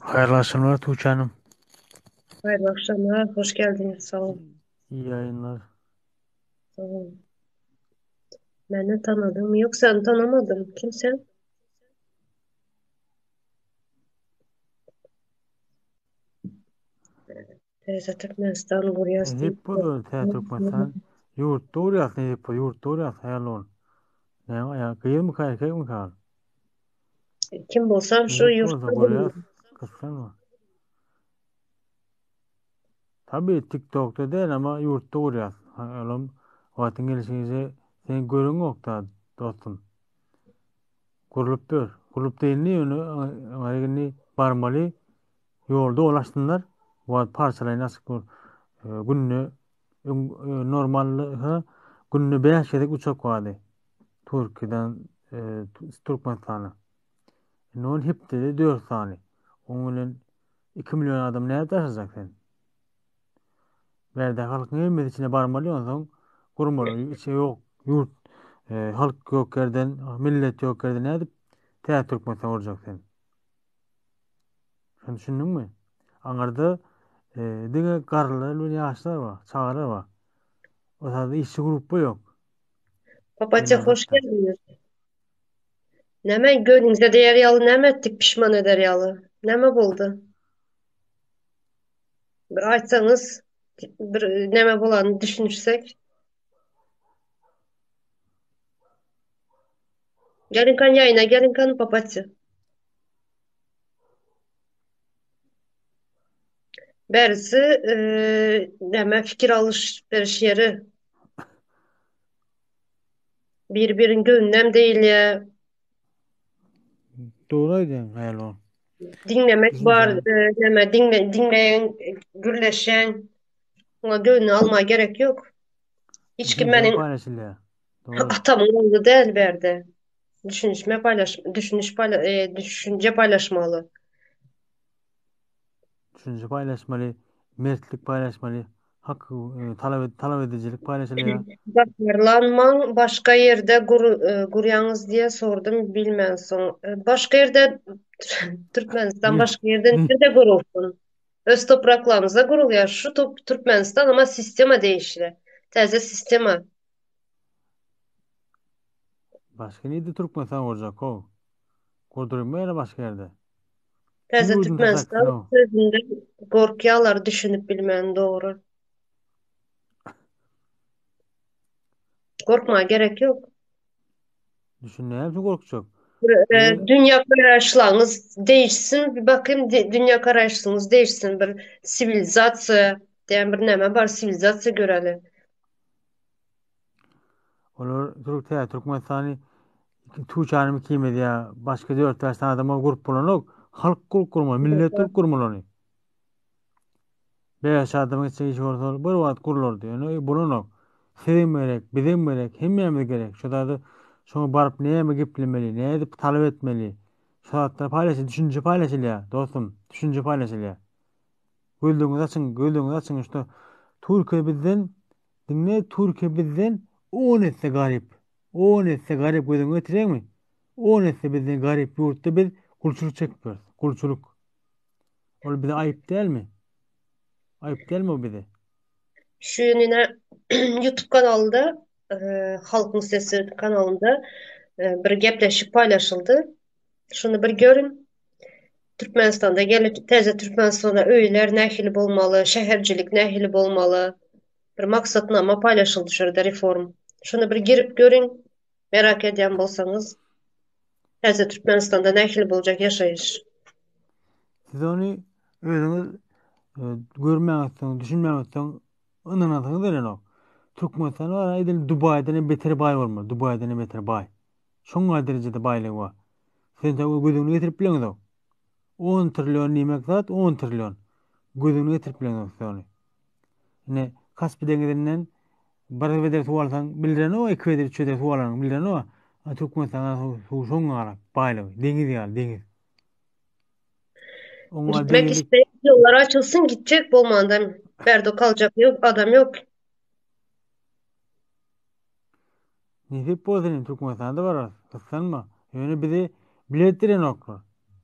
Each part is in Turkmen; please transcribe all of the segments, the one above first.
Haýyrly akşamlar Tuğçe Hanım. Haýyrly akşamlar, hoş geldiňiz, sag boluň. İyi yayınlar. Sag boluň. Meni tanadyňmy? Ýok, seni tanamadym. Kim sen? Täze Türkmenistan gurýas Nesip diýip. bolsa Täze Türkmenistan ýurtda gurýas nesip bolsa ýurtda gurýas haýal ol. Näme ýa gyzmyka erkekmika ol? Kim bolsam şu Nesip bolsa ýurtda gurýas gyssanma. Tabi TikTokda däl ama ýurtda gurýas. Olam wagtyň gelşince sen göreňok da dostum. Gurlup dur. Gurlup dälini ýöne indi barmaly Ýol doly açsynlar. Wagt parçalaýyn açyk bol. Günde öň normal günde 5 gezek uçak bardy. Türkiýeden Türkmenistana. Indi ol hepdede 4 sany. Oň bilen 2 million adam nädip daşajak sen? Bärde halkyň hemmesi içine barmaly onsoň gurmaly. Içi ýok, ýurt halk ýok ýerden, millet ýok ýerden nädip täze Türkmenistan gurjak sen? Sen düşündiňmi? Aňyrda e, diňe garrylar bilen ýaşlar bar, çagalar bar. O taýda işçi grupba ýok. Papatýa hoş geldiňiz. Näme göwnüňize değer ýaly näme etdik pişman eder ýaly? Näme boldy? Bir aýtsaňyz bir näme bolanyny düşünişsek. Geliň ýaýyna geliň kan papatýa. Bärisi e, näme fikir alyş beriş ýeri. Bir-birin göwnünem değilýä. Dogry aýdýaň, haýal ol. Diňlemek bar, e, näme diňle diňleýän, gürleşýän. Muňa göwnüne alma gerek ýok. Hiç kim meniň paýlaşylýar. Atamyň ogly däl bärde. Düşünişme paýlaş, düşüniş paýla, e, düşünje paýlaşmaly. Düşünje paýlaşmaly, mertlik paýlaşmaly, hak e, talap talap edijilik paýlaşylýar. Gaharlanmaň, başga ýerde gur, e, gurýaňyz diýe sordum bilmänsoň. E, başga ýerde Türkmenistan başga ýerde nirde gurulsyn? Öz topraklarymyzda gurulýar. Şu top Türkmenistan ama sistema degişli. Täze sistema. Başga nirde Türkmenistan gurjak how? Gurdurma ýene başga ýerde. Täze Türkmenistan sözünden gorkýarlar düşünip bilmän dogry. Gorkmaga gerek ýok. Düşün näme üçin gorkjak? E, dünýä garaýyşlaryňyz değişsin, bir bakayım dünýä garaýyşyňyz değişsin bir siwilizasiýa diýen bir näme bar siwilizasiýa göreli. Olar Türk tä Türkmenistany Tuğçanymy ikimiz ýa başga 4-5 sany adama gurup bolanok. Halk gurup gurmaly, millet gurup gurmaly ony. 5 adamyň etjek işi bolsa bir wagt gurlardy. Ýöne bolanok. Sizem gerek, bizem gerek, hemmämiz gerek. Şu zady şoňa baryp näme geplemeli, nädip talap etmeli. Şu zatlar paýlaşyl, düşünje paýlaşylýar, dostum, düşünje paýlaşylýar. Gözleriňizi açyň, gözleriňizi açyň. Şuda Türkiýe bizden Diňle Türkiýe bizden on esse garyp. On esse garyp gözüňe getirýäňmi? On esse bizden garyp ýurtda biz gulçulyk çekip ýörüs. Gulçulyk. Ol bize aýyp dälmi? Aýyp dälmi o bize? Şu gün ine YouTube kanalynda e, Halkyň Sesi kanalynda e, bir gepleşik paýlaşyldy. Şuny bir görüň. Türkmenistanda gelip täze Türkmenistanda öýler nähili bolmaly, şähercilik nähili bolmaly? Bir maksatnama paýlaşyldy şu ýerde reform. Şuny bir girip görüň, merak edýän bolsaňyz. Täze Türkmenistanda nähili boljak ýaşaýyş? Siz ony özüňiz e, görmäňizsoň, düşünmäňizsoň ynanasyňyz gelenok. Türkmenistan bar, edil Dubaýdan hem beter baý bolmaly. Dubaýdan hem beter baý. Şoňa derejede baýlygy bar. Sen tabi göz öňüne getirip bileňzok. 10 trillion diýmek zat 10 trillion. Göz öňüne getirip bileňzok sen ony. Ine Kaspi deňizinden bir bedre suw alsaň bildirenok, iki bedre, üç bedre suw alanyň bildirenok. A Türkmenistanda suw şoň ýaly baýlygy, deňiz ýaly, deňiz. Oňa Gitmek isleýän ýollar açylsyn, gitjek bolmanda bärde kaljak ýok, adam ýok. Nesip bolsa indi Türkmenistanda bararys. Gyssanma. Ýöne bizi bilet berenoklar.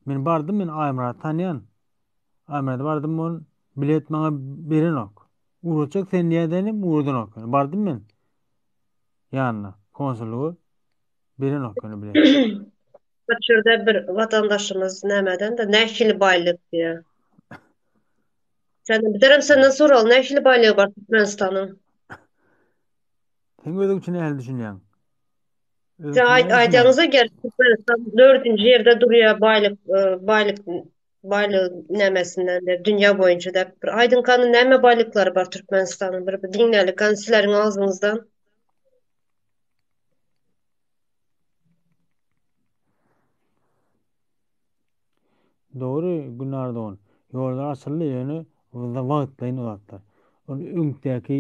Men bardym, men Aýmyrady tanýan. Ahmede bardym on bilet maňa berenok. Ugratjak sen diýädenim ugradanok. Yani bardym men ýanyna konsullyga berenok ýöne bilet. Şurada bir watandaşymyz nämeden-de nähili baýlyk diýýär. Sen bizlerem senden soraly nähili baýlygy bar Türkmenistanyň? Sen özüň üçin nähili düşünýäň? Sen aýdýaňyza gel Türkmenistan dördünji ýerde durýar baýlyk e, baýlyk baýlyk nämesinden de dünýä boýunça däp bir aýdyň kany näme baýlyklary bar Türkmenistanyň bir bir diňlälik kany sizleriň agzyňyzdan. Dogry Gülnar dogan. Ýollar açyldy ýöne wagtlaýyn o zatlar. Ol öňdäki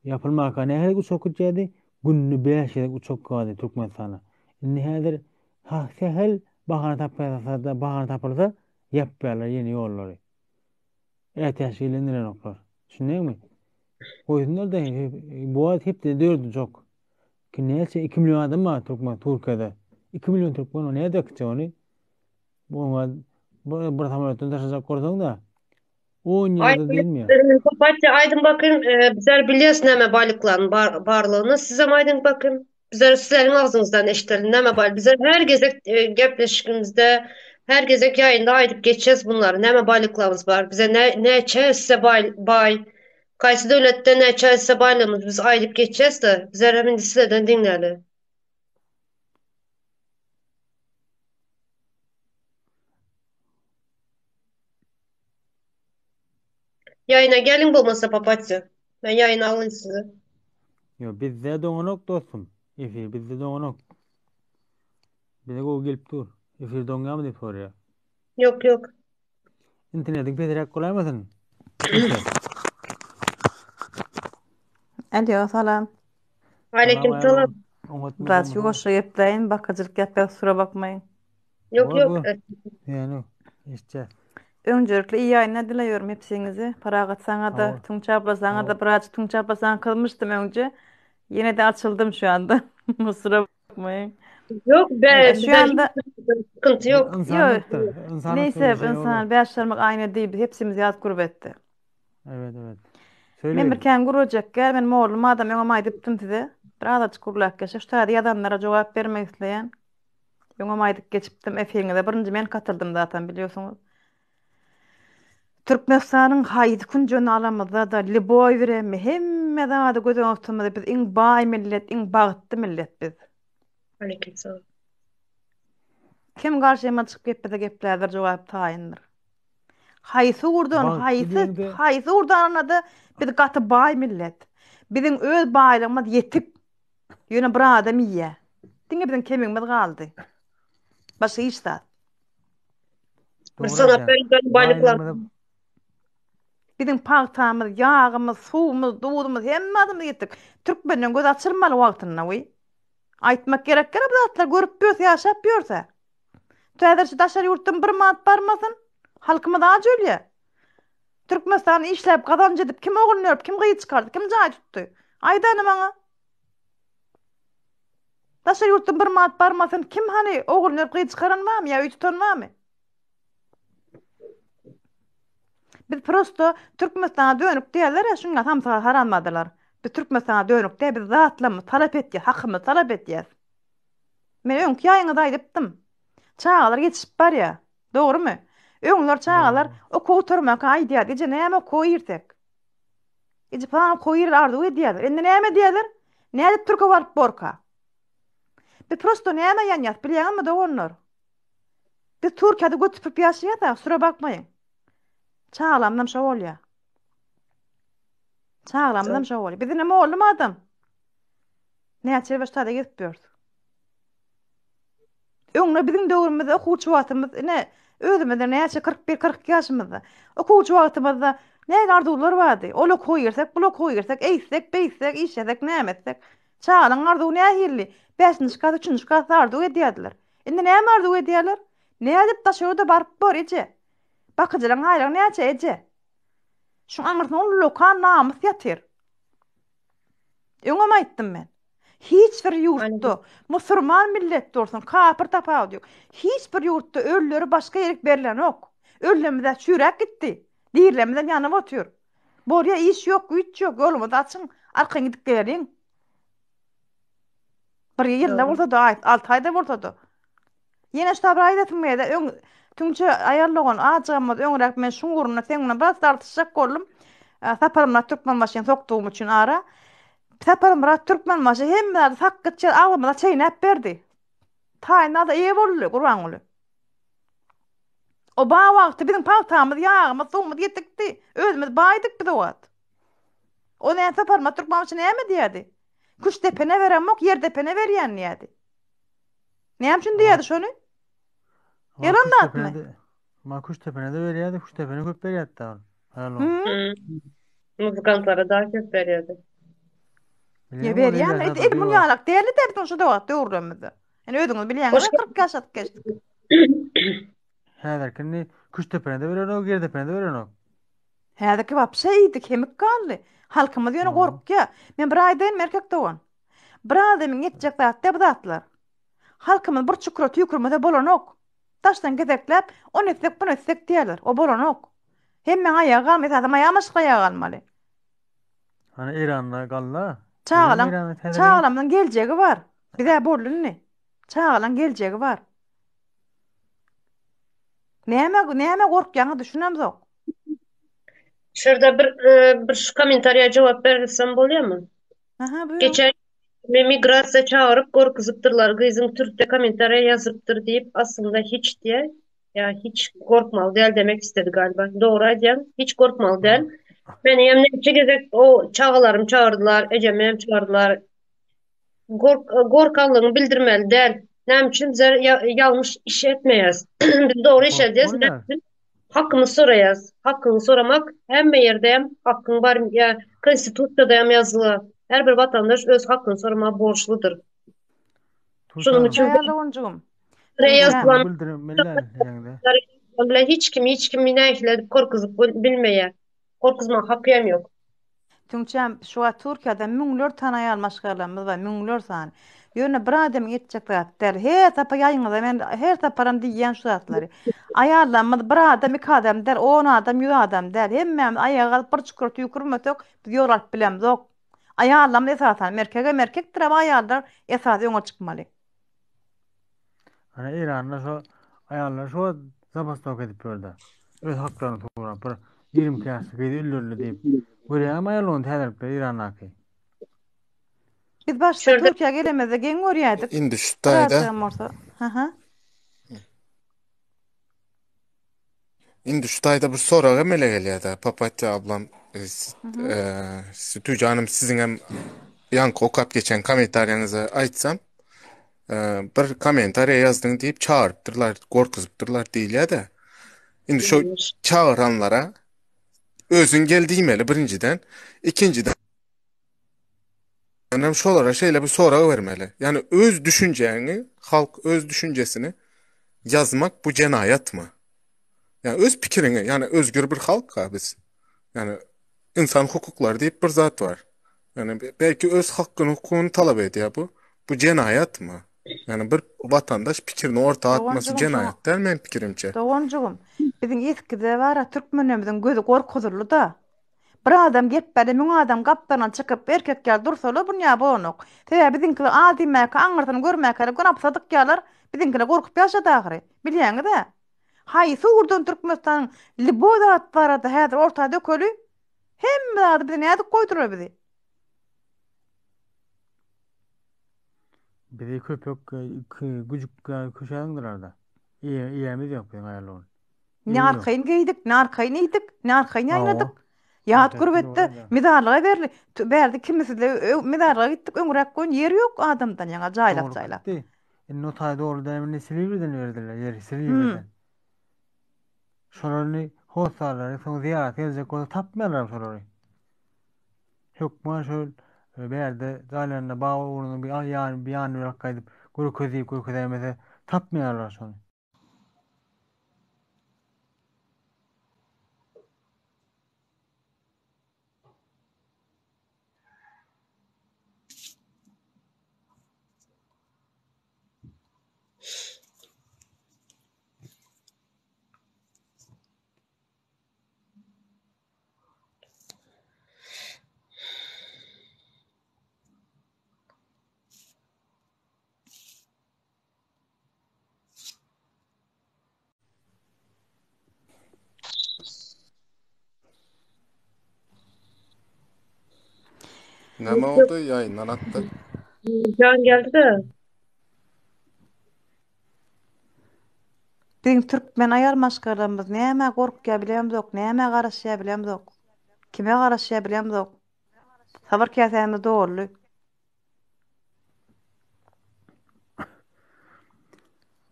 ýapylmaka nähili uçak gitýärdi? Günde 5 gezek uçak galdy Türkmenistana. Indi häzir ha sähel bahana tapýarsa bahana tapylsa ýapýarlar ýene ýollary. Ätiýaçlylendirenoklar. Düşündüňmi? Goýsunlar da bu wagt hepdede 4 uçak. Ki näçe 2 million adam bar Türkmen Türkiýede. 2 million türkmen o näde gitjek ony? Oňa bir samolýotdan daşajak bolsaň-da, on ýylda diýilmeýär. Papatýa aýdyň bakayım, e, bizler bilýäs näme baýlyklaryň bar, barlygyny. Sizem aýdyň bakayım. Bizler sizleriň agzyňyzdan eşitelim näme baý. Bizler her gezek e, gepleşigimizde, her gezek ýaýynda aýdyp geçýäs bunlary. Näme baýlyklarymyz bar? Bize ne näçe esse baý, baý. Haýsy döwletde näçe esse baýlygymyz biz aýdyp geçýäs-de. Bizler hem indi sizlerden diňläli. Ýaýyna geliň bolmasa papatýa. Men ýaýyna alyň sizi. Ýok, bizde doňanok dostum. Efir bizde doňanok. Bize gowy gelip dur. Efir doňýarmy diýip soraýar. Ýok, ýok. Internetiň pesräk bolaýmasyn? Alo, salam. Aleyküm salam. Biraz ýuwaşja gepläýin, bakyjylyk ýapýas, kusura bakmaýyň. Ýok, ýok. Ýöne, eşitýäs. Öňcelikle iyi ýaýynlar dileýärim hepsiňize. Parahat saňa-da, Tunç abla saňa-da, birazjyk Tunç abla saňa kyzmyşdym öňce. Ýene-de açyldym şu anda. Kusura bakmaýyň. Ýok, be, Şu anda sıkıntı ýok. Ynsanlykdyr. Ynsanlykdyr. Neyse, insan bäş barmak aýna diýip, hepsimiz ýaz gurbetde. Evet, evet. Men bir kän gürlejek gel, men mollum adam öňem aýdypdym size. Bir azajyk gürläp geçjek. Şu täze ýazanlara jogap bermek isleýän. Öňem aýdyp geçipdim efiriňize. Birinji men katyldym zaten bilýorsuňyz. Türkmenistanyň haýsy künjegini alamyzda-da, lýuboý wremýa, hemme zady göz öňünde tutamyzda biz iň baý millet, iň bagtly millet biz. Aleyküm salam. Kim garşyma çykyp geplese gepläber jogap taýyndyr. Haýsy ugurdan, Bagtly haýsy, diýeňde haýsy ugurdan alanda biz gaty baý millet. Biziň öz baýlygymyz ýetik. Ýöne bir adam iýýär. Diňe biziň kemigimiz galdy. Başga hiç zat. Bir dogry sanap aýdýaň. beriň baýlyklar. Baýlygymyzy Biziň pagtamyz, ýagymyz, suwumyz, duzumyz, hemme zadymyz ýetik. Türkmenden göz açylmaly wagtynda we. Aýtmak gerek däl bu zatlar görüp ýörse, ýaşap ýörse. Häzir şu daşary ýurtdan bir manat barmasyn, halkymyz aç ölýär. Türkmenistanda işläp gazanç edip kim ogluny berip, kim gyz çykardy, kim jaý tutdy? Aýt hany maňa. Daşary ýurtdan bir manat barmasyn, kim hany ogluny berip gyz çykaran barmy ýa öý tutan barmy? Biz prosto Türkmenistana dönük diýerler-ä, şuňa samsyga haramzadalar. Biz Türkmenistana dönük däl, biz zatlarymyzy talap etýäs, hakymyzy talap etýäs. Men öňki ýaýyňyzda aýdypdym. Çagalar ýetişip barýar. Dogrumy? Öňler çagalar okuw gutarmaka aýdýardy, eje näme okuwa girsek? Eje pylan okuwa girer arzuw edýärler. Indi näme diýýärler? Nädip türke baryp borka? Biz prosto nämä ýanýas bilýäňizmi doganlar? Biz Türkiýede göt süpürip ýaşaýas-a, sura bakmaýyň. Çagalarymyzam şo bolýar. Çagalarymyzam şo bolýar. Biz ine mollum adam. Näçe ýyl başda gezip ýörüs. Öňde biziň döwrümizde okuwçy wagtymyz ine özümizde näçe 41 42 ýaşymyzda okuwçy wagtymyzda nähili arzuwlar bardy. Ol okuwa girsek, bul okuwa girsek, eýtsek, beýtsek, işlesek, näme etsek. Çagalaryň arzuwy nähili? Bäşinji klas, üçünji klasda arzuw edýärdiler. Indi näme arzuw edýärler? Nädip daşary ýurda baryp bor, eje? Bakyjylaryň aýlygy näçe, eje? Şuň aňyrsynda ullakan namys ýatyr. Öňem aýtdym men. Hiç bir ýurtda, musurman millet bolsun, kapyr tapawudy ýok. Hiç bir ýurtda ölüleri başga ýerik berlenok. Ölülerimiz-ä çüýräp gitdi. Dirilerimizem ýanyp otyr. Bolýa iş ýok, güýç ýok, ýolumyzy açyň, arkaýyn gidip geleliň. Bir ýylda bolsa-da, aý, 6 aýda bolsa-da. Ýene şu bir aýdasym geldi. Öň tüňçe aýal dogan azjygam bolsa öňräk men şuň ugrunda seň bilen biraz dartyşjak boldum. Saparmyrat Türkmenbaşyny sokdugym üçin ara. Saparmyrat Türkmenbaşy hemme zady sakgyç ýaly agzymyza çeýnäp berdi. Taýynada eýe boldy Gurbanguly. O ba wagty biziň pagtamyz, ýagymyz, suwumyz ýetikdi. Özümiz baýdyk biz o wagt. O näme Saparmyrat Türkmenbaşy näme diýerdi? Küş depene beremok, ýer depene berýän diýerdi. Näme üçin diýerdi şony? Ýalan zatmy? Ma küş depene de berýärdi, küş depene köp berýärdi da. Muzykantlara daha köp berýärdi. Ýa berýärmi? Et el mun ýalak däldi de biziň şu wagt döwürlerimizde. Yani özüňiz bilýäňiz, 40 ýaşadyk geçdik. Häzirki indi Küştdepene de berenok, Ýerdepene de berenok. Häzirki wapşe iýdi, kemik galdy. Halkymyz ýöne gorkýar. Men bir aýdaýyn erkek dogan. Bir adamyň etjek zat däl bu zatlar. Halkymyz bir çukura tüýkürmese bolanok. Daşdan gezekläp, ony etsek, buny etsek diýerler. O bolanok. Hemmäň aýagy galmaly, esasam aýal maşgala aýaga galmaly. Hany Eýranda galla. Çagalaň, çagalamyzyň geljegi bar. Bizä boldy indi. Çagalaň geljegi bar. Näme, näme gorkýaňyz düşünemzok. Şurada bir e, bir şu kommentariýa jogap bersem bolýarmy? Aha, buýur. Geçen me migrasiýa çagyryp gorkuzypdyrlar. Gyzyň türkçe kommentariýa ýazypdyr diýip, aslynda hiç diýe. Ýa hiç gorkmaly däl demek istedi galiba. Dogry aýdýaň, hiç gorkmaly däl. Meni hem näçe gezek o çagalarym çagyrdylar, ejemi hem çagyrdylar. Gork gorkanlygyňy bildirmeli däl. Näme üçin bizler ýalňyş iş etmeýäs? Biz dogry iş edýäs. Hakymyzy soraýas. Hakyňy soramak hemme ýerde hem hakyň bar, ýa konstitusiýada hem ýazylan. Her bir watandaş öz hakyny soramaga borçludyr. Şonuň üçin Aýal doganjygym. Bilen hiç kim hiç kimi nähili edip gorkuzyp bilmeýär. Gorkuzmaga haky hem ýok. Tüňçäm, şu wagt Türkiýede müňler sany aýal maşgalalarymyz bar, müňler sany. Ýöne bir adamyň etjek zat däl. Her sapar ýaýyňyza men her saparam diýýän şu zatlary. Aýallarymyz bir adam, iki adam däl, on adam, ýüz adam däl. Hemmämiz aýaga galyp bir çukur tüýkürmesek, biz ýol alyp bilemzok. Aýallarymyz esasan, erkegem erkekdir, amma aýallar esasy öňe çykmaly. Ana Eýranda şo aýallar şo wagt zabastowka edip ýördi. Öz haklaryny sorap bir 22 ýaşly gyz öldürildi diýip. Görýäňmi aýal ony täzelikde Eýrandaky. Biz başda Türkiýä gelemizde geň görýärdik. Indi şu taýda. Birazjygam bolsa. Hı-hı. Indi şu taýda bir sorag emele gelýär-de, Papatýa ablam, Sütüji hanym siziň hem ýaňky okap geçen kommentariýaňyzy aýtsam, bir kommentariýa ýazdyň diýip çagyrypdyrlar, gorkuzypdyrlar diýilýär-de. Indi şu çagyranlara özüň gel diýmeli birinjiden, ikinjiden hem şolara şeýle bir sorag bermeli. Ýagny öz düşünjäňi, halk öz düşünjesini ýazmak bu jenaýatmy? Ýagny öz pikiriňi, ýagny özgür bir halk-a biz. Ýagny insan hukuklary diýip bir zat bar. Ýagny belki öz hakyny, hukugyny talap edýär bu. Bu jenaýatmy? Ýagny bir watandaş pikirini orta atmasy Doganjygym şoňa jenaýat däl meň pikirimçe. Doganjygym, biziň eskide bar-a türkmenlerimiziň gözi gorkuzyldy-da. Bir adam gepbäde müň adam gapdalyndan çykyp erkek ýaly dursalar bunýa bolanok. Sebäbi biziňkiler az diýmäkä aňyrsyny görmäkäler gün apsa dykýarlar. Biziňkiler gorkup ýaşady ahyry. Bilýäňiz-ä. Haýsy ugurdan Türkmenistanyň lýuboý zat barada häzir orta dökeli. Hemme zady bize nädip goýdular bizi. Bizi köpek güjük ýaly köşäňdirler-de. Eýemiz ýok biziň aýal oglan. Ne arkaýyn geýdik, ne arkaýyn iýdik, ne arkaýyn ýaýnadyk. Ýat gürbetde mezarlyga berli. Bärde kimisizde mezarlyga gitdik, öňräk goýun ýer ýok adamdan ýaňa jaýlap-jaýlap. Indi o taý dogry däl, indi Siliwriden berdiler ýeri, Siliwriden. Şolary hossarlary soň zyýarata geljek bolsa tapmaýarlar şolary. Hökman şol e, bärde jaýlarynda baba ugrunda bir ýany bir ýany bilen gaýdyp görkez diýip görkezäýmese tapmaýarlar şony. Näme boldy? Ýaýyndan atdy. Jan geldi-de. Biziň türkmen aýal maşgalamyz nämä gorkýar bilemzok, nämä garaşýar bilemzok. Kime garaşýar bilemzok. Sabyr käsämiz doldy.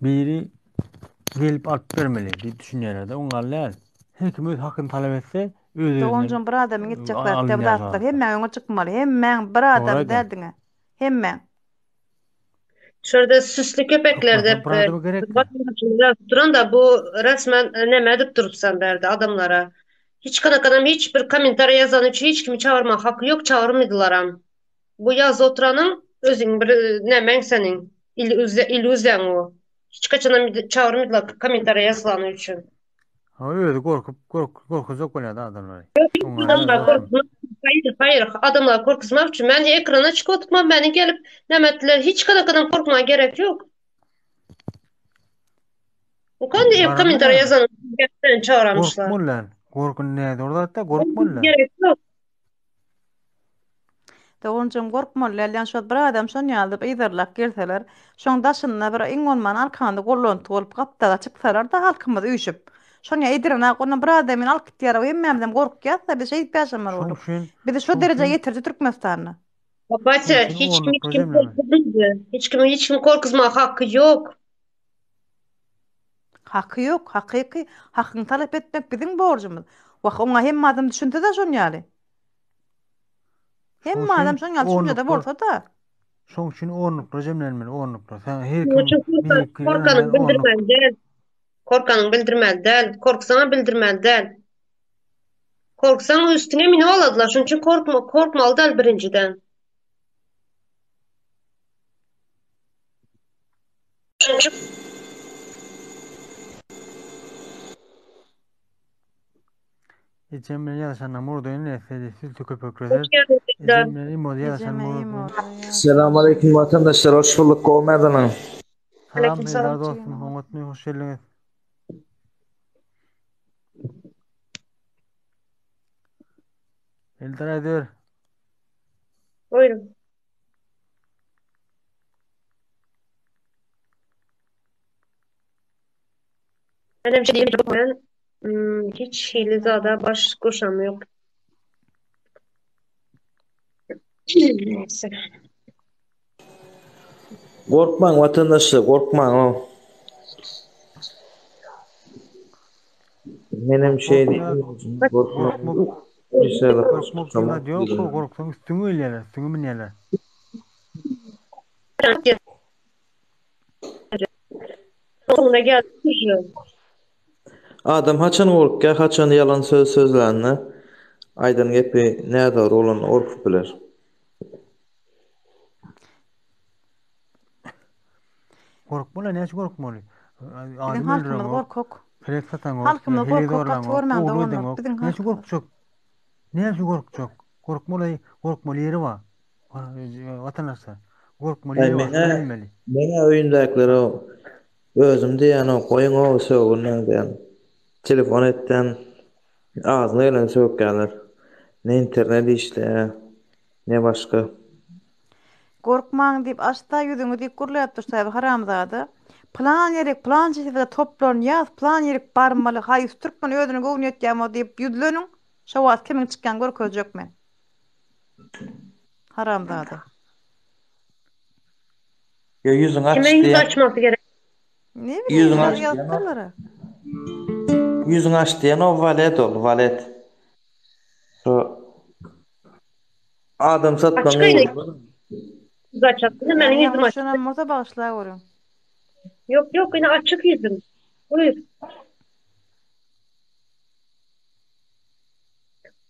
Biri gelip alyp bermeli diýip düşünýärler-de, oňa däl. Her kim öz hakyny talap etse, öz-özünden Doganjygym bir adamyň etjek zat däl bu alynýar zatlar. zatlar. Hemmäň öňe çykmaly. Hemmäň bir Dogry adam aýdýaň. däl diňe. Hemmäň. Şurada süslü köpekler Hökmana dep bir adama gerekmi? duran da bu resmen neme edip durupsan bärde adamlara. Hiç kanakanam hiç bir kommentariýa ýazany üçin hiç kimi çagyrmaga haky ýok, çagyrmydylaram. Bu ýazyp oturanyň özüň bir nemäň seniň illýuziýaň o. Hiç kaçanam çagyrmydylar kommentariýa ýazylany üçin. Ha özi gorkup gorkuzjak bolýar adamlary. Adamlar gorkuzmak haýyr haýyr adamlar gorkuzmak üçin men ekrana çykyp oturman meni gelip näme etdiler hiç kanakadan korkmaga gerek ýok. Okan diýip kommentariýa ýazan gepden çagyrmyşlar. Gorkmalylar. Gorkun nädogry zatda gorkmalylar. Gerek ýok. Doganjygym gorkmaly däl ýa şo bir adam şon ýaly diýip yzarlap gelseler, şoň daşynda bir iň bolman arkaňda gollanty bolup gapdala çyksalar-da halkymyz üýşüp. Şon ýa edirenak ondan bir adamyny alyp gitýär hemmämizem gorkýas-da biz şeýdip ýaşamaly Şoň bolduk. üçin Bizi şo şoň derejä üçin ýetirdi Türkmenistanda. şoň Batya üçin hiç kim hiç ornukly kim jemleme. korkuzmady. Hiç kimi hiç kim korkuzmaga haky ýok. Haky ýok, hakyky hakyňy talap etmek biziň borjumyz. Wah oňa hemme adam düşünse-de şon ýaly. Şoň Hemme adam üçin şoň ýaly düşünjede ornuklar bolsa-da. şoň üçin ornuklar jemlenmeli, ornuklar. Sen her Şonuň kim üçin korka, birikgirýän korkanyň ýaly ornuk. bildirmeli däl. Korkanyň bildirmeli däl. Korksaňam bildirmeli däl. Korksaň üstüňe münüp aladylar. Şonuň üçin korkma, korkmaly däl birinjiden. Ejem bilen ýazyşanda murdy indi seni sülti köpekler. Hoş geldin Eldar. Ejem bilen imoda ýazyşan Ejeme murdy. imo ýa. Selam aleyküm vatandaşlar hoş bulduk gowy mädeniň. Salam Aleyküm Eldar salam. dostum, oňatmy hoş geldiňiz. Eldar aýdyber. Buyurun. Menem şey ben hmm, hiç hili zada baş goşam yok. Neyse. Gorkmaň vatandaşlar gorkmaň o. Menem şey Gorkma, diýdim gorkmaň. gorkma, İnşallah gorkmak diýen zat ýok, gorksaň üstüňe gelýärler, üstüňe münýärler. Sonuna geldi. Adam haçan gorkýar, haçan ýalan söz sözlände aýdan gepi nädogry bolanda gorkup biler. Gorkmaly, näçe gorkmaly? Biziň Adam halkymyz öldüreňok, gorkak. pelek sataňok, Halkymyz heleý gorkak gaty zorlaňok, görmäň ogurlyk doganlar. edeňok. Biziň Näçe halkymyz. gorkjak? Näçe gorkjak? Gorkmaly, gorkmaly ýeri bar. Watandaşlar, gorkmaly Aý ýeri bar, şony meňä bilmeli. meňä öýündäkilere özüm diýýän o goýuň o sögünmäň diýýän. Telefon etýän agzyna geleni sökýärler. Ne internet işleýär, ne başga. Gorkmaň diýip asla ýüzüňi dik gürläp dursaýby haramzada. Pylan ýerik pylança sesde toplanýas pylan ýerik barmaly haýsy türkmen özüne göwni ýetýän bolsa diýip ýüzleniň şo wagt kimiň çykýan görkezjek men. Haramzada. Ýo ýüzüňi aç Kime ýüz diýen. açmasy gerek? Ne bileyim Ýüzüňi ýüzleri aç diýen o. ýazypdyrlar-a. Ýüzüňi aç diýen o walet ol, walet. Şo adam satmaň Açyk ýüz ugry. Ýüz açak. Ine Ýa meniň ýüzüm açyk. ýalňyşanam bolsa bagyşlap görüň. Ýok, ýok, ine açyk ýüzüm. Buyur.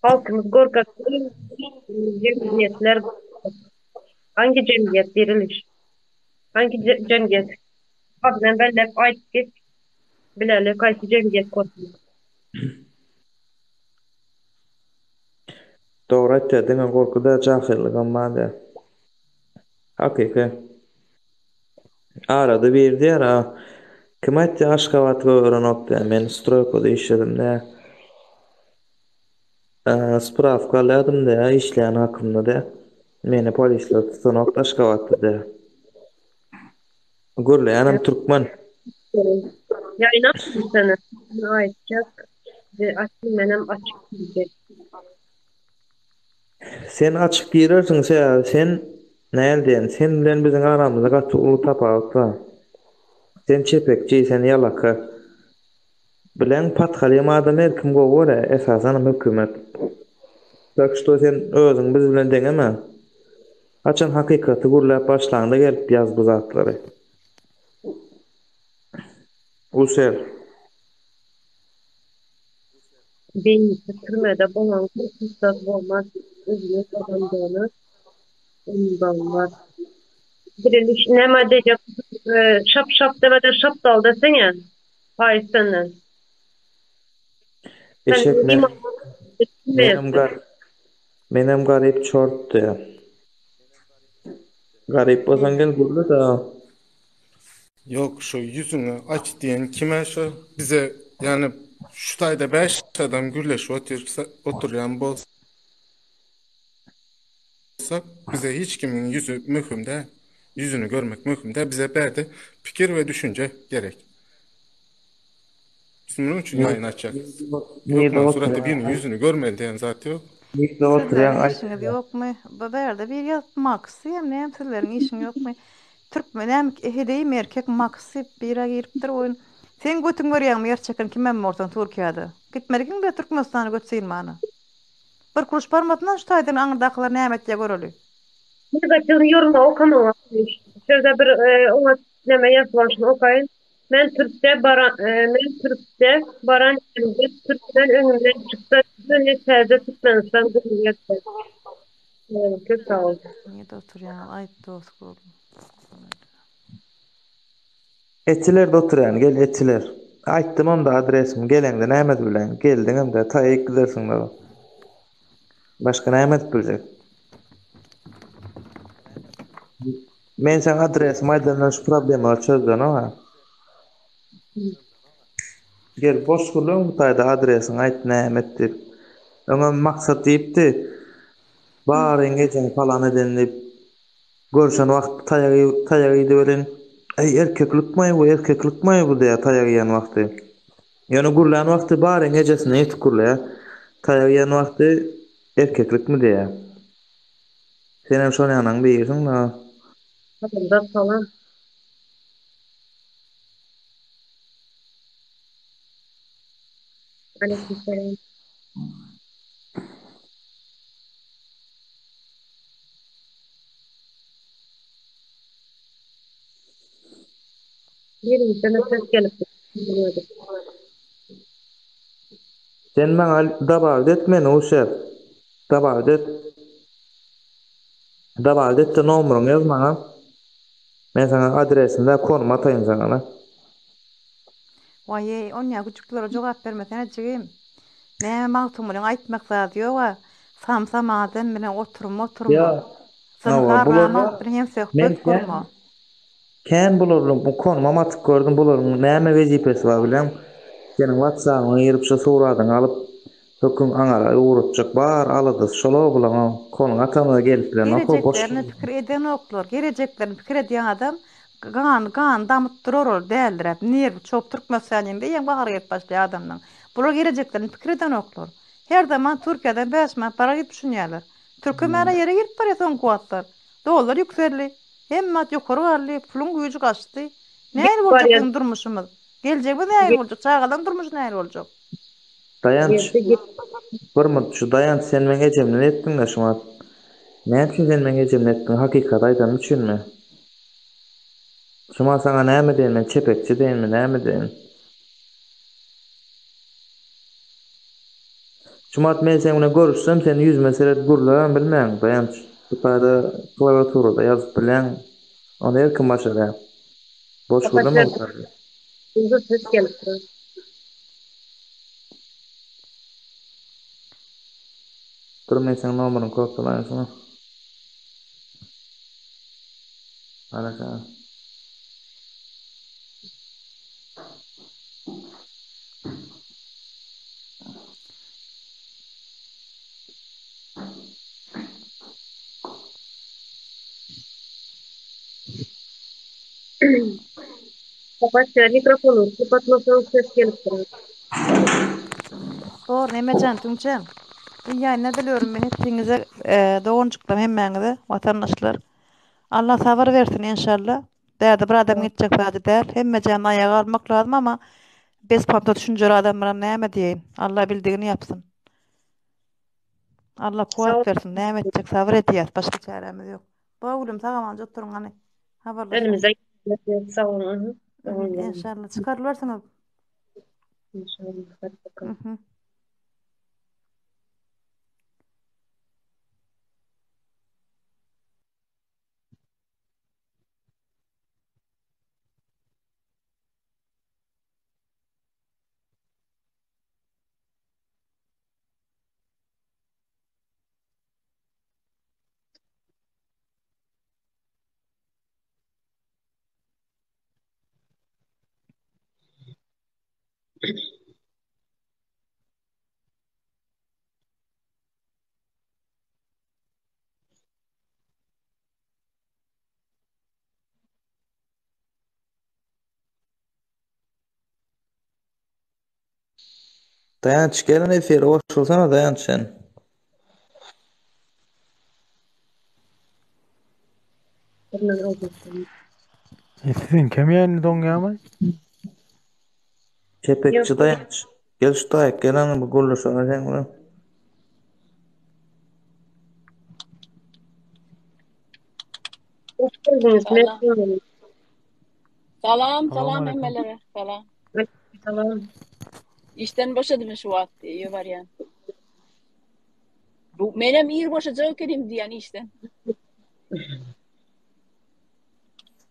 Halkymyz gorkak cemiyetler hangi cemiyet diriliş? Hangi cemiyet? Adını bellep aýdyp geç. Bileli haýsy cemiyet korkak. Dogry aýtýar, diňe gorky däl, jahylygam bar diýýär. Hakyky. Arada biri diýýär, a kim aýtýar Aşgabat gögerenok diýýär, men stroýkada işledim diýýär. Sprawka alýardym diýýär, işleýän hakymda diýýär. Meni polisler tutanok Aşgabatda diýýär. Gürleýänem türkmen. Ýaýnap seni. Aýtjak. We açyk menem açyk girjek. Sen açyk girersiň sebäbi sen näl diýen sen bilen biziň aramyzda gaty uly tapawut bar. Sen çepekçi sen ýalaka. Bileň pathalym adam her kim gowy görýär esasanam hökümet. Tak şto sen özüňi biz bilen deňeme. Haçan hakykaty gürläp başlaňda gelip ýaz bu zatlary. User. Beýnisi türmede bolan tussag bolmaz özüniň adamdygyna emin bolmaz. Diriliş näme diýjek şap şap demeden şapdal desene haýyş senden. Eşek men menem gar menem garyp çort diýýär. Garyp bolsaň gel gürle da. Ýok şu ýüzüňi aç diýen kime şu bize ýani şu taýda 5 adam gürleşip otyrsa oturýan bolsak bize hiç kimiň ýüzi möhüm däl. Ýüzüni görmek möhüm däl. Bize bärde pikir we düşünje gerek. Biz munuň üçin ýaýyn açýarys. Hökman suratda biriniň ýüzüni görmeli diýen zat ýok. Nirde oturýaň Sizleriň işiňiz ýokmy? Bu bärde bir ýazyp Maksy hem näme sizleriň işiň ýokmy? Türkmen näme heleýim erkek Maksy bira giripdir oýun. Sen götüň görýäňmi ýerçeken kimem bolsaň Türkiýede. Gitmelikiň-de Türkmenistana göt sylmana. Bir kuruş barmasyndan şu taýdan aňyrdakylar näme etýä göreli. Negatiwny ýoruma okamaň. Şurada bir oňat näme ýazyp şuny okaýyn. Men türkde baran men türkde baran ýerimde türkmen öňümden çyksa göni täze Türkmenistan gurulýar. Köp sag bol. Nirde oturýaňyz aýt dost gördüm. Etilerde oturýan gel etiler. Aýtdymam-da adresimi geleňde näme edip bileň geldiňem-de taýyk gidersiň dagy. Başga näme edip biljek. Men saňa adresimi aýdandan şu problemalary çözlenok-a. Gel boş gürleň bu taýda adresiňi aýt näme et diýip. Öňem Maksat diýipdi. Baryň ejeň palan eden diýip. Görşen wagty taýak taýak iýdi welin, Eý erkeklikmaý bu erkeklikmaý bu diýýär taýak iýen wagty. Ýöne gürlän wagty baryň ejesine ýetip gürleýär. Taýak iýen wagty erkeklikmi diýýär. Senem şon ýanyň birisiň da. Adamzat salam. Aleyküm selam. Birinciden ses gelip bilmedim. Sen maňa dabawit et meni uşer. Dabawit et. Dabawit et-de nomeryňy ýaz maňa. Men saňa adresini de konum ataýyn saňa da. Waýeý, onýa güjüklere jogap bermesene jigim. Näme Magtymgulyň aýtmak zady ýog-a. Samsam adam bilen oturma oturma. Ýa, hawa, Zynhar bularda Ramat bilen hem men söhbet kän gurma. kän bular bilen bu konumam atyp gördüm, bularyň näme wezipesi bar bileň? Seniň WhatsApp-yňa girip şu suradyňy alyp, höküm aňara ugratjak bar aladasy şol-ow bulaň konuň atamyza gelip bilenok-ow boş Gelejeklerini pikir edenoklar. Gelejeklerini pikir edýän adam gany gany damyp durar ol däldiräp nerwi çogup Türkmenistanyňda eýýäm gahary gelip başlaýar adamlaň. Bular gelejeklerini pikir edenoklar. Her zaman Türkiýeden 5 manat para diýip düşünýärler. Türkem ýaly ýere girip barýar soňky wagtlar. Dollar ýükseldi. Hemme zat ýokary galdy, puluň güýji gaçdy. Nähili boljak biziň durmuşymyz? Geljegimiz nähili boljak? Çagalaryň durmuşy nähili boljak? Daýanç, bir minut şu Daýanç sen meň ejemden etdiňdä şu wagt. Näme üçin sen meň ejemden etdiň hakykaty aýdanym üçinmi? Şu wagt saňa näme diýen men çepekçi diýenmi näme diýen? Şu wagt men seň bilen görüşsem sen ýüzüme seredip gürläbem bilmeň Daýanç. Bu taýda klawiaturada ýazyp bilýäň. Ony her kim başarýar. Boş gürleme bu taýda. Ses gelipdir. Dur men seň nomeryňy kopýalaýyn şuňa. Baraka. Kapat ýa mikrofony kapatmasaň ses gelip durar. Dogry Nemejan Tüňçem. Iyi ýaýynlar diliyorum men hepsiňize doganjyklarym hemmäňize watandaşlar. Allah sabyr bersin enşalla. Bärde bir adam geçjek zady däl. Hemmejäni aýaga almak lazym ama bezponta düşünjeli adamlaram näme diýeýin. Allah bildigini ýapsyn. Allah kuwwat bersin. Näme etjek sabyr edýäs başga çärämiz ýok. Bor gülüm sag amanca oturyň hany. Habarlaşaly. Elimizden sag boluň. Enşalla çykarylarsyňyz. Inşallah. Hadi bakalım. Daýanç gelin efire goşulsana Daýanç sen. Siziň kim ýerinde doňýarmy? Çepekçi Daýanç. Gel şu taýyk gel ana bu gürleşene sen bilen. Hoş geldiniz. Merhaba. Salam, salam hemmelere. Salam. Salam. Işden boşadym şu wagt öýe barýan. Bu menem ir boşajak ekenim diýen işden.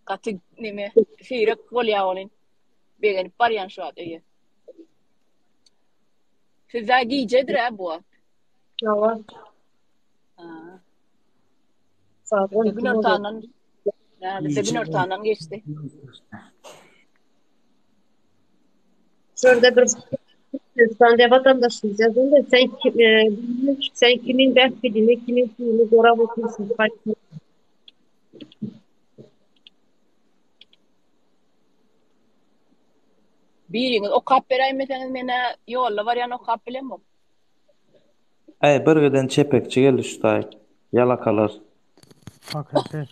Gaty neme seýrek bolýar welin. Begenip barýan şu wagt öýe. Sizde gijedir ha bu wagt. Hawa. Ha. Saat Bizde 12 gün bolýar. ortandan Bizde gün ortandan geçdi. Şurada bir Türkmenistanda vatandaşymyz ýazan da sen kim, e, sen kimin bähbidini, kimin suyunu gorap otursun. Biriňiz okap beräýmeseňiz menä ýolda barýan okap bilemok. Äý bir giden çepekçi geldi şu taýyk. Ýalakalar. Hakyky.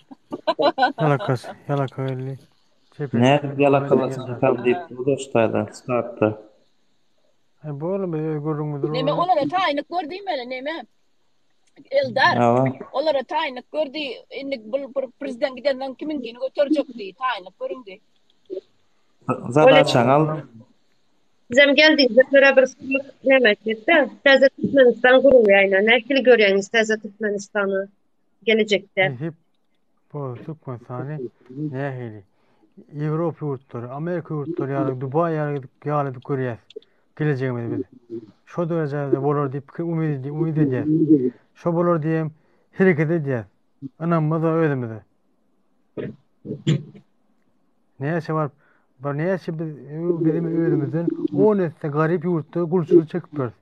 Ýalakasy, ýalaka geldi. Çepekçi. Nädip ýalakalasyn diýip durdy şu taýda, startda. Äý boldy biz öz gürrüňimizi Neme olara taýynlyk gör diýmeli neme. Eldar. Hawa. Olara taýynlyk gör diý. Indi bu bir prezident gidenden kimiňkini göterjek diý. Taýynlyk görüň diý. Zadaçaňy al. Bizem geldiňizde görä bir sorag näme etmekde. Täze Türkmenistan gurulýar ýa nähili görýäňiz täze Türkmenistany gelejekde? Nesip bolsa Türkmenistany nähili? Ýewropa ýurtlary, Amerika ýurtlary ýaly, Dubaý ýaly edip ýaly edip görýäs gelejegimizi biz. Şo derejede bolar diýip pikir umyt umyt edýäs. Şo bolar diýem hereket edýäs. Ynanmaz özümize. Näçe baryp, bir näçe biz bizim özümizden 10 esse garyp ýurtda gulçulyk çekip ýörüs.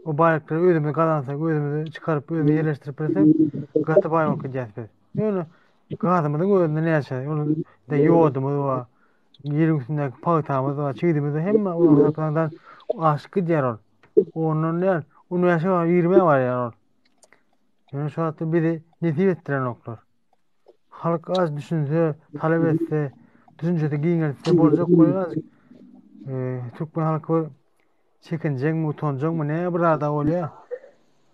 O baýlyklary özümiz gazansak, özümizi çykaryp, özümiz ýerleşdirip bilsek, gaty baý bolup gidýäs biz. Ýöne gazymyzyň özünde näçe, ony de ýodumyz bar, ýeriň üstündäki pagtamyz bar, çigidimiz bar, hemme olar hasaplandan aşyp gidýär ol. Ondan däl, on bäşe bar, ýigrimä barýar ol. Ýöne şu wagtda bizi nesip etdirenoklar. Halk az düşünse, talap etse, düşünjesi giňelse boljak goý azajyk. Ee, türkmen halky bir çekinjeňmi, utanjaňmy, ne bir zada bolýar.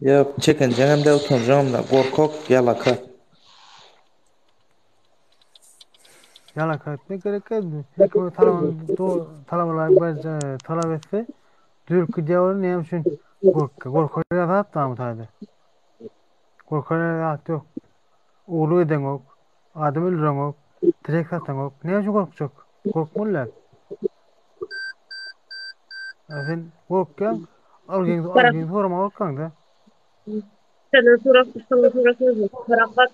Ýok, çekinjeňem däl, utanjaňam däl. Gorkak, ýalaka. Ýalaka etmek gerek däl. Her kim talabyny do talaba laýyk berje talap etse, düzülip gidýär ol näme üçin gorkýar? Gorkar ýaly zat barmy taýda? Gorkar ýaly zat ýok. Ogurlyk edeňok, adam öldüreňok, tirek sataňok. Näme üçin gorkjak? Gorkmaly däl. Ýa sen gorkýaň, algyňy algyňy soramaga gorkýaň-da. Senden sorap, sana sorap ýörün. Parahat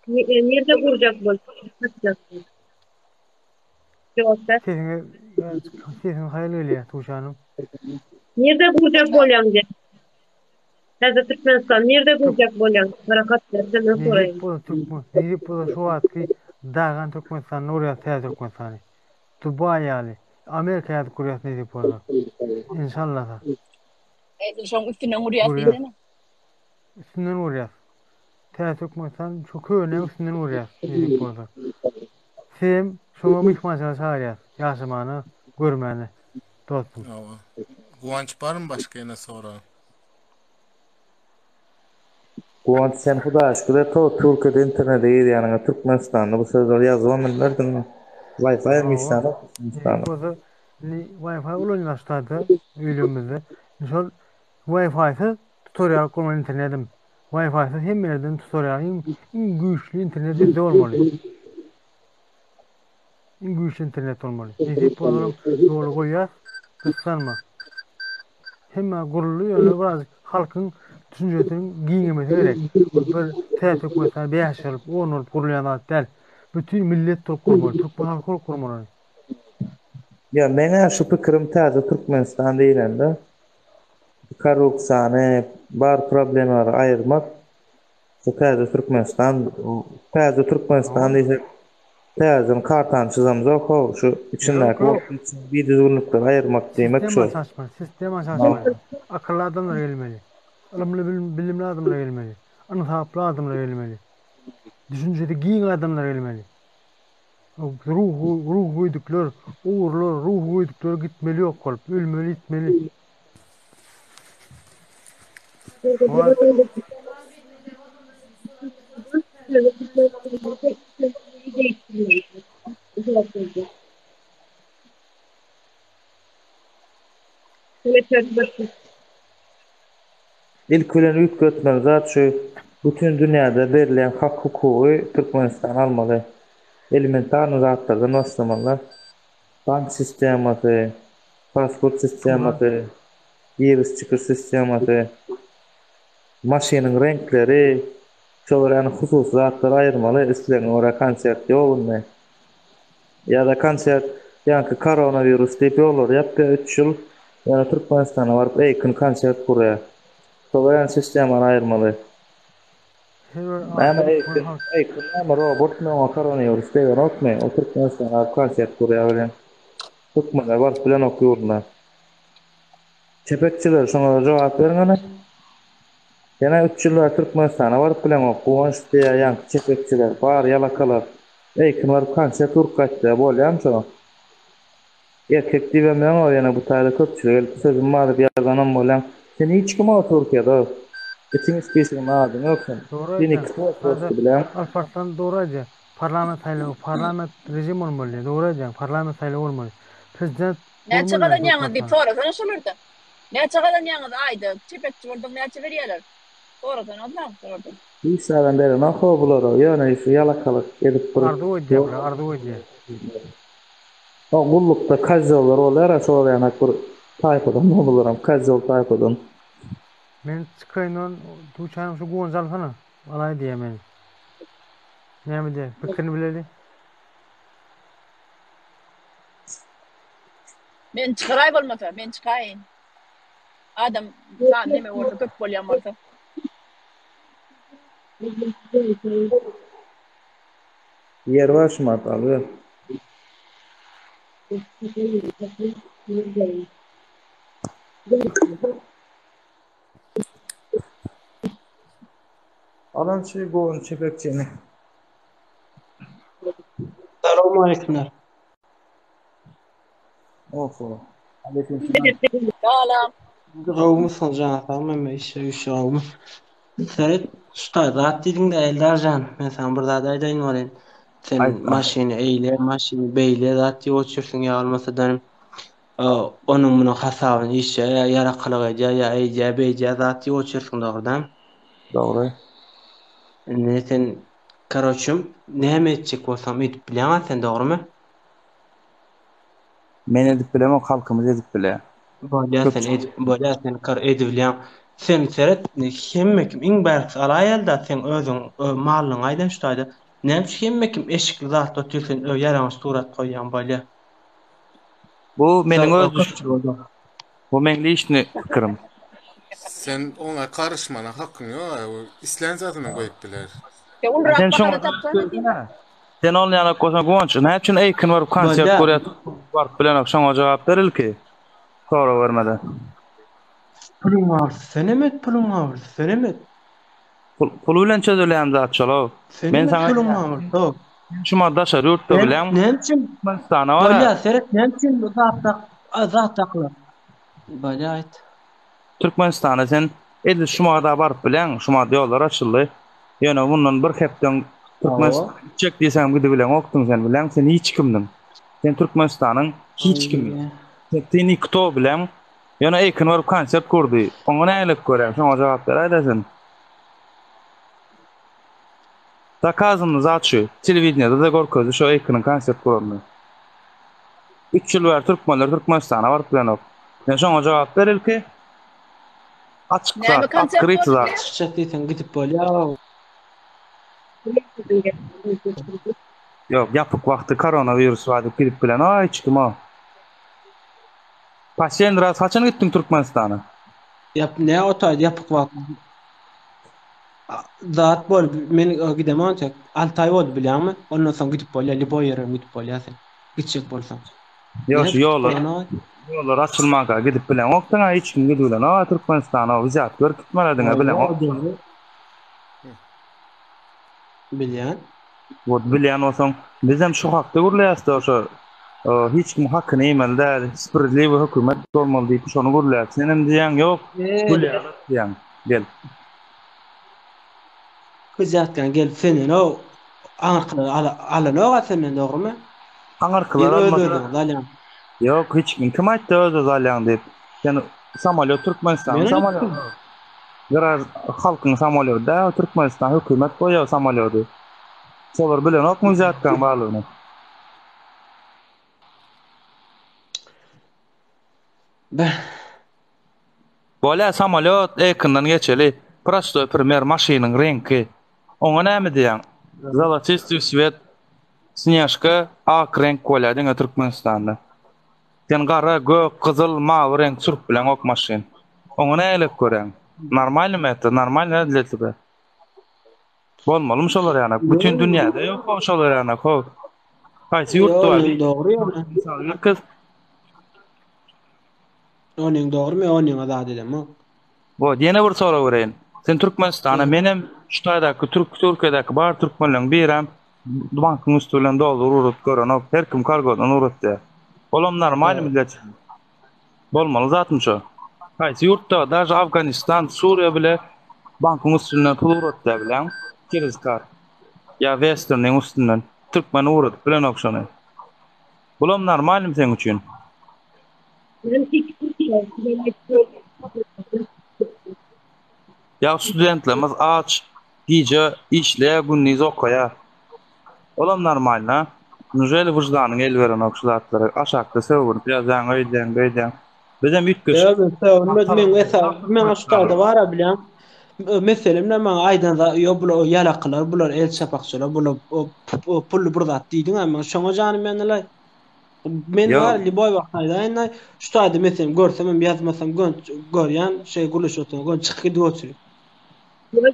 e, nirde gurjak bol? Jogap ber. Sesiňi sesiň haýal gelýär Tuşanym. Nirde gurjak bolýaň diýip. Täze Türkmenistan nirde gurjak bolýaň? Parahat ber, senden Nesip soraýyn. bolsa Türkmen, nesip bolsa şu wagtky dagan Türkmenistanda gurýas täze Türkmenistany. Dubaý ýaly, Amerika ýaly gurýas nesip bolsa. Inşallasa. Edil şoň üstünden gurýas Gurýas. diýsene. Üstünden gurýas. Täze Türkmenistan şu köne üstünden gurýas nesip bolsa. Sizem şoňa myhmançylyga çagyrýas. Ýaşamana, görmäne dostum. Hawa. Guwanç barmy başga ýene sorag? Guwanç sen Hudaýa şükür et o Türkiýede internete girýäniňe Türkmenistanda bu sözleri ýazybam bilmerdiň. Wi-Fi hem Hawa. işlänok Nesip Türkmenistanda. bolsa indi Wi-Fi ulanýas şu taýda öýlerimizde. Indi şol Wi-Fi-siz tutar ýaly bolmaly internetim. Wi-Fi-siz hemme ýerden tutar ýaly iň iň güýçli internet bizde bolmaly. Iň güýçli internet bolmaly. Nesip bolsa ýoly goýýas. Gyssanma. Hemme guruldy ýöne biraz halkyň düşünjesiniň giňemesi gerek. Bu bir täze Türkmenistan 5 bolup, 10 bolup gurulýan zat däl. Bütin millet bolup gurmaly, türkmen halky bolup gurmaly. Ýa meňä şu pikirim täze Türkmenistan diýlende korrupsiýany, bar problemalary aýyrmak şu täze Türkmenistan, täze Türkmenistan diýsek täzeden kartany çyzamzok how şu içindäki Ýok, ýok. bidüzgünlikleri aýyrmak diýmek şu. Sistema çaşmaly, sistema çaşmaly. Akylly adamlar gelmeli. Ylymly, bilimli adamlar gelmeli. Ynsaply adamlar gelmeli. Düşünjesi giň adamlar gelmeli. Ruhy, ruhy göýdükler, ogrular, ruhy göýdükler gitmeli ýok bolup, ölmeli, ýitmeli. Ilki bilen üýtgetmeli zat şu bütin dünýäde berilýän hak hukugy Türkmenistan almaly. Elementarny zatlardan başlamalylar. Bank sistemasy, pasport sistemasy, giriş çykyş sistemasy, maşynyň reňkleri, şolar ýaly hususy zatlary aýyrmaly, islegiňe görä konsert ýok indi. Ýa-da konsert ýaňky koronawirus diýip ýollary ýapýar üç ýyl, ýöne Türkmenistana baryp eýkin konsert gurýar. Şolar ýaly sistemany aýyrmaly. Her bir Näme adam eýkin, eýkin näme robotmy oňa koronawirus degenokmy? O Türkmenistana baryp konsert gurýar welin. Türkmenler baryp bilenok ýurduna. Çepekçiler şoňa jogap beriň hany. Ýene üç ýyl bäri Türkmenistana baryp bileňok. Guwanç diýýär ýaňky çepekçiler, bar ýalakalar. Eýkin baryp konsert gurup gaýtdy. Bolýamy şo? Erkek diýibem ýöňo ýene bu taýda köpçülik gelip sözüm bar diýip ýazanam bolýaň. Sen hiç kim o Türkiýede. Itiň spisginde adyň ýok sen. Dogry Seni aýdýaň. kto prosto bilýäň? Alparslan dogry aýdýar. Parlament saýlawy, parlament rejim bolmaly diýýär. Dogry aýdýaň, parlament saýlawy bolmaly. Prezident Näçe bolmaly gazanýaňyz diýip Türkmenistan. sorasana şolardan. Näçe gazanýaňyz aýda? Çepekçi bolsaň näçe berýäler? Sorasana onsoň şolardan. Hiç zadam berenok-ow bulara, ýöne şu ýalakalyk edip bir Arzuw edýär bular, arzuw edýär. O gullukda kozýollar bolýar-a, şolar ýanak bir taýpadan bularam kozýol taýpadan. Men çykaýyn on duçanym şu guwanjy alsana. Alaý diýýär meni. Näme diýýär? Pikirini bileli. Men çykaray bolmasa, men çykaýyn. Adam san neme bolsa köp bolýan bolsa. Ýer bar şumat alyber. Alan şu goň çepekçini. Salowmaleýkimler. Oho. Aleyküm selam. Salam. Gowumysyň jan sagmy hemme işe güýçe gowumy? Seret şu taý zat diýdiňdä Eldar jan men saňa bir zat aýdaýyn welin sen Aýt. maşyny eýle maşyny beýle zat diýip otyrsyň ýa bolmasadan onuň munuň hasabyny işe ýa ýarakalyk edýär ýa eýdýär beýdýär zat diýip otyrsyň dogrudan. Dogry. Indi sen karoçim näme etjek bolsaň edip bilýäňä sen dogrymy? Men edip bilemok halkymyz edip bilýär. Bolýa sen edip bolýa sen kar edibilýäň. Sen seret hemme kim iň bärkisi alaýalyda seň özüň malyňy aýdan şu taýda. Näme üçin hemme kim eşikli zatda otyr sen ö ýalaňaç surat goýýaň bolýa. Bu meniň öz Bu meň liçny pikirim. Sen oňa garyşmana hakyň ýok. Islän zadyny goýup biler. Sen ulrak Sen şoňa bahana tapsana diýip. Sen ol ýanak bolsaň Guwanç, näme üçin Eýkin baryp konsert Bolýar. gurýar, baryp bilenok, şoňa jogap ber ilki. Sorag bermede. Puluň bar bolsa senem et, puluň bar bolsa senem et. Pul, pul bilen çözülýän zat şol-ow. Senem Men et saňa puluň bar bolsa. şumat daşary ýurtda Sen bilen näme üçin Türkmenistana bar. Bolýar, seret näme üçin bu zatda zat daklar. Bolýar aýt. Türkmenistana sen edil şumada baryp bileň, şumada ýollar açyldy. Ýöne mundan bir hepde öň Türkmenistana gitjek diýseňem gidibileňokdyň sen bileň, sen hiç kimdiň. Sen Türkmenistanyň hiç kimi. Sen ty nikto bileň. Ýöne Eýkin baryp konsert gurdy. Oňa nägilik görýäň? Şoňa jogap beräýdä sen. Dokazanny zat şu. Telewideniýede-de görkezdi şo Eýkiniň konsert guranyny. Üç ýyl bäri türkmenler Türkmenistana baryp bilenok. Sen şoňa jogap ber ilki. Açyk Näme zat, konsert otkryty boldy zat. diýýä? Çykjak diýseň gidip bolýar. Ýok, ýapyk wagty koronawirus bar diýip gidip bilenok hiç kim o. Pasýen raz haçan gitdiň Türkmenistana? Ýap ne o taýda ýapyk wagt. Zat bol men gidemok entek. 6 aý boldy bilýäňmi? Ondan soň gidip bolýar, lýuboý ýere gidip bolýar sen. Gitjek bolsaň. Ýok, şu ýollar ýollar açylmanka gidip bileňokdyň-a, hiç kim gidip bilenok-a Türkmenistana, wizat berip gitmelediň-a bileňok. Bilýän. Wot bilýän bolsaň, bizem şu hakda gürleýäs-de şo hiç kim hakyny iýmeli däl, sprawiedliwy hökümet bolmaly diýip şony gürleýäs. Senem diýýäň, ýok, gülýärler diýýäň. Gel. Gyjatgan gelip senden o aňyrkylar alanok-a senden dogrymy? Aňyrkylar almasa. Öz-özüňizi alýaň. Ýok, hiç kim kim aýtdy öz-özi alýaň diýip. Sen samolýot Türkmenistanyň samolýoty. Graž halkyň samolýoty däl, Türkmenistan hökümet goýýar samolýoty. Şolar bilenokmy wzýatkaň barlygyny? Beh. Bolýa samolýot ekinden geçeli. Prostoý primer maşynyň reňki. Oňa näme diýýäň? Zolotistyý svet snežka ak reňk bolýar diňe Türkmenistanda. Sen gara, gök, gyzyl, mawy reňk sürüp bileňok maşyn. Oňa nägilek görýäň? Normalnymy это? Normalny dla тебя? Bolmalymy şolar ýanak? Bütin dünýäde ýok ho şolar ýanak ho. Haýsy ýurtda bar? Onuň dogry ýöne. Mysal görkez. Onuň dogry men onuňa zat edemok. Bot ýene bir sorag bereýin. Sen Türkmenistana menem şu taýdaky türk Türkiýedäki bar türkmenleň birem bankyň üsti bilen dollar ugradyp görenok. Her kim kargodan ugratýar. Olam normalmy dla тебя? Bolmaly zatmy şo? Haýsy ýurtda daže Afganistan, Suriýa bile bankyň üstünden pul ugratýar bileň? Через kart. Ýa Westerniň üstünden. Türkmen ugradyp bilenok şony. Bulam normalmy seň üçin? Ýa studentlerimiz aç, gije işleýär, gündiz okaýar. Olam normalny. Nujeli wyždanyň el berenok şu zatlara. Aşakda sögünip ýazýaň, öýdýäň, beýdýäň. Bizem üýtgeşik. Ýok, men sögünmedim. Meň esasy meň şu taýda bar-a bilýäň. Meselem näme maňa aýdan zat, ýok bular ýalakylar, bular el çapakçylar, bular pully bir zat diýdiň-ä, meň şoňa janym ýandy-laý. Men Ýok. bar lýuboý wagt aýdaýyn-da, şu taýda meselem görsemem ýazmasam gön görýän, şeý gürleşip oturan gön çykyp gidip otyr.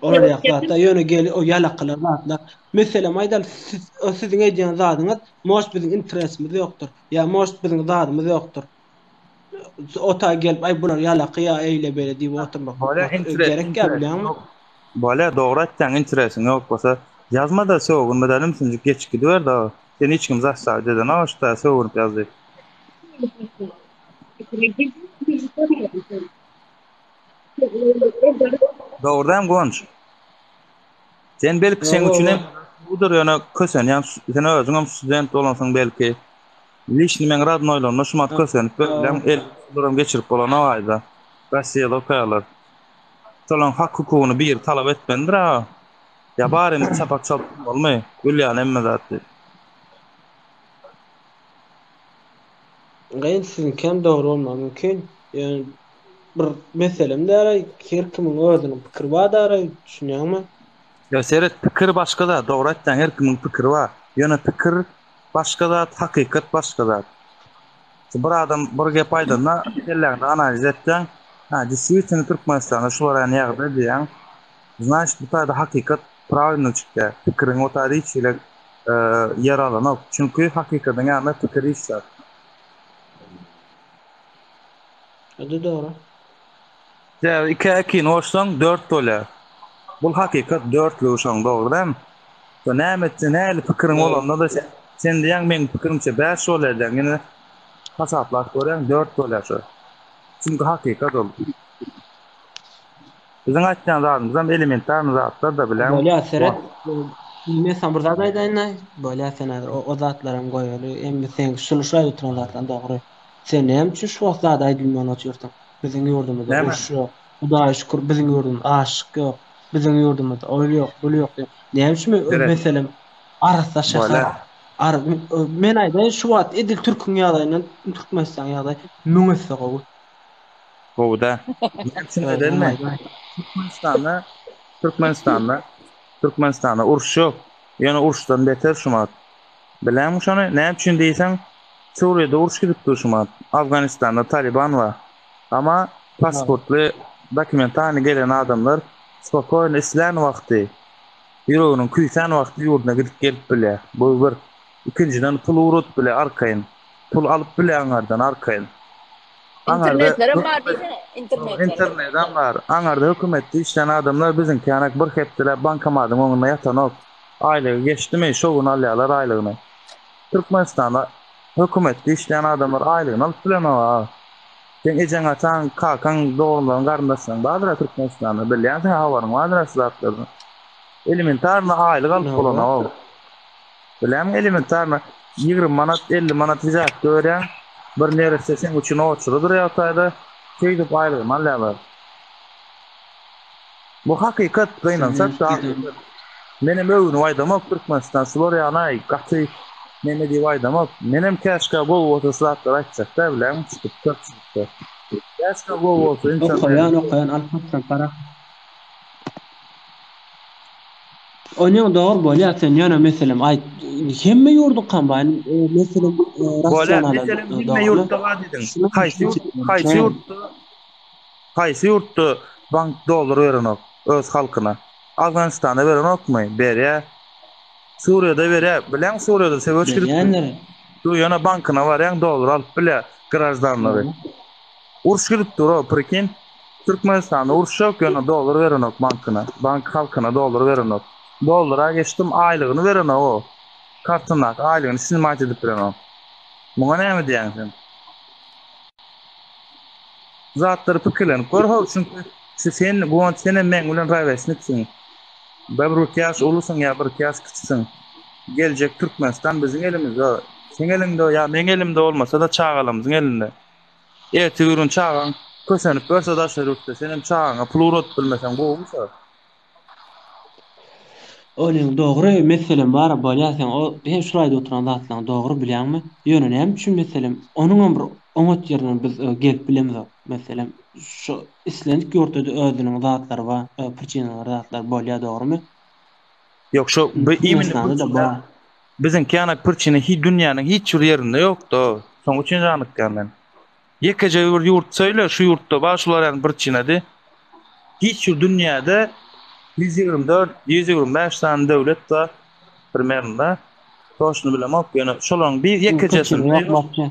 Olar ýaly zatlar ýöne gel o ýalakylar zatlar. Meselem aýdaly siz o siziň edýän zadyňyz может biziň interesimiz ýokdur. Ýa может biziň zadymyz ýokdur. O taý gelip aý bular ýalaky ýa eýle beýle diýip oturmak Bolýa interes gerek ýa bilýäňmi? Bolýa dogry aýtýaň interesiň ýok bolsa ýazma-da sögünme-de ümsünjik geçip gidiber-de. Seni hiç kim zastawiť edenok şu taýda sögünip ýaz diýip. Dogry dämi Guwanç? Sen belki seň üçin hem budur ýöne kösenýän sen özüňem student bolansyň belki. Lişni meň radnoýlarymda şumat kösenip bilen el duram geçirip bolanok aýda. Rossiýada okaýarlar. Şolaň hak hukugyny biri talap etmelidir a. Ýa barymyz çapak çalyp bolmaly, gül ýaly hemme zat diýip. Gaýyn siziňkem dogry bolmagy mümkin. Ýöne bir meselem däl, her kimiň özüniň pikiri bar däl, düşünýäňmi? Ýa seret, pikir başga zat, dogry aýtýaň, her kimiň pikiri bar. Ýöne pikir başga zat, hakykat başga zat. Bir adam bir gep aýdanda kelläňde analiz etýäň, ha, действительно Türkmenistanda şular ýaly ýagdaý diýýäň. Znaçt bu taýda hakykat prawilno çykýar. Pikiriň o taýda hiç hili. ýer alanok. Çünki hakykadyň ýanynda pikir işlär. O-da dogry. Sebäbi ikä ikini goşsaň dört bolýar. Bul hakykat dörtlügi şoň dogry dälmi? Şo näme etse nähili pikiriň bolanda-da sen sen diýýäň meň pikirimçe bäş bolýar diýýäň ýene hasaplap görýäň dört bolýar şo. Çünki hakykat ol. Biziň aýtýan zadymyzam elementarny zatlar-da bileň. Bolýar seret. Men saňa bir zat aýdaýyn-da. Bolýar sen häzir o zatlaram goýaly. Emma seň şul şu aýdyp oturan zatlaryň dogry. Sen näme üçin şu wagt zat aýdylman otyrsyň? Biziň ýurdumyzda uruş ýok. Hudaýa şükür biziň ýurdumyzda açlyk ýok. Biziň ýurdumyzda ol ýok, bul ýok diýip. Näme üçin meselem arassa şäher. Men aýdaýyn şu wagt edil türküň ýagdaýyndan Türkmenistanyň ýagdaýy müň esse gowy. Gowy-da. Näme üçin aýdaýynmy? Türkmenistanda Türkmenistanda Türkmenistanda uruş ýok. Ýöne uruşdan beter şu wagt. Bilýäňmi şony? Näme üçin diýseň, Suriýada uruş gidip dur şu wagt. Afganistanda Taliban bar. Amma pasportly dokumentany gelen adamlar spokoýno islän wagty, ýüreginiň küýsän wagty ýurduna gidip gelip bilýär. Bu bir. Ikinjiden pul ugradyp bilýär arkaýyn. Pul alyp bilýär aňardan arkaýyn. Aňarda Internetlerem bar diýsene, internetlerem. Internedem bar. Aňarda hökümetde işleýän adamlar biziňki ýanak bir hepdeläp bankomadyň öňünde ýatanok. Aýlygy geçdimi, şo gün alýarlar aýlygyny. Türkmenistanda hökümetde işleýän adamlar aýlygyny alyp bilenok aga. Seň ejeň-ataň, kakaň, doganlaryň, garyndaşlaryň bardyr-a Türkmenistanda, bilýänsiň habaryň bardyr-a şu zatlardan. Elementarny aýlyk alyp bolanok. Bilýäňmi elementarno 20 manat 50 manat wizatda berýäň bir neresse seň üçin oçura durýar o taýda şeýdip aýlygyny alýarlar. Bu hakykat gynansak-da hakykat. Menem öwünip aýdamok Türkmenistan şular ýaly gaty neme diýip aýdamok. Menem käşgä gowy bolsa şu zatlary aýtjak-da bilýäňmi çykyp köpçülikde. Käşgä gowy bolsa internet. Okaýan okaýan alyp satsaň para. Onyň dogry bolýar sen ýöne meselem aýt hemme ýurduň kombaýn meselem Bolýar meselem hemme ýurtda bar diýdiň. Haýsy ýurt haýsy ýurtda haýsy ýurtda bank dollar berenok öz halkyna. Afganistanda berenokmy? Berýär. Suriýada berýär. Bilýäňmi Suriýada söweş gidip Berýändir. dur ýöne bankyna barýaň dollar alyp bilýär graždanlary. Uruş gidip dur o prikin. Türkmenistanda uruş ýok ýöne dollar berenok bankyna. Bank halkyna dollar berenok. Dollara geçdim aýlygyny berenok o. Kartyndaky aýlygyny snimat edip bilenok. Muňa näme diýýäň sen? Zatlary pikirlenip gör how çünki şu sen Guwanç senem meň bilen rawesniksiň. Be bir iki ýaş ulusyň ýa bir iki ýaş kiçisiň. Geljek Türkmenistan biziň elimizde. Seň eliňde ýa meň elimde bolmasa-da çagalarymyzyň elinde. Ertir bir gün çagaň kösenip görse daşary ýurtda, senem çagaňa pul ugradyp bilmeseň gowumy şo? Onuň dogry meselem bar bolýa sen o hem şul aýdyp oturan zatlaň dogry bilýäňmi? Ýöne näme üçin meselem onuňam bir oňat ýerinden biz gelip bilemizok. Meselem şu islendik ýurtda-da özüniň zatlary bar, pričinalary zatlary bolýa dogrymy? Ýok şo bu imенно Türkmenistanda-da bar. Biziňki ýanak prçina hiç dünýäniň hiç bir ýerinde ýokda. Şoň üçin janykýan men. Ýekeje bir ýurt söýle, şu ýurtda bar şular ýaly prçinady. Hiç bir dünýäde 124, 125 sany döwlet bar primerno. Toşny bilemok, ýöne şolaryň bir ýekejesinde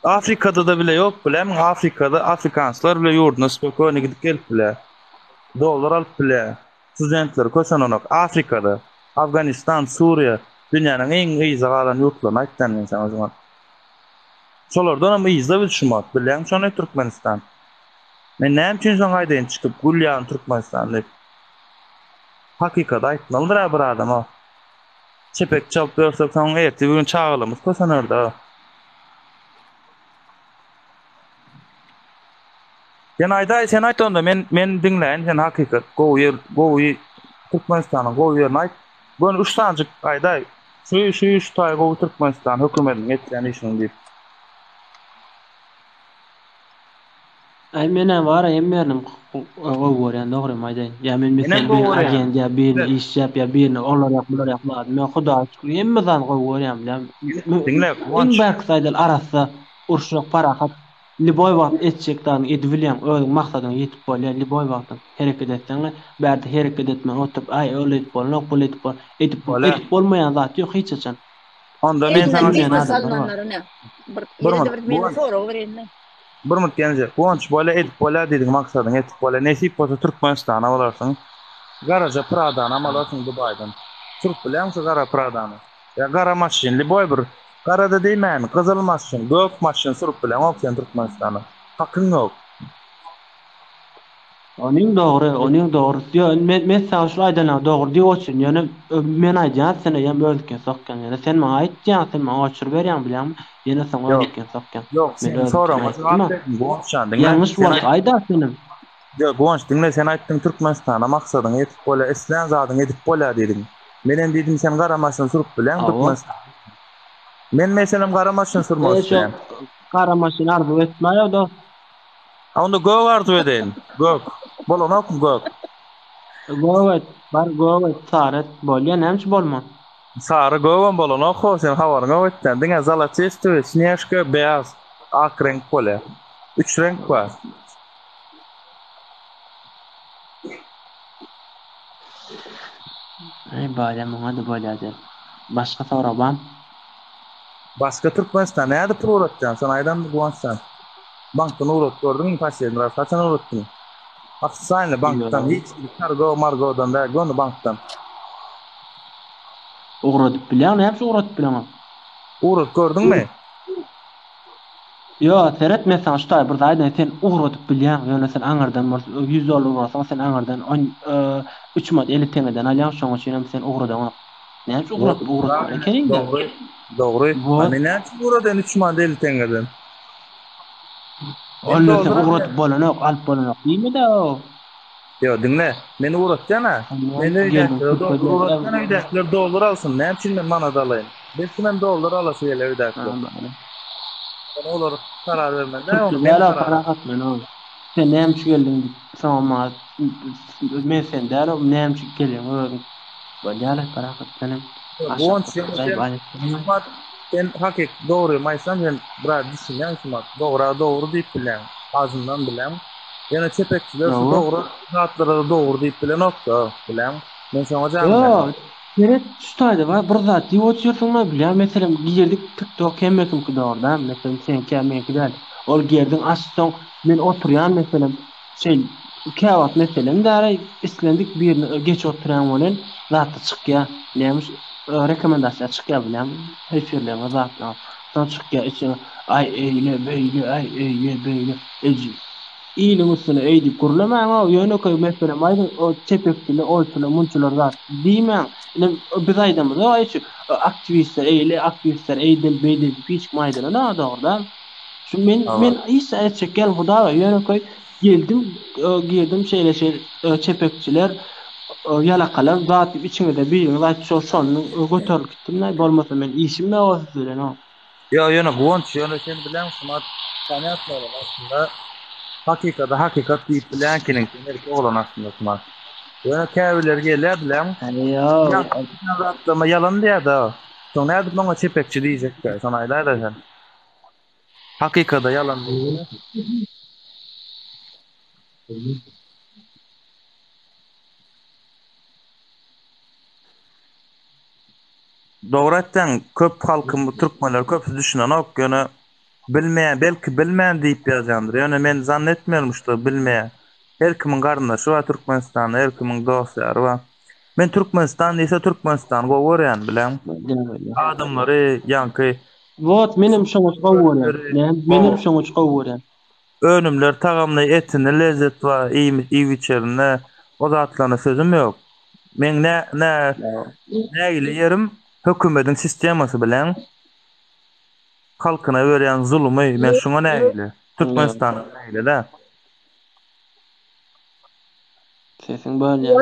Afrikada-da bile ýok, bilämiň Afrikada afrikanslar bile ýurduna spokojny gidip gelip bilýär. Dollar alyp bilýär. Studentler kösenenok Afrikada, Afganistan, Suriýa, dünýäniň iň yza galan ýurtlaryny aýtýan men saňa şu wagt. Şolardanam yzda biz şu wagt, bilýäňmi şony Türkmenistan. Men näme üçin şoňa aýdaýyn çykyp gül ýaly Türkmenistan diýip. Hakykaty aýtmalydyr-a bir adama. Çepek çalyp ýörsek soň ertir bir gün çagalarymyz kösener-de. Sen aýdaý, sen aýt onda men men diňläýin sen hakykat gowy ýer, gowy Türkmenistanyň gowy ýerini aýt. Göni üç sanjyk aýdaý. Şu şu şu taý gowy Türkmenistan hökümetiniň etýän işiniň diýip. Aý menä bara hemme ýerinem gowy görýän dogrymy aýdaýyn. Ýa men Menem meselem gowy birini görýän. agent ýa birini işçäp ýa birini olar ýak bular ýak zadym ýok. Hudaýa şükür hemme zady gowy görýän bilýäňmi. Diňle Iň Guwanç. bärkisi aýdaly arassa, uruş ýok, parahat. Lýuboý wagt etjek zadyňy edibilýäň, özüň maksadyňa ýetip bolýar lýuboý wagtam hereket etseňle, bärde hereket etmän oturyp aý ol edip bolanok, bul edip bol, edip Bolýar. edip bolmaýan zat ýok hiç haçan. Onda men Elinden saňa Bilmeýän gelmez adamlar bar. almanlar ine. Bir Bir ýene-de minut, bir meni Guwanç. sorag bereýin-de. Bir minut gelnje. Guwanç bolýa edip bolýa diýdiň maksadyňa ýetip bolýa. Nesip bolsa Türkmenistana bolarsyň. Garaja Pradanam alarsyň Dubaýdan. Sürüp bilýäňmi şu gara Pradany? Ýa gara maşyn, lýuboý bir garada diýmäýin, gyzyl maşyn, gök maşyn sürüp bileňok sen Türkmenistana. Hakyň ýok. Onyň dogry, onyň dogry. Ýo, men men saňa şul aýdanyňa dogry diýip otyryn. Ýöne men aýdýan sen eýýäm özüňkini sokýaň. Ýöne sen maňa aýtýaň, sen maňa oçur berýäň bilýäňmi? Ýene soň Ýok. özüňkini sokýaň. Ýok, Men seniň özümkini soragyňa jogap aýtdym-a. berdim, Guwanç jan, diňle. Ýalňyş Sen bolsa aýda senem. Ýok, Guwanç, diňle, sen aýtdyň Türkmenistana maksadyňa ýetip bolýar, islän zadyňy edip bolýar diýdiň. Menem diýdim sen gara maşyn sürüp bilýäň Hawa. Türkmenistan. Men meselem gara maşyn sürmek Eý şo isleýän. gara maşyn arzuw etmäýo dost. A onda gök arzuw edeýin. Gök. Bolanokmy gök? Gök et, bar gök et, sary et, bolýa näme üçin bolman. Sary gögem bolanok-how, sen habaryň ýok etýän. Diňe zolotistowy, snežka, beýaz, ak reňk bolýar. Üç reňk bar. Eý bolýa muňa-da bolýa diýen. Başga sorag barmy? Başga Türkmenistan nädip pul ugratýaň? Şony aýdam Guwanç jan. Bankdan ugradyp gördüňmi poslediň raz haçan ugratdyň? Ofitsialny bankdan Ýok. hiç hili kargo margodan däl göni bankdan. Ugradyp bilýäň näme üçin ugradyp bileňok? Ugradyp gördüňmi? Ýok seret men saňa şu taýy bir zat aýdaýyn sen ugradyp bilýäň ýöne sen aňyrdan bir 100 dollar ugrasaň sen aňyrdan on üç manat 50 teňňeden alýaň şoň üçin hem sen ugradaňok. Näme üçin ugrat ugratmaly ekeniňdä? Dogry dogry. A Wot. men näme üçin ugradaýyn üç manat 50 teňňeden? Men Onda sen dollar ugradyp alýan. bolanok alyp bolanok diýme-dä o. Ýok diňle men ugratýan-a. Men Geldim öýdäkilere köp dollar bolýar. ugratýan öýdäkiler dollar alsyn näme üçin men manat alaýyn? Belki men dollar alasy geler öýdäkiler. Ony olar karar bermeli däl ony Türkçe men däl-ä karar parahat men o. Sen näme üçin geldiň diýip soňam maňa men sen däl-ow näme üçin gelýäň özüň. Bolýar-a parahat senem aşak Guwanç ýöne otursaý sen baý etdirme. Şumat sen hakyk dogrymy aýtsam sen biraz düşünýäň şumat dogra dogry diýip bilýäň azyndan bilýäň ýöne çepekçiler şu Hawa. dogry zatlara-da dogry diýip bilenokda bilýäň men şoňa janlanýan. Ýok seret şu taýda bar bir zat diýip otyrsyňda bilýän meselem girdik tiktok hemme kimki dogry däl meselem seňki ýa meňki däl ol girdiň açsaň men oturýan meselem Şeý, käwagt meselem däl-aý, islendik birine geç oturýaň welin, zatda çykýa. Nämiş, rekomendasiýa çykýa bilýäňmi? Efirleriňe zatlaryňa. Soň çykýa içiňe, aý eýle, beýle, aý eýle, beýle. Eji, iliň üstüne eý diýip gürlemäň-ow, ýönekeý meselem aýdyň, o çepekçiler, olçular, munçular zat diýmäň. Ine, biz aýdamyzok-aý şu aktiwistler eýle, aktiwistler eýdil, beýdil diýip hiç kim aýdanok-a dogry däl. Şu men men hiç zat etjek däl Hudaý ýönekeý geldim girdim şeýle şeýle çepekçiler ýalakalar zat diýip içiňizde biriňiz aýtdy şol şony göterip gitdim da bolmasa men işim ýok o siz bilen o. Ýok ýöne Guwanç ýöne sen bileň şumat ponýatno oglan aslynda hakykada hakykat diýip bilýän ekeniň sen erkek oglan aslynda şumat ýöne käbirleri gelýär bileň Ýok. Zatlama ýalan diýýärda soň nädip maňa çepekçi diýjekkä şony aýdaýda sen. Hakykada ýalan diýsene. Dogry aýtýaň, köp halkym türkmenler köpüsi düşünenok, ýöne bilmeýän, belki bilmän diýip ýazýandyr. Ýöne men zan etmeýärin şo bilmeýän. Her kimiň garyndaşy bar Türkmenistanda, her kimiň dost-ýary bar. Men Türkmenistan diýse Türkmenistany gowy görýän bileň. Adamlary ýaňky Wot menem şoň üçin gowy görýän. Näme menem şoň üçin gowy görýän. Önümler tagamly etinde lezzet bar iýmit iýip içerinde o zatlaryna sözüm ýok. Meň nä nä nägile ýerim hökümediň sistemasy bilen halkyna berýän zulumy men şuňa nägile. Türkmenistana nägile dä. Sesiň bölýär.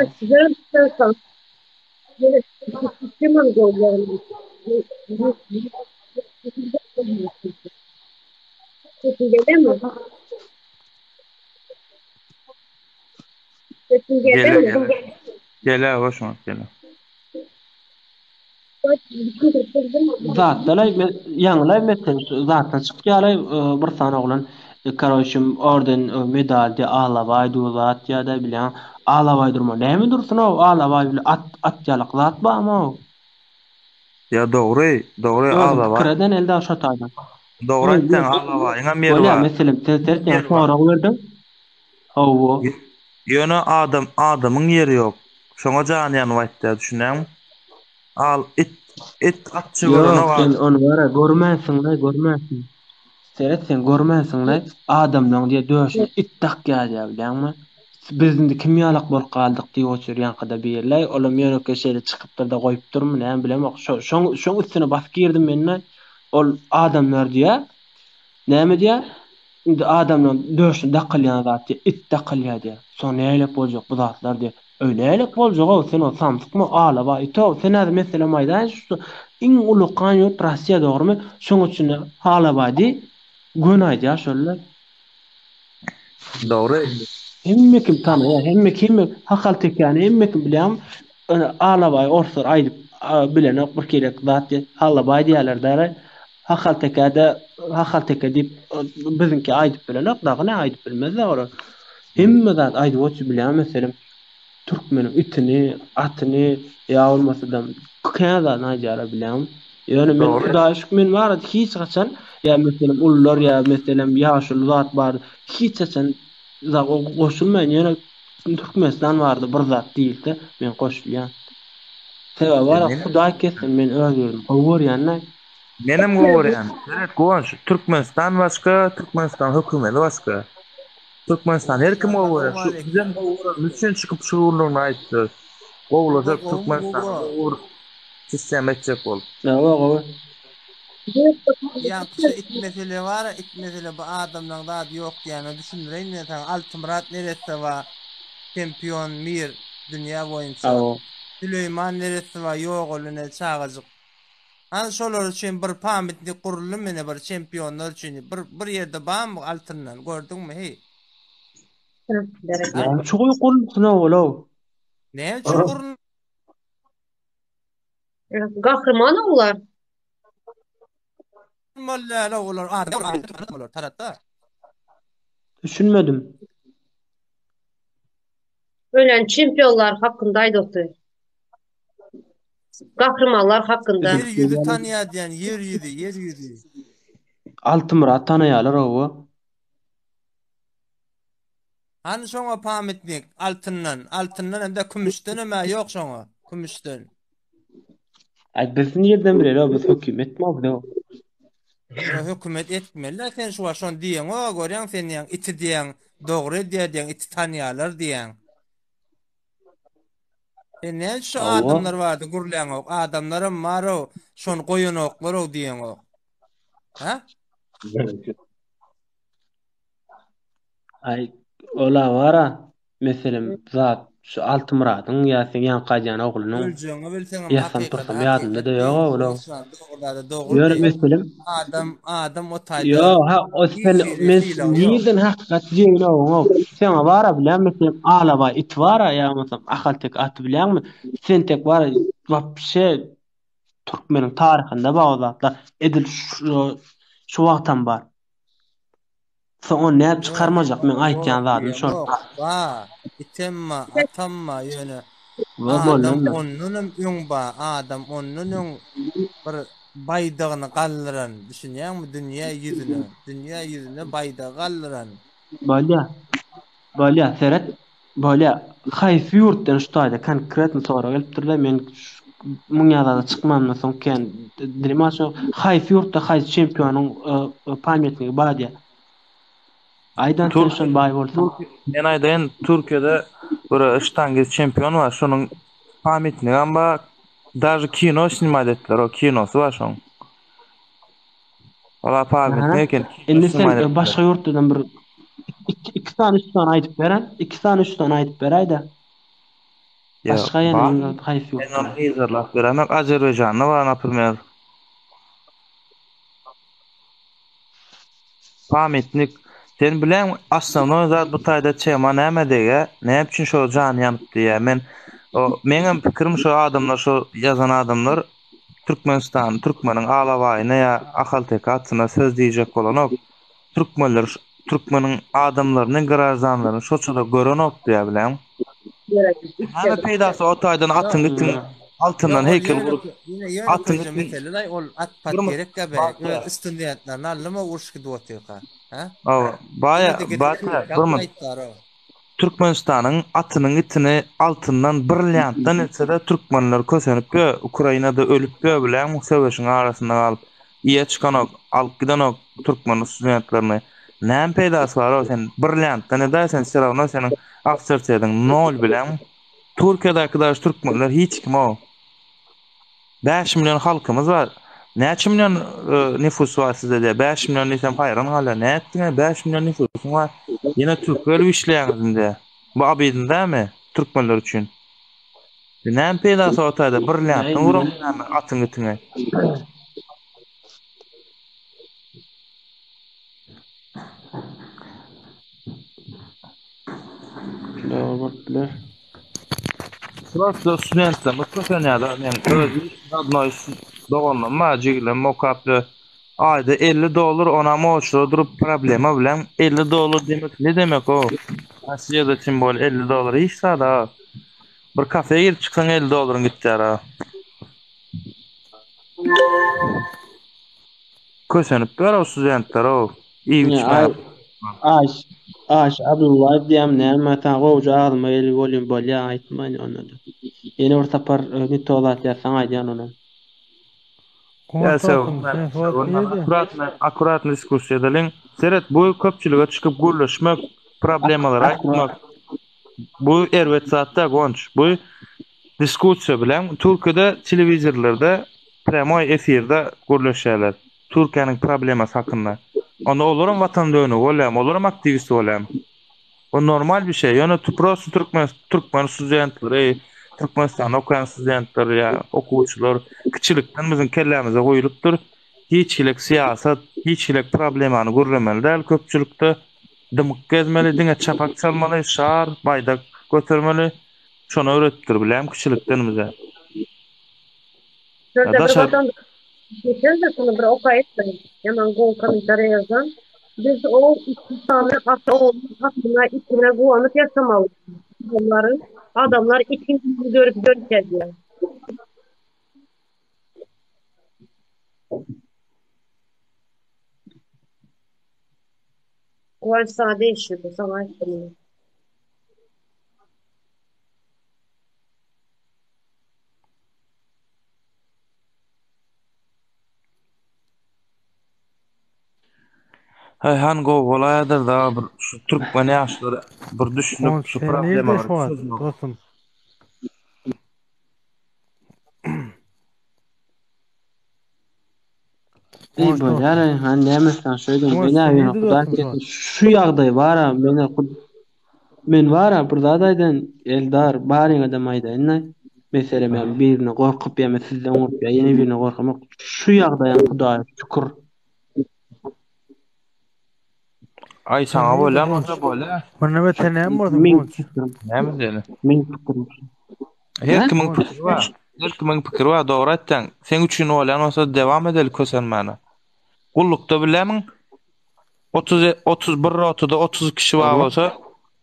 Gele gele. Gele hoşuma gele. Zatdan aý ýaňylaý meselem zatdan çykýalaý bir sany oglan. Karoçe orden medal diýä alabaý dur zat diýä-de bilýäň. Alabaý durma näme dursun-ow alabaý bile at at ýalak zat barmy-ow. Ýa dogry, dogry Özüň alabaý. pikir eden Eldar şo taýdan. Dogry aýtýaň alabaýyňam ýeri Bolýa bar. meselem sen seret Ýeri bar. sorag berdiň. Hawa. Ýöne adam adamyň ýeri ýok. Şoňa jany ýanyp aýtýar düşünýäňmi? Al it it atça Ýok görenok sen adam. ony bara görmänsiňlaý görmänsiň. Seret sen görmänsiňlaý adamlaň diýe döşüne it dakýar diýä bilýäňmi? Biz indi kim ýalak bolup galdyk diýip otyr ýaňkyda birlaý olam ýönekeý şeýle çykypdyrda goýupdyrmy näme bilemok şo şoň şoň üstüne basyp girdim menlaý ol adamlar diýä näme diýä Indi adamlaň döşüne dakylýan zat diýýär, it dakylýar diýýär. Soň nähilek boljak bu zatlar diýýär. Öý nähilek boljag-ow, sen o samsykmy, alabaý it-ow, sen häzir meselem aýdaýyn şu iň ullakan ýurt Russiýa dogrymy, şoň içinde alabaý diý, göni aýdýar şol-da. Dogry. Hemme kim tanaýar, hemme kim Hakaltekäni hemme kim bilýärmi? Alabaý orslar aýdyp bilenok bir kerek zat diýip, halabaý diýýärler däl-ä. Hakaltekäde Hakalteke diýip biziňki aýdyp bilenok, dagy ne aýdyp bilmezler olar. Hemme zat aýdyp otyr bilýäňmi meselem türkmeniň itini, atyny ýa bolmasa-da kän zadyny aýdýarlar bilýäňmi. Ýöne men Hudaýa şükür men barada hiç haçan ýa meselem ulular ýa meselem ýaşuly zat bar hiç haçan goşulmaýan ýöne Türkmenistan barada bir zat diýilse men goşulýan. Sebäbi bara Hudaý kessin men öz ýurdumy gowy görýän-dä. Menem gowy görýän. Seret Guwanç, Türkmenistan başga, Türkmenistan hökümeti başga. Türkmenistan her kim gowy görýär. Şu bizem gowy görenimiz üçin çykyp şu gürrüňini aýtdy. Gowulajak Türkmenistany gowy bir sistema etjek bolup. Hawa gowy. Ýaňky şu it mesele bar-a, it mesele bu adamlaň zady ýok diýýäne düşündireýin men saňa. Altymyrat neresse bar, çempion mir dünýä boýunça. Hawa. Süleýman neresse bar, ýogaldy ine çagajyk. Hany şolar üçin bir pamytnik guruldymy ine bir çempionlar üçin bir bir ýerde barmy altyndan gördüňmi heý. Näme üçin goýup gurulsyn ol-ow? Näme üçin gurul Gahryman olar. Maly däl olar adam olar tarapda. Düşünmedim. Ölen çempionlar hakynda aýdyldy. Gahrymanlar hakynda. Ýer ýüzi tanýar diýen ýer ýüzi ýer ýüzi. Altymyrat tanaýarlar owa. Hany şoňa pamitnik altyndan altyndan hem-de kümüşden hem-ä ýok şoňa kümüşden. Aý biz nirden bileli biz hökümetmi biz. Ýa hökümet etmeli sen şu wagt şony diýeňok görýäň sen diýýäň iti diýýäň dogry edýär diýýäň iti tanýarlar diýýäň. Sen näme üçin şu adamlar barada gürläňok adamlaram barow şony goýanoklarow diýeňok. Hä? Aý ola bara meselem zat şu Altymyradyň ýa seň ýaňky aýdýan oglunyň Öljegiňi bilseňem ýatsam hakykata tursam hakykat ýadymda-da diý. ýog ol. Dogry zada dogry Ýöne diý. meselem Adam adam o taýda Ýo ha o hiç sen hili men sylagy ýok. nirden hakykat diýeýin oňa. Saňa bara bilýän meselem alabaý it bara ýa bolmasam ahalteke aty bilýäňmi? Sen tek bara wapşe türkmeniň taryhynda bar o zatlar. Edil şu şu wagtam bar. Soň ony nädip Ýok, çykarmajak meň ýok aýtýan zadym şol. diýemok. Ba, item ba, atam ba, ýöne Wa adam bolanda. ondanam öň ba, adam ondan öň bir baýdagyny galdyran, düşünýäňmi, dünýä ýüzüne, dünýä ýüzüne baýdagy galdyran. Bolýa. Bolýa, seret. Bolýa. Haýsy ýurtdan şu taýda konkretno sorag gelipdir-de, men muň ýaly zada çykmandan soň kän dilim açanok. Haýsy ýurtda haýsy çempionyň pamýatnigi bar diýýär. Aýdan sen şony baý bolsaň. Men aýdaýyn, Türkiýede bir ştangist çempion bar, şonuň pamýatnigam bar, daže kino snimat etdiler, o kinosy bar şoň. Ola pamytnik eken. Indi sen başga ýurtlardan bir iki sany üç sany aýdyp beren, iki sany üç sany aýdyp beräýdä. Başga ýene haýsy ýurt? Men ony yzarlap berämek Azerbaýjanda bar naprimer. Pamytnik. Sen bileň osnownoý zat bu taýda tema näme degä? Näme üçin şo jany ýanyp diýýä? Men o meňem pikirim şo adamlar şo ýazan adamlar Türkmenistan türkmeniň alabaýyna ýa ahalteke atyna söz diýjek bolanok. Türkmenler. Türkmeniň adamlaryny, graždanlaryny şoçada görenok diýýär bileň. Näme peýdasy o taýdan atyň itiň altyndan heýkel gurup atyň itiň mesele ol at pat gerek be öz studentlerini aldyma uruş gidip otyrka. Ha? Baýa baýa bir Türkmenistanyň atynyň itini altyndan brilliantdan etse-de türkmenler kösenip ýö, Ukrainada ölüp ýö bileňmi söweşiň arasynda galyp. Iýe çykanok, alyp gidenok türkmen studentlerini. Näme peýdasy bar o sen brilliantdan edäý sen wse rawno seniň awtoritetiň nol bileňmi. Türkiýedäki daşy türkmenler hiç kim o. 5 million halkymyz bar. Näçe million e, nüfus bar sizde diýýär. 5 million diýsem haýran galýar. Näme etdiň? 5 million nüfusyň bar. Ýene türk bölüp işleýäňiz indi. Bu abydyn dämi türkmenler üçin? Näme peýdasy o taýda brilliantdan uran näme atyň itiňe. Dogry bolup biler. Prosta studentlerimiz kösenýärler. Men öz rodnoý doganlarym bar, jigilerim okap ýör. Aýda 50 dollar onam oçura durup problema bilen 50 dollar demek ne demek o? Rossiýada tim bol 50 dollar hiç zat a. Bir kafeýe girip çyksaň 50 dollaryň gitýär a. Kösenip ýör o studentler o. Iýip içmäge. Aş, Aş Abdullaýew diýýämi näme saňa gowja agzyma geldi welin bolýa aýtmaýyn onda-da. Ýene bir sapar ne to zat ýazsaň aýdýan onam. Ýa akkuratny akkuratny diskussiýa edeliň. Seret bu köpçülige çykyp gürleşmek, problemalary aýtmak bu erbet zat däl Gonç. Bu diskussiýa bilen Türkiýede telewizorlarda prýamoý efirde gürleşýärler. Türkiýäniň problemasy hakynda. Onda olaram watan dönügi bolýarmy? Olaram aktiwist bolýarmy? Bu normal bir şey. Ýöne prosta türkmen türkmen studentleri, Türkmenistanda okaýan studentler ýa okuwçylar kiçilikden biziň kellämize guýlupdyr. Hiç hili syýasat, hiç hili problemany gürlemeli däl köpçülikde. Dymyk gezmeli, diňe çapak çalmaly, şar, baýdak götermeli. Şony öwretipdir bilýäňmi kiçilikden bize. Şurada bir watan geçen de şunu bir okaýypdym. Ýaman gowy kommentariýa ýazan. Biz o iki sany ata ogluň atyna itine guwanyp ýaşamaly. Adamlaryň adamlar itiň ýüzüni görüp dönük edýär. Guwanç saňa degişli bu, saňa aýtdym muny. Haý han gowy bolaýadyr da bir şu türkmen ýaşlary bir düşünip şu Sen nirde problemalary şu wagt çözmek. dostum? Eý Guwanç bolýar dostum. eý han näme sen şeýdin Guwanç men sen ýöne nirde hudaý dostum şu kesin wagt? şu ýagdaý bara men men bara bir zat aýdan Eldar baryňadam aýdaýyn-da meselem ýa birine gorkup ýa men sizden gorkup ýa ýene birine gorkamok şu ýagdaýam hudaýa şükür Aý Sen saňa nirde bolýar Guwanç? bolsa bolýar. Mundan beter näme bolsun meň Guwanç? pikirim Näme diýeli? meň pikirim Her Hä? kimiň Guwanç. pikiri bar. Her kimiň pikiri bar, dogry aýtýaň. Seň üçin bolýan bolsa dewam edeli kösenmäne. Gullukda bilýärmiň? 30 31 rotada 30 kişi bar Hawa. bolsa,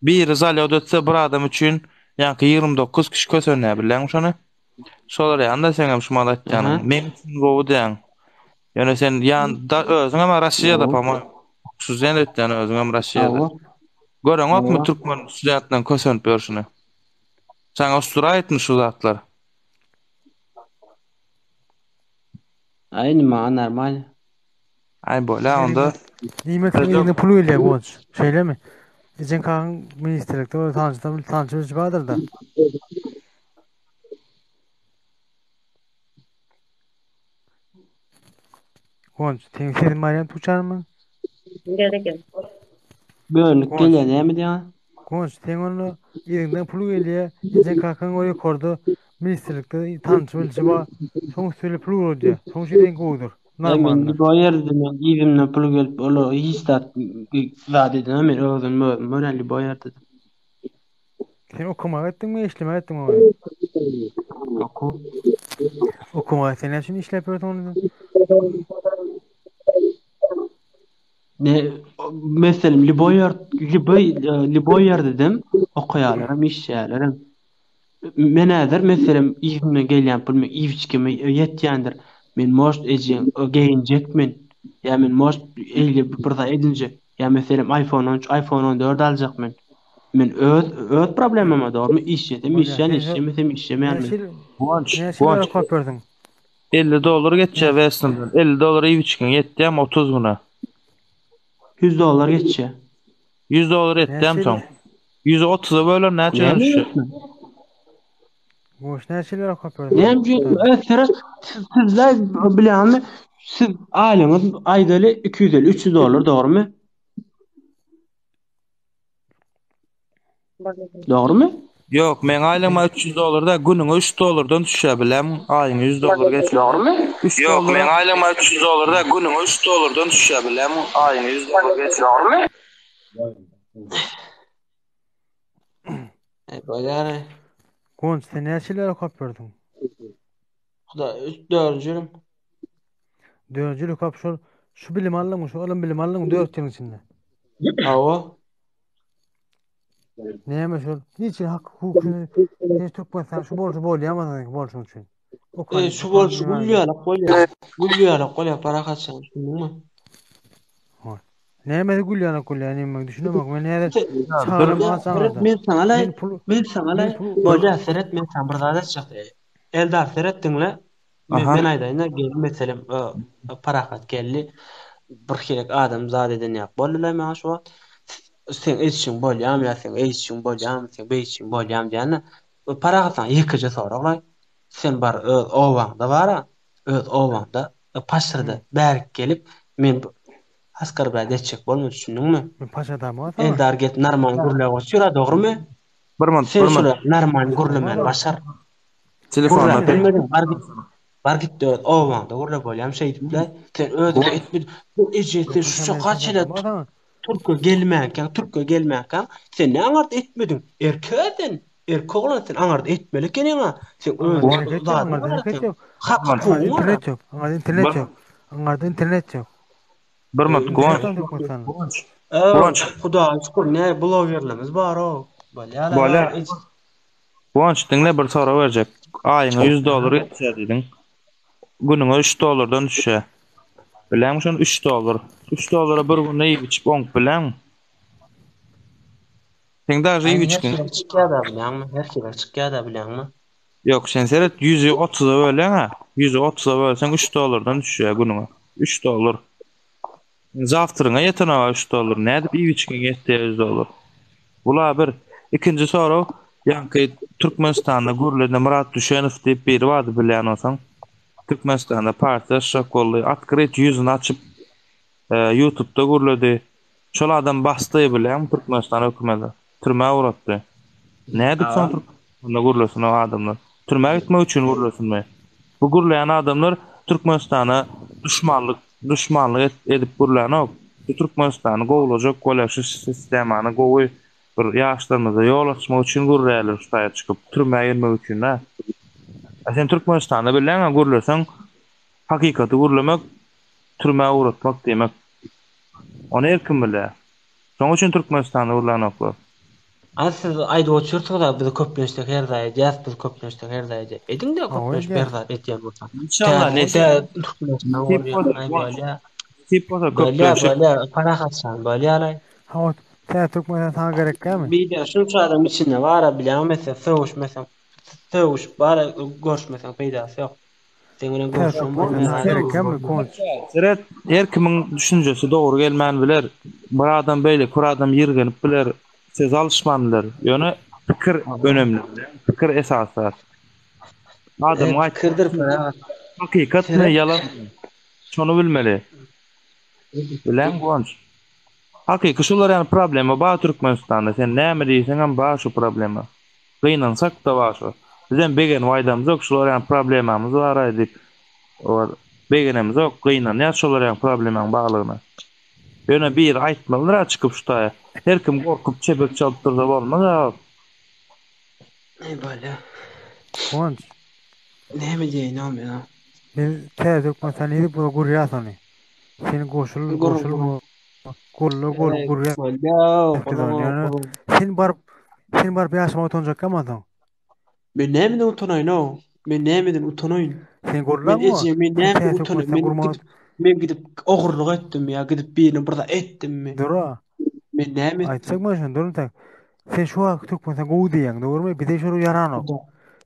biri zalýot etse bir adam üçin ýaňky 29 kişi kösenýär bilýäňmi şony? Şolar ýaly-da seňem şu mahaly aýtýanyň. Aha. Meň üçin gowy diýýäň. Ýöne sen ýan da özüňem Russiýada Hawa. pama student etýän özüňem Russiýada. Hawa. Göreňokmy Hawa. türkmen studentleň kösenip ýörşüni? Saňa usturaýytmy şu zatlar? Aý indi maňa normal. Aý bolýa onda. Diýmek seň eliňde pul gelýär Guwanç. Şeýlemi? Ejeň kakaň ministrlikde bir tanşy tanşy bilşi bardyr-da. Guwanç, seň sesiň barýan tuçarmy? Gerek ýok. Bölünip Guwanç. gelýär näme diýýäň? Guwanç, seň onda yzyňdan pul gelýär, ejeň kakaň o ýokarda ministrlikde tanyşy bilşi bar, şoň üsti bilen pul ugradýar. Şoň üçin seň gowudyr. Ey men Normaldyr. bu ýerde men yzymdan pul gelip ola hiç zat zat edemem men özüm özüm görýän bu ýerde. Sen okamaga gitdiňmi, işlemäge gitdiňmi oňa? Okuw. Okamaga sen näme üçin işläp ýörsüň onda? Ne? Meselem, lýuboý ýer, lýuboý, lýuboý ýerdedem okaýarlaram, işleýärlerem. Men häzir, meselem, yzymdan gelýän pul meň iýip-içgime ýetýändir. Men, может, ejeň, geýinjek men. Ýa men, может, eýle bir zat edinjek. Ýa meselem, iPhone 13, iPhone 14 aljak men. Men öz, öz problemama dogrymy, işlesem Bolýar. işleýän, Sen şo işlemesem işlemeýän men. näçe ýyl Guwanç, näçe ýyl Guwanç okap ýördüň? 50 dollar geçýär Näçe? Western'den. 50 dollar iýip içgiň ýetýärmi 30 güne? 100 dollar geçýär. 100 dollar Näçe etýärmi ýyl soň? 100-i 30-a bölen näçeden Näme düşýär? ýetmez? Guwanç näçe ýyl okap ýördüň? Näme üçin Şuda. e, seret siz sizler bilýäňmi? Siz aýlygyňyz aýdaly 250 300 dollar dogrymy? Dogrymy? Ýok, meň aýlygym 300 dollar da, günüňe 3 dollardan düşýär biläm, aýyňa 100 dollar geçýär. Dogrymy? 3 Ýok, meň aýlygym 300 dollar da, günüňe 3 dollardan düşýär biläm, aýyňa 100 dollar geçýär. Dogrymy? E, bolýar. Guwanç sen näçe ýyl okap ýördüň? Hudaý, üç, dördünji ýylym. Dördünji ýyl okap şol şu bilim aldyňmy, şu ylym bilim aldyňmy dört ýylyň içinde? Hawa. Näme şol? Hiç hak hukukyny sen Türkmenistan şu bolşy bolýarmy seňki bolşuň üçin? Okan, E, şu okan bolşy näme? gül ýalak bolýar. Gül ýalak bolýar parahatçylyk düşündiňmi? Hoş. Näme gül ýalak bolýar, näme düşünemok. Men häzir Sen- çagalarym Ya, aç seret aňarda. men saňa laý, Men pul men saňa men laý, pul bolýar seret men saňa bir zat aýtjak. Eldar seret diňle. Men, Aha. men aýdaýyn-da geldi meselem e, parahat geldi. Bir hilek adam zat eden ýak boldy-la maňa şu wagt. Seň edişiň bolýarmy ýa seň eýdişiň bolýarmy, seň beýdişiň bolýarmy diýende, parahat saňa ýekeje sorag-laý. Sen bar öz obaňda bar-a, öz obaňda paşyrda bärik gelip men oskarblat etjek bolma düşündiňmi? Men paşadamok saňa. Eldar gelip normal gürläp otyr-a dogrymy? Bir minut, Sen bir minut. şolar normal gürlemäni başar. Telefonda Gürläp bilmediň bar git. Bar git öz obaňda gürle bolýamy şeýdip-le. Sen özüňe etmedi. Bu eje sen Paşa şu men kaç ýyla paşadamok saňa. Türke gelmänkäň, türke gelmänkäň sen ne aňart etmediň? Erkek sen. Erkek oglan sen aňart etmeli ekeniň-a. Sen Aňarda özüňe hereket ýok, zadyň aňarda bar hereket sen. ýok. Hak Aňarda hukugyň bar. internet ýok, aňarda internet Bir ýok. Aňarda internet ýok. bir minut Internet Guwanç. ýok Türkmenistanda. Guwanç. Ew, Guwanç. Hudaýa şükür ne blogerlerimiz bar-ow. Bolýar-a. Bolýar. Guwanç diňle bir sorag berjek. Aýyňa 100 dollar geçýär diýdiň. Günüňe 3 dollardan düşýär. Bileňmi şony 3 dollar. 3 dollara bir günde iýip içip oňup bileňmi? Seň daže Aý iýip her içgiň. kile çykýar-da bilýäňmi? Her kile çykýar-da bilýäňmi? Ýok, sen seret 100-i 30-a bölýäň-ä. 100-i 30-a bölseň 3 dollardan düşýär günüňe. 3 dollar. Zawtryňa ýetenok-a 3 dollar. Nädip iýip içgiň ýetýär 100 dollar? Bula bir. Ikinji sorag, ýaňky Türkmenistanda gürlende Myrat Düşenow diýip biri bardy bilýän bolsaň. Türkmenistanda partiýa açjak boldy. Otkryt ýüzüni açyp Ýutubda gürledi. Şol adam basdy bilýäňmi Türkmenistan hökümeti. Türmä ugratdy. Nädip soň Türkmenistanda gürlesin o adamlar? Türmä gitmek üçin gürlesinmi? Bu gürleýän adamlar Türkmenistana duşmanlyk duşmanlyk edip gürlänok. Bu Türkmenistany gowulajak bolýar şu sistemany gowy bir ýaşlarymyza ýol açmak üçin gürleýärler şu taýa çykyp. Türmä girmek üçin däl. A sen Türkmenistanda bilýäňä gürleseň hakykaty gürlemek türmä ugratmak diýmek. Ony her kim bilýär. Şoň üçin Türkmenistanda gürlänoklar. A siz aýdyp otyrsyňyza biz köplençde her zat edýäs biz köplençde her zat edýäs. Ediňde Hawa köplenç edýäs. her zat edýän bolsaň. Inşallah Täze nesip täze Türkmenistan nesip bolýar. bolsa Aý Guwanç bolýar. nesip bolsa Bolýar köplenç bolýar Parahatjan bolýar-aý. Hawa täze Türkmenistan saňa gerekkämi? Birden şunça adam içinde bara bilýäňmi meselem sögüşmeseň sögüşip bara görüşmeseň peýdasy ýok. Seň bilen Täze görüşen Türkmenistan saňa bolmaýar. gerekkämi Guwanç? Seret, her kimiň düşünjesi dogry gelmän biler. Bir adam beýleki bir adam ýirgenip biler, söz alyşman biler. Ýöne pikir önemli. Pikir esasy zat. Adamyň E, aýtýan pikirdir Parahat. hakykatmy, Seret. ýalanmy? Şony bilmeli. Bileň Guwanç. Hakyky şular ýaly problema bar Türkmenistanda. Sen näme diýseňem bar şu problema. Gynansak-da bar şu. Bizem begenip aýdamyzok şular ýaly problemamyz bar-aý diýip. Owal begenemizok, gynanýas şolar ýaly problemaň barlygyna. Ýöne biri aýtmalydyr-a çykyp şu taýa. Her kim gorkup çepek çalyp dursa bolmaz-a. Eý bolýa. Guwanç. Näme diýeýin-ow men-a. Biz täze Türkmenistan diýdik, bular gurýas ony. Sen goşul, Gur, goşul gur. bu. Golla gol Eý, gurýar. bolýa, goluň Ýöne goluň. sen baryp sen baryp ýaşamaga utanjak ýamansoň. Men nämeden utanaýyn-ow? Men nämeden utanaýyn? Sen Men gollaňmy? eje, men Sen nämeden täze utanaýyn? Türkmenistan Men gurmaga gidip, men gidip ogurlyk etdimmi ýa gidip birine bir zat etdimmi? Dur-a. Men näme etdim? Aýtjak men şony, dur entek. Sen şu wagt Türkmenistan gowy diýýäň, dogrumy? Bize şol ýaranok.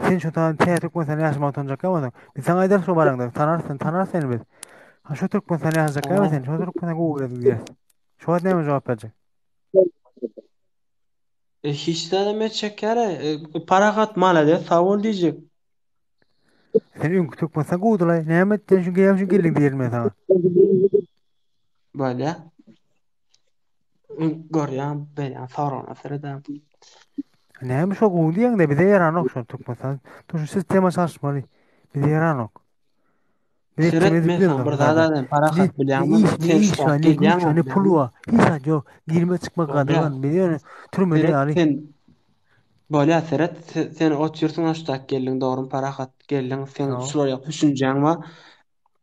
Sen şu taýdan täze Türkmenistanda ýaşamaga utanjak ýamansoň. Biz saňa aýdarys şo baraňda, tanarys seni, tanarys seni biz. Ha şu Türkmenistanda ýaşajak ýa sen, şu Türkmenistan gowy biledik diýeris. Şu wagt näme jogap berjek? E, hiç zadam etjek ýaly. E, Parahat malades sag bol diýjek. Sen öňki Türkmenistan gowudylaý. Näme etdiň şu näme üçin geldiň diýerin men saňa. Bolýa. Görýän, berýän soragyna seredem. Näme şo gowy diýeňde bize ýaranok şol Türkmenistan. Dur şu sistema çalyşmaly. Bize ýaranok. Biz Seret etjek men edip saňa bir bilemiz zat zaten. aýdaýyn Ne, Parahat ne bilýäňmi? iş, ne Sen iş şu bar, wagt ne güýç gelýäň bar, ne pul bilýäňmi? bar. Hiç zat ýok. Girme çykma Bolýa. gadagan. Biz ýöne türmede Seret ýaly. sen bolýa seret sen otyrsyň aşak geldiň dogrymy Parahat geldiň sen Ýok. şular ýaly düşünjäň bar.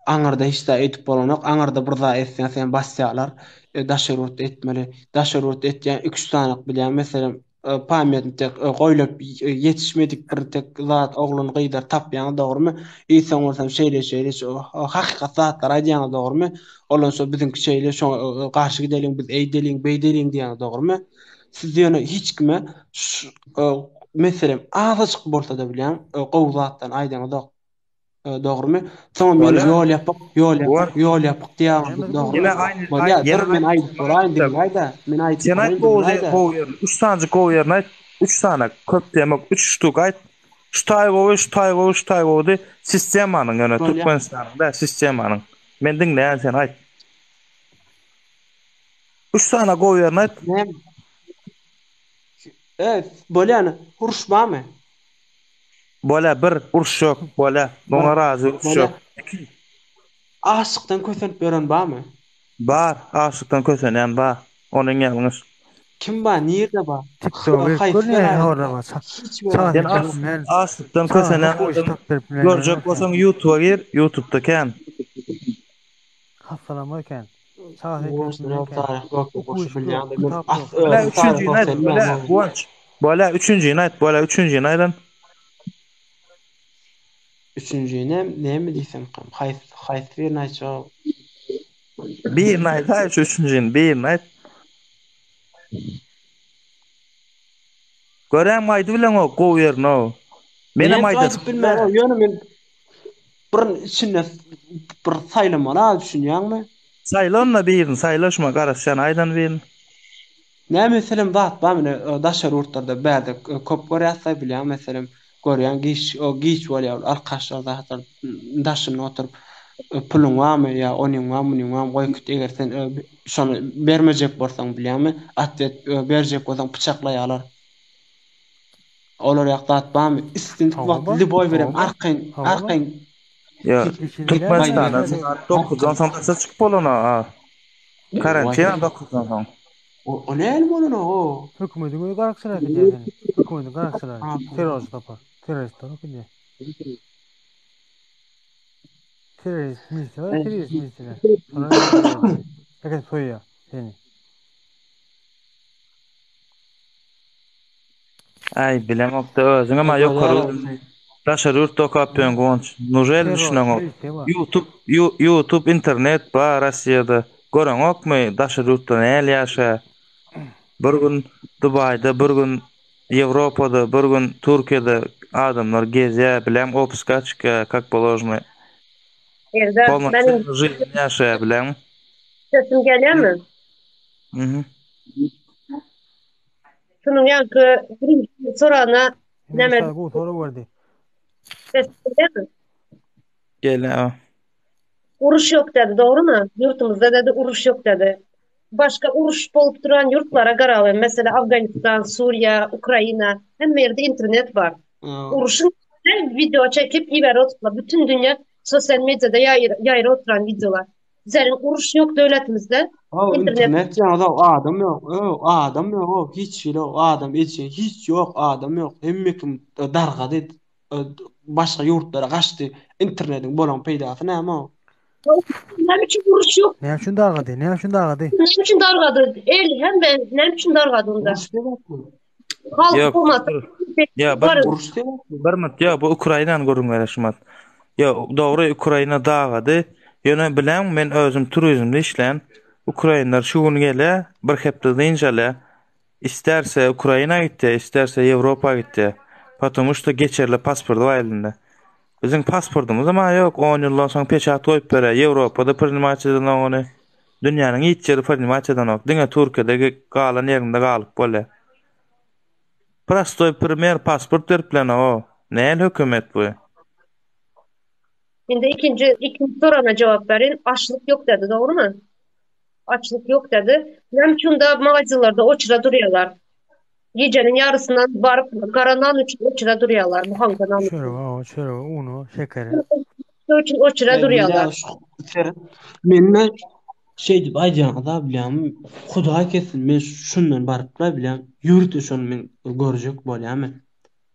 Aňyrda hiç zat edip bolanok. Aňyrda bir zat etseň seni basýarlar. E, daşary ýurtda etmeli. Daşary ýurtda etýän iki-üç sanyk bilýän. Meselem, e, pamýatnik e, goýlap e, ýetişmedik bir tek zat oglan gyzlar tapýaňyz dogrymy? I soň bolsam şeýle şeýle şu hakykat zatlar aýdýaňyz dogrymy? Ondan soň biziňki şeýle şoňa e, garşy gideliň biz eýdeliň beýdeliň diýýäňiz dogrymy? Siz ýöne hiç kime şu, e, meselem azajyk bolsa-da bilýän e, gowy zatlaryny aýdaňyzok. Dogrymy? Soňam ýene Bolýar. ýol ýapyk, ýol Bor. ýapyk, ýol ýapyk diýýäňiz, Näme dogrymy? Ýene aýny Bolýar, ýene dur men aýny aýdyp bolaýyn, diňläý-dä. Men aýdyp Sen aýt bolaýyn, gowy diňläý-dä. gowy ýerini. Üç sanjyk gowy ýerini aýt. Üç sany, köp diýemok, üç ştuk aýt. Şu taý gowy, şu taý gowy, şu taý gowy diý. Sistemanyň ýöne Bolýar. Türkmenistanyň däl, sistemanyň. Men diňleýän seni aýt. Üç sany gowy ýerini aýt. Näme? E, bolýar, uruş barmy? Bolýa bir uruş ýok bolýa muňa razy uruş Bolýa. ýok. Iki. Açlykdan kösenip ýören barmy? Bar açlykdan kösenýän bar onyň ýalňyş. Kim bar nirde bar? TikToka girip Haýsy gör nähili welaýatda? habarlar bar. Hiç Çaga Sen welaýatda tapyp ýok. bilmän, açlykdan çaga kösenýän okuw işi adam tapyp berip bilmän görjek ýören bolsaň ýutuba gir ýutubda kän. Hassalanmaz kän. Çaga sekirip bilmän Ýok kän. taryh ýok Okuw goşy işi ýok, bilýän men kitap as ýok. Bolýa özüm taryh üçünjini ýok aýt sen bolýa bilýän. Guwanç. Bolýa üçünjini aýt bolýa üçünjini aýdan. Üçünjini näme diýsemkam haýsy haýsy birini aýtjak. Birini aýdaý şu üçünjini birini aýt. Görýäňmi aýdybileňok gowy ýerini o. Menem Men aýdasym aýdyp bilmän ýöne men bir içinde bir saýlamaly a düşünýäňmi? Saýla onda birini saýla şuma garaşýan aýdan birini. Näme meselem zat bar mine daşary ýurtlarda bärde köp görýäsda bilýäň meselem görýäň giç o giç bolýar ol alkaşlar zatlar daşynda oturyp puluň barmy ýa onyň barmy munyň barmy goý git eger sen şony bermejek bolsaň bilýäňmi otwet berjek bolsaň pyçaklaýarlar olar ýak zat barmy islendik Hawa wagt bar, lýuboý birem hawa bar, arkaýyn hawa bar. arkaýyn Ýa Türkmenistanda Gaýdybermez. sagat dokuzdan soň daşa çykyp bolana a. Karantina dokuzdan soň. O, o nähili bolanok o? Hökümetiň özi garakçylar äkidýär seni. Hökümetiň garakçylary. Ha. Terrorçy topar. Terroristler äkidýär. Terrorist milisiýa bar, terrorist milisiýalar. Şolar äkidýär. Äkidip soýýar seni. Aý bilemokda özüňem a ýokary daşary ýurtda okap ýöň Guwanç. Nužel düşüneňok. Ýutub ýutub internet bar Rossiýada. Göreňokmy daşary ýurtda näl ýaşa. Bir gün Dubaýda bir gün Ýewropada bir gün Türkiýede adamlar gezýä bileň opuska çykýa kak položno. Erdal Polnocennyý жизнь ýaşaýa bileň. Sesim gelýärmi? Mhm. Şunuň ýaňky birinji sorana näme Indi gowy sorag berdi. Ses gelýärmi? Gelýär. Uruş ýok dedi, dogrymy? Ýurtumyzda dedi uruş ýok dedi. Başga uruş bolup duran ýurtlara garaly, meselem Afganistan, Suriýa, Ukraina, hemme ýerde internet bar. Uruşyň içinde wideo çekip iberip oturdylar. Bütün dünýä sosial mediada ýaýrap oturan wideolar. Bizleriň uruş ýok döwletimizde. Haw internet ýa-da adam ýok. Öw adam ýok, ow hiç hili adam eje hiç ýok, adam ýok. Hemme kim dargady, başga ýurtlara gaçdy. Internetiň bolan peýdasy näme ow? Näme üçin uruş ýok? Näme üçin dargady? Näme üçin dargady? Näme üçin dargady? El hemme näme üçin dargady onda? Uruş sebäpli. Halk Ýok, bolmasa. Ýa bir Uruş sebäpli. bir minut, ýa bu Ukrainany gürrüň berýär şumat. Ýa dogry Ukraina dagady. Ýöne bileň men özüm turizmde işleýän. Ukrainler şu gün gelýär, bir hepde dynç alýar. Isterse Ukraina gitýär, isterse Ýewropa gitýär. Потому что geçerli pasporty bar elinde. Biziň pasportymyzam-a ýok, on ýyldan soň peçat goýup berýär. Ýewropada prinimat edenok ony. Dünýäniň hiç ýeri prinimat edenok. Diňe Türkiýede galan ýeriňde galyp bolýar. Prostoý primer pasport berip bilenok-ow. Nähili hökümet bu? Indi ikinji ikinji sorana jogap berin. Açlyk ýok dedi, dogrymy? Açlyk ýok dedi. Näme üçin da magazinlerde oçura durýarlar? Gijeniň ýarysyndan baryp gara nan üçin oçura durýarlar, buhanka nan üçin. Çörege, o çörege, una, şekere. Şoň üçin oçura durýarlar. Mende şeýdip aýdýaňyz-a bilýäňmi, Hudaý kessin, men şundan barypla bilýän, ýörite şony men görjek bolýan men.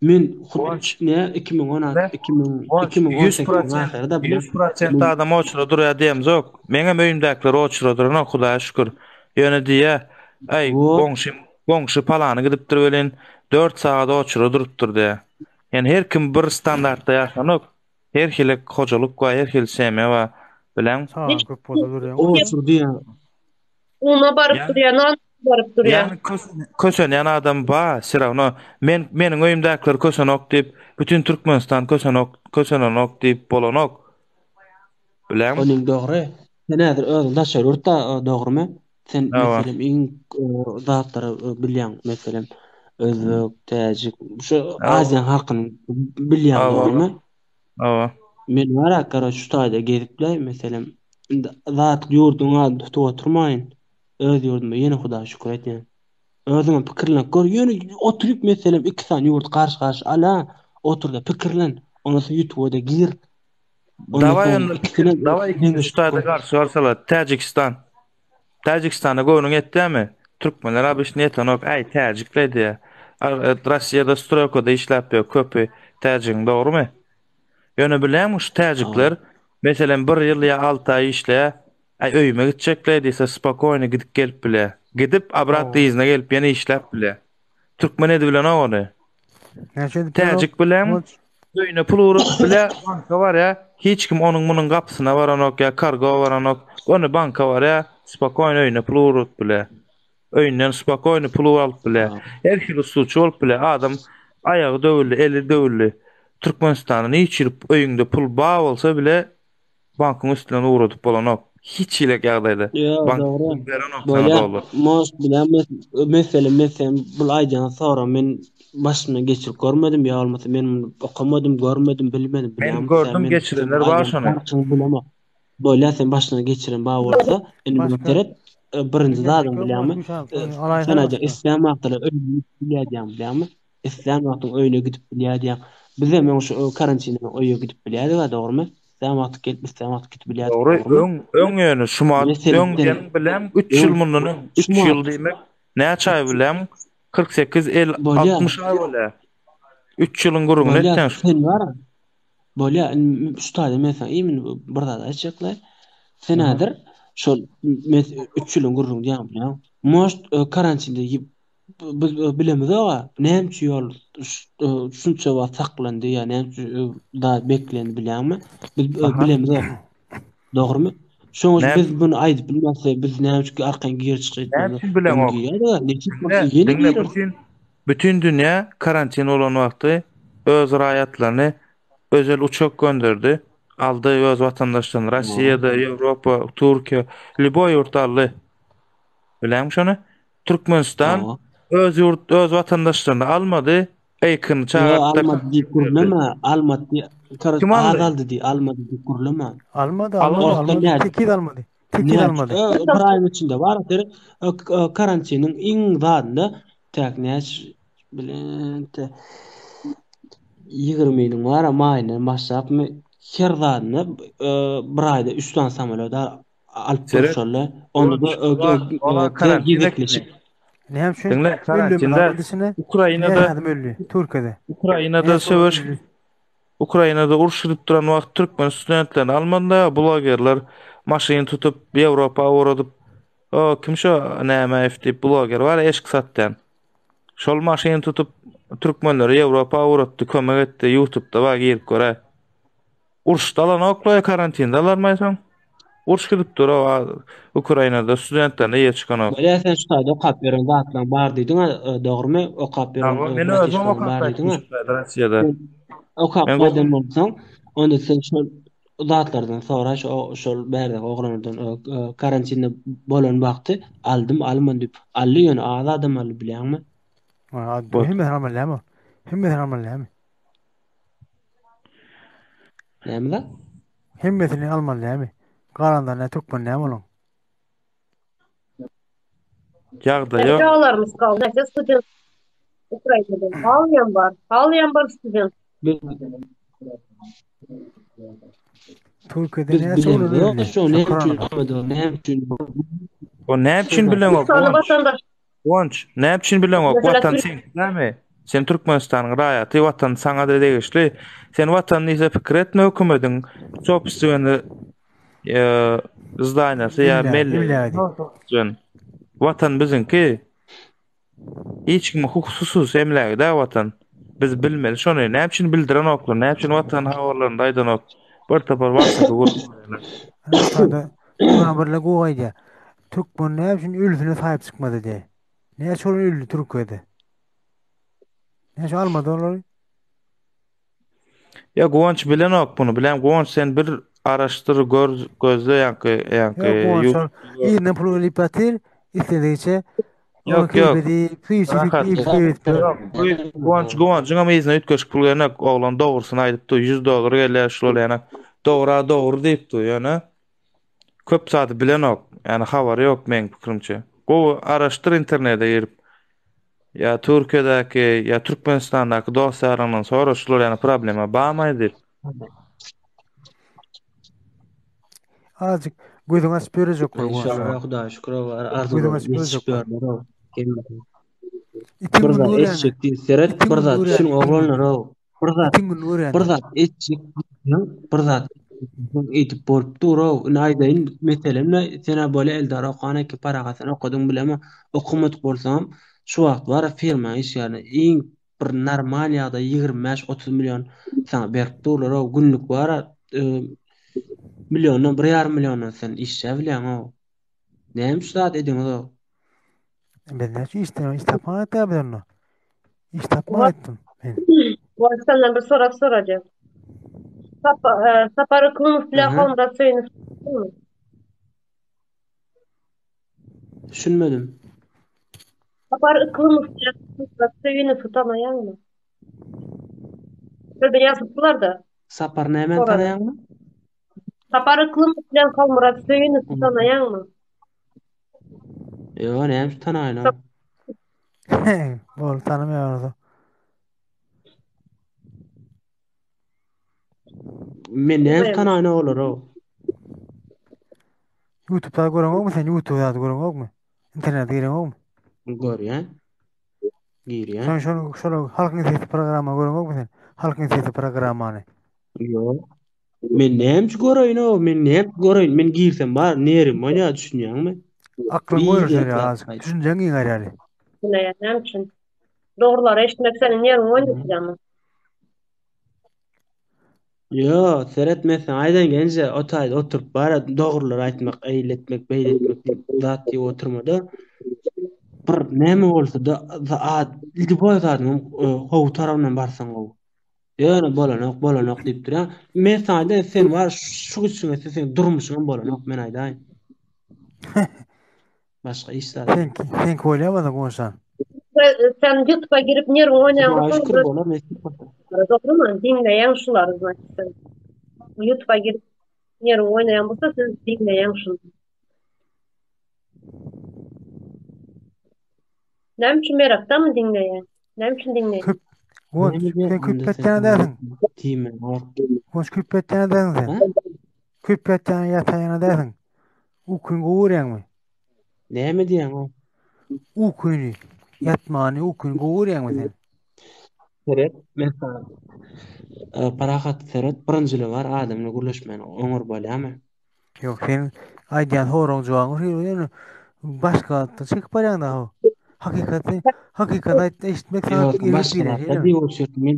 Men hut ne 2016 2000 2018 ahyrda bilýän. 100% adam oçura durýar diýemzok. Meňem öýümdäkiler oçura duranok Hudaýa şükür. Ýöne diýýär, Äý, goňşym, goňşy palany gidipdir welin, 4 sagat oçura durupdyr diýýär. Ýani her kim bir standartda ýaşanok. Her hili hojalyk bar, her hili semýa bar. Bileň. Çagaň köp bolsa durýaň. Oçur diýýär. Una baryp durýar, nan baryp durýar. Ýagny kösenýän adam bar, все равно. Men meniň öýümdäkiler kösenok diýip, bütin Türkmenistan kösenok, kösenenok diýip bolanok. Bileňmi? Onuň dogry. Sen häzir özüň daşary ýurtda dogrymy? Sen meselem iň zatlary bilýäň, meselem özbek, täjik, şu Aziýanyň halkyny bilýäň dogrymy? Hawa. Men bara karoç şu taýda gezipläý meselem indi zat ýurduň adyny tutup oturmaýyn. Öz ýurduma ýene Hudaýa şükür etýän. Özüňem pikirlenip gör ýöne oturyp meselem iki sany ýurdy garşy garşy ala oturda pikirlen. Ondan soň ýutuba-da gir. Dawaý onda ikisini dawaý ikisini şu taýda garşy garşyla Täjigistan. Täjigistana göwnüň ýetýärmi? Türkmenler obyçny ýetenok. Äý täjikler diýýär. Rossiýada stroýkada işläp ýör köpi täjigiň dogrymy? Ýöne bilýäňmi şu täjikler meselem bir ýyl ýa alty aý işleýär. Äý öýüme gitjekler diýse spokoýny gidip gelip bilýär. Gidip obratno yzyna gelip ýene işläp bilýär. Türkmen edibilenok ony. Näçe edip Täjik bilen öýüne pul urup bile banka barýar. Hiç kim onuň munuň gapysyna baranok ýa kargo baranok. Göni banka barýar, spokoýny öýüne pul urup bile. Öýünden spokoýny pul alyp bile. Her hili usulçy bolup bile. Adam aýagy döwüldi, eli döwüldi. Türkmenistanda niçe ýyl öýüňde pul bar bolsa bile Bankyň üstünden ugradyp bolanok. Hiç hili ýagdaýda. Ýok, Bank dogry. pul berenok sana Bolýar. dollar. Most bilen mesele meselem bul aýdýan sorag men başymdan geçirip görmedim ýa bolmasa men muny okamadym, görmedim, bilmedim Men bilýäňmi? gördüm Men geçirenler bar aýdýan şony. parçaňy bilemok. Bolýar sen başyňdan geçiren bar bolsa, indi muňa Başga seret, e, birinji Sen zadyň gerçek bilýäňmi? ýok, E, şany Sen alaýsana aýdýaň başga. islän wagtlar öýüne gidip bilýär diýýäň bilýäňmi? Islän wagtyň öýüne gidip bilýär diýýäň. Bizem öň şu karantinde öýe gidip bilýärdik-ä dogrymy? Islän wagty gelip, islän wagty gidip bilýärdik, Dogry, dogrymy? öň, öň ýöne şumat, Meselem, öň sen diýen bilem 3 ýyl öň mundan öň, 3 şumat ýyl diýmek näçe aý bilem? 48, 50, bolýar. 60 aý bolýar. 3 ýylyň gürrüňini Bolýar, etýäň şu. sen bar. Bolýar, indi şu taýda men saňa imin bir zat aýtjakla. Sen Mhm. häzir şol mes 3 ýylyň gürrüňini diýýän bilýäň. Может, karantinde Biz bilemizok-a, näme üçin ýol şunça wagt saklandy ýa näme üçin zat beklendi bilýäňmi? Biz bilemizok. Dogrumy? Şonuň üçin biz muny aýdyp bilmezsek, biz näme üçin arkaýyn gir-çyk Näme etmeli? üçin bileňok? Nesip bolsa ýene Diňle, gireris. bütin bütin dünýä karantin bolan wagty öz raýatlaryny özel uçak gönderdi. Aldy öz watandaşlaryny Rossiýada, Ýewropa, Türkiýe, lýuboý ýurt aldy. Bilýäňmi şony? Türkmenistan Hawa. öz ýurt öz watandaşlaryny almady, Eýkini Ýo, çagyrtdy. almady diýip gürleme, almady diýip, Kim Kim aldy? az aldy diý, almady diýip gürleme. Almady, Almady. almady, Ortadan almady. nädip? Tekiz almady. Tekiz Nädip? almady. Ö, bir aýyň içinde bar, seret, ö, k- ö, karantiniň iň zadynda täk näç bilen te ýigriminiň bar, maýyndan başlapmy her zadynda ö, bir aýda üç sany samolýot alyp Seret. durşaly. Onda da Ola gezekleşip. Näme üçin? Diňle, karantinda Ukrainada Näme öldi? Türkiýede. Ukrainada söweş. Ukrainada uruş gidip duran wagt türkmen studentlerini almadylar, blogerler maşyn tutup Ýewropa ugradyp, o kim şo Nämäýew diýip bloger bar eşik satýan. Şol maşyn tutup türkmenleri Ýewropa ugratdy, kömek etdi, YouTube'da bar girip göräý. Uruşda alanoklar, karantinde alarmaýsaň. Uruş gidip dur Ukrainada studentlerine ýer çykanok. Bolýa sen şu taýda okap ýören zatlaň bar diýdiň-ä dogrymy? Okap ýören Hawa, men özüm okap bar diýdiň-ä. Russiýada. Okap gaýdan bolsaň, onda sen şol zatlardan sora, şo şol bärdäki oglanlardan karantinde bolan wagty aldym, almadym diýip. Aldy ýöne az adam aldy bilýäňmi? Hemmesini almaly dämi? Hemmesini almaly dämi? Näme zat? Hemmesini almaly dämi? Galanlary nä türkmen näme olaň? Ýagdaý ýok. Çagalarymyz galdy. Näçe student Ukrainada. Alýan bar. Alýan bar student. Türkiýede Biz näçe oglan bilemzok öldi? şo näme üçin Şükran. almadylar, näme üçin O näme üçin bileňok? Sany Guwanç. vatandaş. Guwanç, näme üçin bileňok? Mesela Watan Türk seňki dälmi? Sen Türkmenistanyň raýaty, watan saňa-da degişli. Sen watan diýse pikir etme hökümediň sobstweny zdaniýasy ýa Emlägi, mellegini emlägi. sobstwen. Watan biziňki. Hiç kimiň hususy emlägi däl watan. Biz bilmeli şony. Näme üçin bildirenoklar? Näme üçin watan habarlarynda aýdanok? Bir topar WhatsApp-a gurup goýýarlar. Sada Ýöne birle gowy aýdýar. Türkmen näme üçin ölüsine saýyp çykmady diýýär. Näçe oglan öldi Türkiýede? Näçe almady olary? Ýa Guwanç bilenok muny. Bilem Guwanç sen bir araşdyr, gör, gözle ýaňky, ýaňky Ýok Guwanç ýu- şol yzyndan pul gelip ýatyr, isledigiçe Oňa Ýok, ýok. keýp edip, suw içip, Rahat. iýip, keýp edip ýör. Ýok, Guwanç, Guwanjyň hem yzyna üýtgeşik pul gelenok. Oglan dogrusyny aýdypdy. 100 dollar gelýär şular ýöne. Dogra dogry diýipdi ýöne. Köp zady bilenok. Ýani habary ýok meň pikirimçe. Gowy araşdyr internete girip. Ýa Türkiýedäki, ýa Türkmenistandaky dost-ýaryňdan sora şular ýaly problema barmy diýip. Azajyk gözüňi açyp ýörejek bol Inşallah Guwanç. Hudaýa şükür o Gözüňi arzuwlar açyp ýörejek ýetişip bol. ýörler o. Itiň Bir gününi zat görýän. etjek diýip seret, Itiň bir gününi zat görýän, düşün itiň gününi. oglanlar o. Bir zat, Itiň gününi bir görýändir. zat etjek diýseň, bir zat etjek edip bolup dur-ow. Indi aýdaýyn, meselem ne, sen-ä bolýa Eldar okan eken, Parahat sen okadyň bilemok. Okamadyk bolsaňam, şu wagt bar-a firmaň işgärine iň bir normal ýagdaý 25-30 million saňa berip durlar-ow. Günlük bar-a, milliondan, bir ýarym milliondan sen işläp bilýäň-ow. Näme şu zat ediňiz-ow? Biz näçe işden iş tapman etdik biz onda. Iş tapman etdim men. Guwanç senden bir sorag sorajak. Sapa, e, Sapar Yklymow bilen Aha. Halmyrat Söýünow Düşünmedim. Sapar Yklymow bilen Halmyrat Söýünowy tanaýaňmy? Bir bir ýazypdylar-da. Sapar nämäni Sorag. tanaýaňmy? Sapar Yklymow bilen Halmyrat Söýünowy tanaýaňmy? Ýok, näme üçin tanaýyn ony? Bol tanamaýar olsa. Men näme üçin tanaýyn olary? YouTube'da göreňokmy sen? YouTube'da göreňokmy? Internete gireňokmy? Görýän. Girýän. Sen şol şol Halkyň sesi programma göreňokmy sen? Halkyň sesi programmany. Ýok. Men näme üçin göreýin-ow? Men näme göreýin? Men girsem bar, nerim bolýar, düşünýäňmi? Aklyň Bir goýulşar zat ýaly azajyk. aýt. Düşünjeň giňär ýaly. Näme näme üçin? Dogrulary eşitmek seniň neriň oýnatýarmy? Ýo, seret men saňa aýdan genje, o taýda oturyp bar, dogrulary aýtmak, eýle etmek, beýle etmek diýip zat diýip oturma-da. Bir näme bolsa-da, ad, lýuboý zadyň gowy tarabyndan barsaň gowy. Ýöne bolanok, bolanok diýip durýaň. Men saňa aýdaýyn, sen bar şu gitişiň etse seň durmuşyňam bolanok, men aýdaýyn. Başga iş zat. Seňki, seňki bolýar Guwançjan. Sen YouTube'a girip nerwiň oýnaýan Hudaýa bolsaň, şükür bolar nesip bolsa. Dogrymy? Diňleýäň şulary значит sen. YouTube'a girip nerwiň oýnaýan bolsa sen diňleýäň şuny. Näme üçin merakdanmy diňleýäň? Näme üçin diňleýäň? Köp Guwanç, sen köp ýatýan dälsiň. Diýme, Guwanç köp ýatýan dälsiň sen. Köp ýatýan ýataýan dälsiň. Ukyňy gowy görýäňmi? Näme diýýäň o? Ukyny, ýatmany, ukyny gowy görýäňmi sen? Seret, men saňa e, Parahat seret, birinjili bar adamla gürleşmäni oňar bolýamy? Ýok, sen aýdýan soragyň jogabyny şu ýöne başga zatdan çekip barýaň da. Hakykaty, hakykaty aýt, eşitmek saňa Ýok, erbet başga gelýär, zatlar şeýlemi? diýip otyrsyň. Men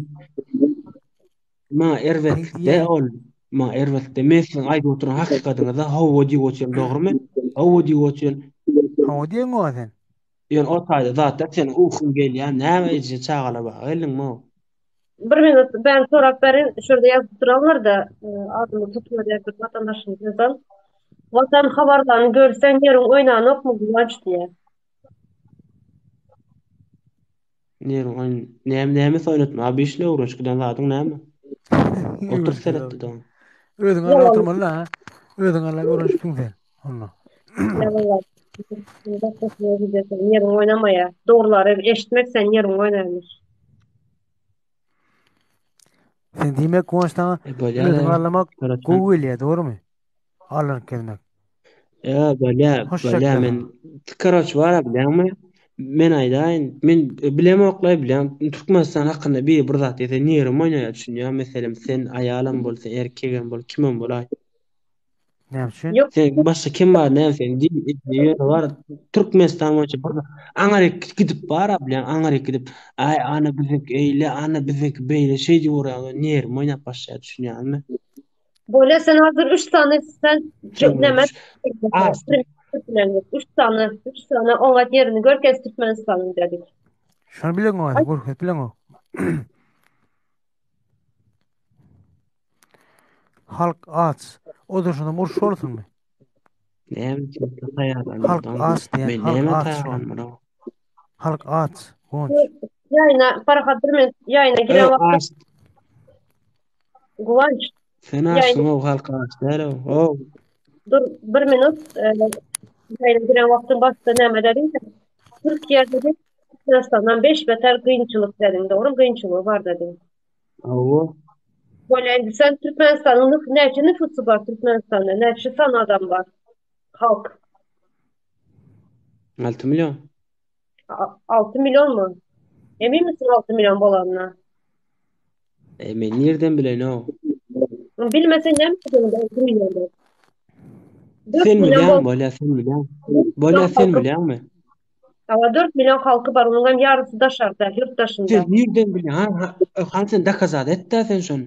maňa Sen erbetlik de diýýän ol, maňa erbetlik de. Men siziň aýdyp oturan hakykatyňyza hawa diýip otyryn, dogrumy? Hawa diýip otyryn. Hawa diýeňok a sen. Ýöne o taýda zatlar seniň ukyň gelýär, näme eje çagalar baga geldiňmi? Bir minut ben sorap berin, şurada ýazyp duranlar-da, e, adymy tutma diýip bir watandaşymyz ýazan. Watan habarlaryny görseň ýeriň oýnanokmy Guwanç diýýär. Ýeriň oýn näme näme oýnatma? Abi işle öwrenişip giden zadyň näme? Otur Öwrenişip seretdi doň. Özüň alla oturmaly ha. Özüň alla öwrenişipsiň sen. Onda. Ýalan. Ýeriň oýnamaýar. Dogrulary eşitmek sen ýeriň oýnaýmyş. Sen diýmek Guwanç saňa E bolýar. özüňi allamak gowy gelýär, dogrumy? Allanyp gezmek. E bolýar, Hoş bolýar çekýär men saňa. karoç bar bilýäňmi? Men aýdaýyn, men bilemoklaý bilýän Türkmenistan hakynda biri bir zat diýse niýerim oýnaýar düşünýär meselem sen aýalam bol sen erkegem bol kimem bolaý. Näme üçin? Ýok. Sen başga kim bar näme sen diý ýöne bar Türkmenistan boýunça bir aňaryk gidip bar bilýän aňaryk gidip aý ana biziňki eýle ana biziňki beýle şeý diýip urýar niýerim oýnap başlaýar düşünýäňmi? Bolýa sen hazir 3 sany sen Sen näme Az. 3 sany 3 sany oňat ýerini görkez Türkmenistanyň dedik. Şony bileňok, görkezip bileňok. Halk aç. O da şonda uruş bolsunmy? Näme üçin taýýarlanmaly? Halk aç diýen, Men halk näme aç şu an. taýýarlanmaly? Halk aç. Guwanç. Ýaýyna Parahat bir minut ýaýyna giren Ö, wagty aç. Guwanç Sen ýaýyna açsyň o halk aç däl o. O. dur bir minut e, ýaýyna giren wagtyň başda näme dediň sen? Türkiýe dedi Türkmenistandan 5 beter kynçylyk dediň, dogry kynçylygy bar dediň. Hawa. Bolýa indi sen Türkmenistanyň nüf näçe nüfusy bar Türkmenistanda? Näçe san adam bar? Halk. 6 million. 6 million mu? Emin misin 6 million bolanyna? E men nirden bileýin o? Bilmesen näme üçin 6 million diýip? 4 Sen million bilýäňmi bol. bolýa sen bilýäň. Bolýa sen bilýäňmi? Hawa 4 million halky bar, onuň hem ýarysy daşarda, ýurt daşynda. Sen nirden bilýäň? Ha, ha, han sen dokazat et-dä sen şony.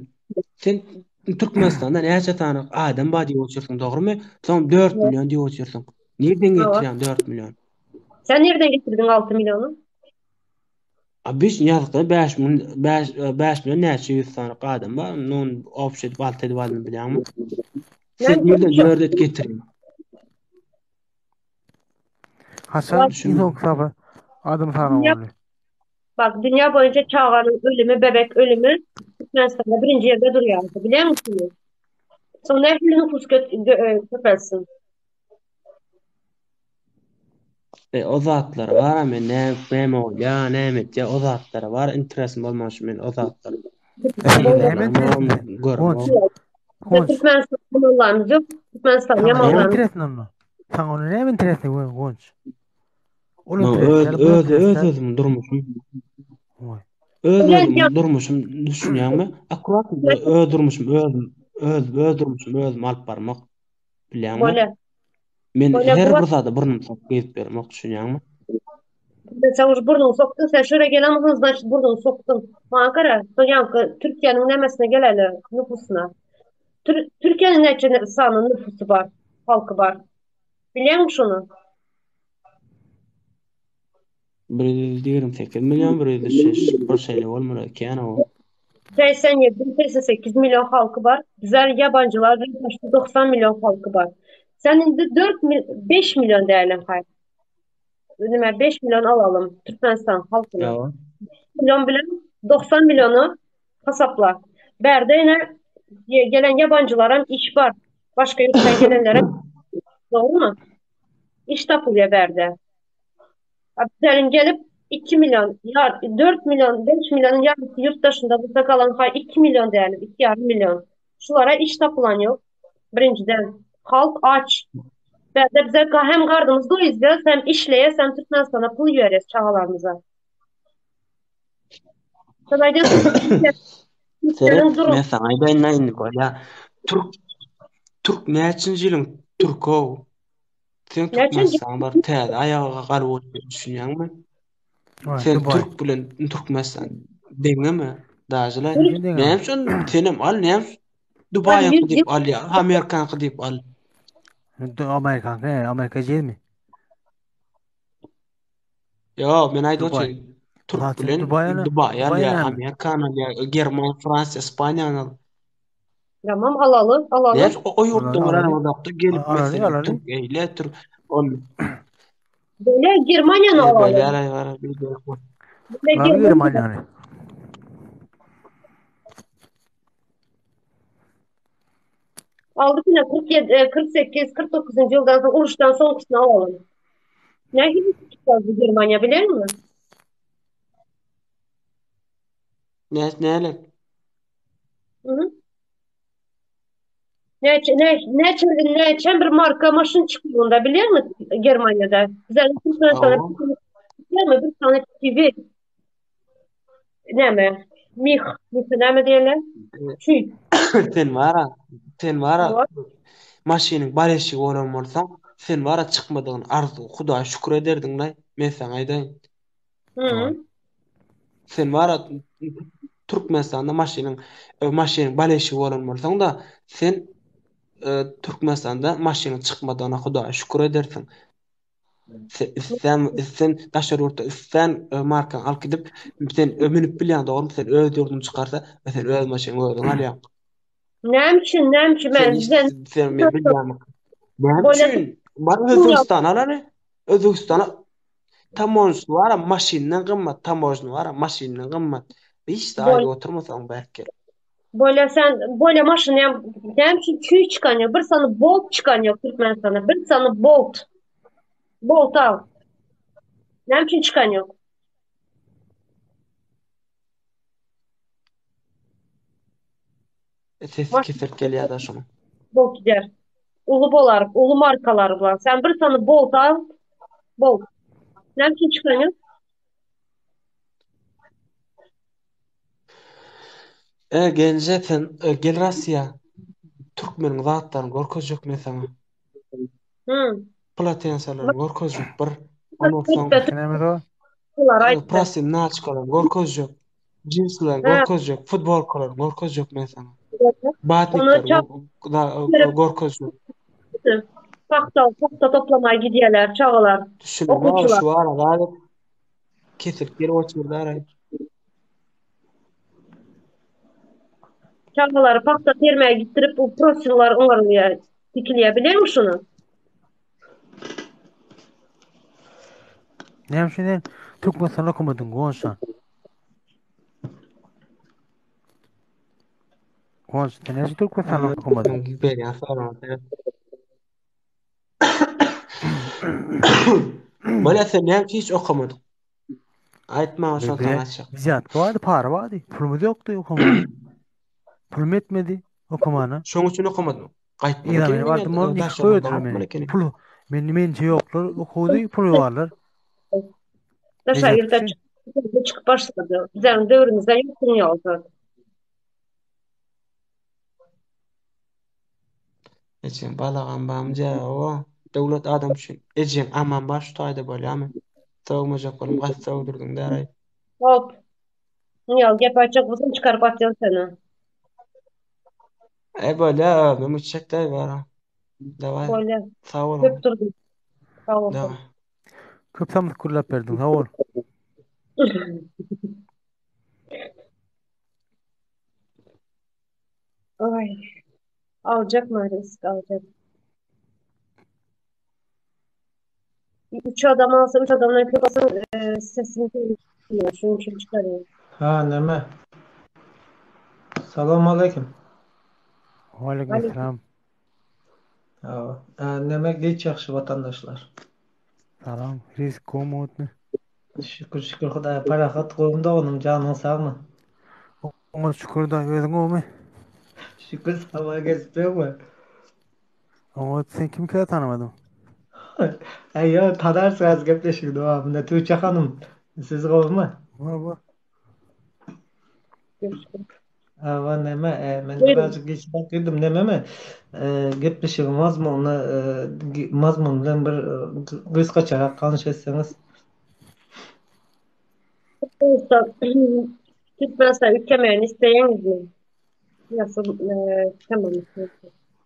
Sen Türkmenistanda näçe sany adam bar diýip otyrsyň, dogrumy? Soň 4 million diýip otyrsyň. Nirden Hawa. getirýäň 4 million? Sen nirden getirdiň 6 milliony? A biz ýazykda 5 müň 5 5 million näçe ýüz sany adam bar. Onun obşi edip 6 edip aldym bilýäňmi? Sen Näme nirden 4 et getirýäň? Haçan iň Düşünmedim. soňky sapar adam sanawy Dünýä boldy? bak dünýä boýunça çaganyň ölümi, bebek ölümi Türkmenistanda birinji ýerde durýar. Bilýäňmi şuny? Soň nähili nüfus kö- gö- e, köpelsin? E, o zatlara bar men näme näme bolýar, näme etýär, o zatlara bar interesim bolman şu men o zatlara. E, saňa näme Telewizoram interesli? görmem. Guwanç. Bize Guwanç. Türkmenistan ýamanlarymyz ýok. Türkmenistan Saňa näme ýamanlarymyz. interesli onda? Saňa onda näme interesli Guwanç? Ol Maňa interesli öz däl, bu öz interesli öz däl. özümiň durmuşym. Oý. Öz Bilen özümiň durmuşym düşünýäňmi? Akkurat öz durmuşym özüm öz öz durmuşym özüm alyp barmak. Bilýäňmi? Bolýa. Men Bolýa her Guwanç. bir zada burnumy sokup gezip ýöremok, düşünýäňmi? Sen už burnuňy sokduň, sen şöyle gelenmisin, значит burnuňy sokduň. Maňa gara, soň ýaňky Türkiýäniň nämesine geläli, nüfusyna. Tür Türkiýäniň näçe sany nüfusy bar, halky bar? Bilýäňmi şony? 128 million, 103, bir şeýle bolmaly ekeni o. 87, 88 milyon halky bar. Bizler ýabanjylar bilen başda 90 milyon halky bar. Sen indi 4 mil 5 milyon dälim haý. Nime 5 milyon alalım Türkmenistan halkyny. Ýa. Milyon bilen 90 milyonu hasapla. Bärde ýene gelen ýabanjylaram iş bar. Başga ýurtdan gelenlere dogrumy? Iş tapylýar bärde. Bizleriň gelip 2 milyon, ýar, 4 milyon, 5 milyonyň ýarysy ýurt daşynda bolsa galan haý 2 milyon dälim, 2,5 milyon. Şulara iş tapylan ýok. Birinjiden, halk aç. Bärde bize hem gardymyz doýuzýas, hem işleýäs, hem Türkmenistana pul iberýäs çagalarymyza. Sen aýdýarsyň. Seret, men saňa aýdaýyn-da indi bolýa. Türk Türk näçinji ýylyň türkow? Sen Türkmenistan bar täze aýaga galyp otyr düşünýäňmi? Sen türk bilen Türkmenistan deňeme dažyla. Näme üçin senem al näme Dubaýyňky diýip alýar, Amerikanky diýip al. Amerikanky, Amerika jelmi? Ýok, men aýdyp otyryn. Türk bilen Dubaý alýar, Amerikany alýar, Germaniýa, Fransiýa, Ispaniýany al. Tamam alaly, alaly. Näme o ýurtdan görän uzakda gelip meselem türk eýle türk ol. Böyle Germaniýany alaly. Böyle Germaniýany. Aldyk ine 47, 48, 49 ýyldan soň uruşdan soňkusyny alalım. Nähili çykdy Germaniýa bilermi? Ne näle? Hı. Näçe ne näçe näçe bir marka maşyn çykdy onda bilýärmi Germaniýada? Bizler Türkmenistanda bilýärmi bir tane TV näme? Mih, mih näme diýerler? Çüý. Sen bara, sen bara maşynyň baleşigi bolan bolsaň, sen bara çykmadygyny arzuw, Hudaýa şükür ederdiň-laý, men saňa aýdaýyn. Hı. Sen bara Türkmenistanda maşynyň maşynyň baleşigi bolan bolsaň-da, sen Türkmenistanda maşynyň çykmadygyna Hudaýa şükür edersiň. Sen islän islän daşary ýurtda islän markaňy alyp gidip, sen münüp bilýäň dogrymy? Sen öz ýurduň çykarsa, sen öz maşynyňy özüň alýaň. Näme üçin, näme üçin men sen sen men bilýän. Näme üçin? Bar Özbegistana al hany. Özbegistana tamožnysy bar, maşyndan gymmat, tamožny bar, maşyndan gymmat. Hiç de aýdyp oturmasaň belki. Bolýa sen bolýa maşyn ýa näme üçin çüý çykan ýok bir sany bolt çykan ýok Türkmenistanda bir sany bolt bolt al näme üçin çykan ýok Sesi kesilip gelýär da şonuň. Bolt gider. Uly bolar, uly markalar bular. Sen bir sany bolt al. Bolt. Näme üçin çykan ýok? E gelje sen e, gel Rossiýa. Türkmeniň zatlaryny görkezjek men saňa. Hmm. Platensiýalaryny görkezjek bir. Ondan soň Näme o? Bular aýtdy. Prosim naçkalaryny görkezjek. Jinsilerini görkezjek, futbolkalaryny görkezjek men saňa. Batnikleri görkezjek. Pagta, pagta toplamaga gidýärler çagalar. Düşünme, şu arada Kesilip gelip oturdy araý. Çagalary pagta termäge gitdirip, bu prosinlar oňarylýar, tikilýär. Bilýäňmi şuny? Näme üçin sen Türkmenistanda okamadyň, Gonşa? Gonşa, sen näme üçin Türkmenistanda okamadyň? Berýän soragyna Bolýa sen näme üçin hiç okamadyň? Aýt maňa şony Bizde saňa açjak. Wzýatka bardy, para bardy. Pulumyz ýokdy okamana. Pulum ýetmedi okamana. Şoň üçin okamadyň. Gaýtmaly Eýrana ekeniň bardym, ýa ol nikah daşary ýurda goýdular gaýtmaly meni. ekeniň. Pul men mençe ýoklar okuwdy, puly barlar. Daşary Wzýatka ýurda üçin. çykyp çykyp başlady. Bizleriň döwrümizde ýokdy ýokdy. Ejeň balagam bamy diýýär owa. Döwlet adam üçin. Ejeň aman bar şu taýda bolýamy? Sögmejek bolup gaty sögdürdiň däraý. Hop. Ýa gep aýtjak bolsaň çykaryp atýan seni. E bolýa özüm içjek däý bara. Daway. Bolýa. Sag boluň. Köp durdum. Sag bol. Daway. Köp samsyk gürläp berdiň, sag bol. Ay. Aljak mı risk alacak. Üç adam alsa üç adamdan köp alsa e, sesini duymuyor. Şunun için çıkarıyor. Ha neme? Salam aleyküm. Aleyküm Aleyküm. selam. Ha, e, neme geç ýagşy watandaşlar. Salam. Risk komodny. Şükür şükür Hudaýa parahat gowmy doganym janyň sagmy? Oňa şükür da özüň gowmy? Şükür saňa gezip ýörme. Oňa sen kimkä tanamadym. Äý ýok tanarsyň az gepleşigiň dowamynda Tuğçe hanym siz gowmy? Bor bor. Awa neme, e, men Buyurun. birazcık geç girdim nememi? E, gepleşigiň mazmunyna e, mazmun bilen bir e, gysgaçarak tanyş etseňiz. Türkmenistan, Türkmenistan üýtgemegini isleýäňizmi? Nasıl, e, tamam.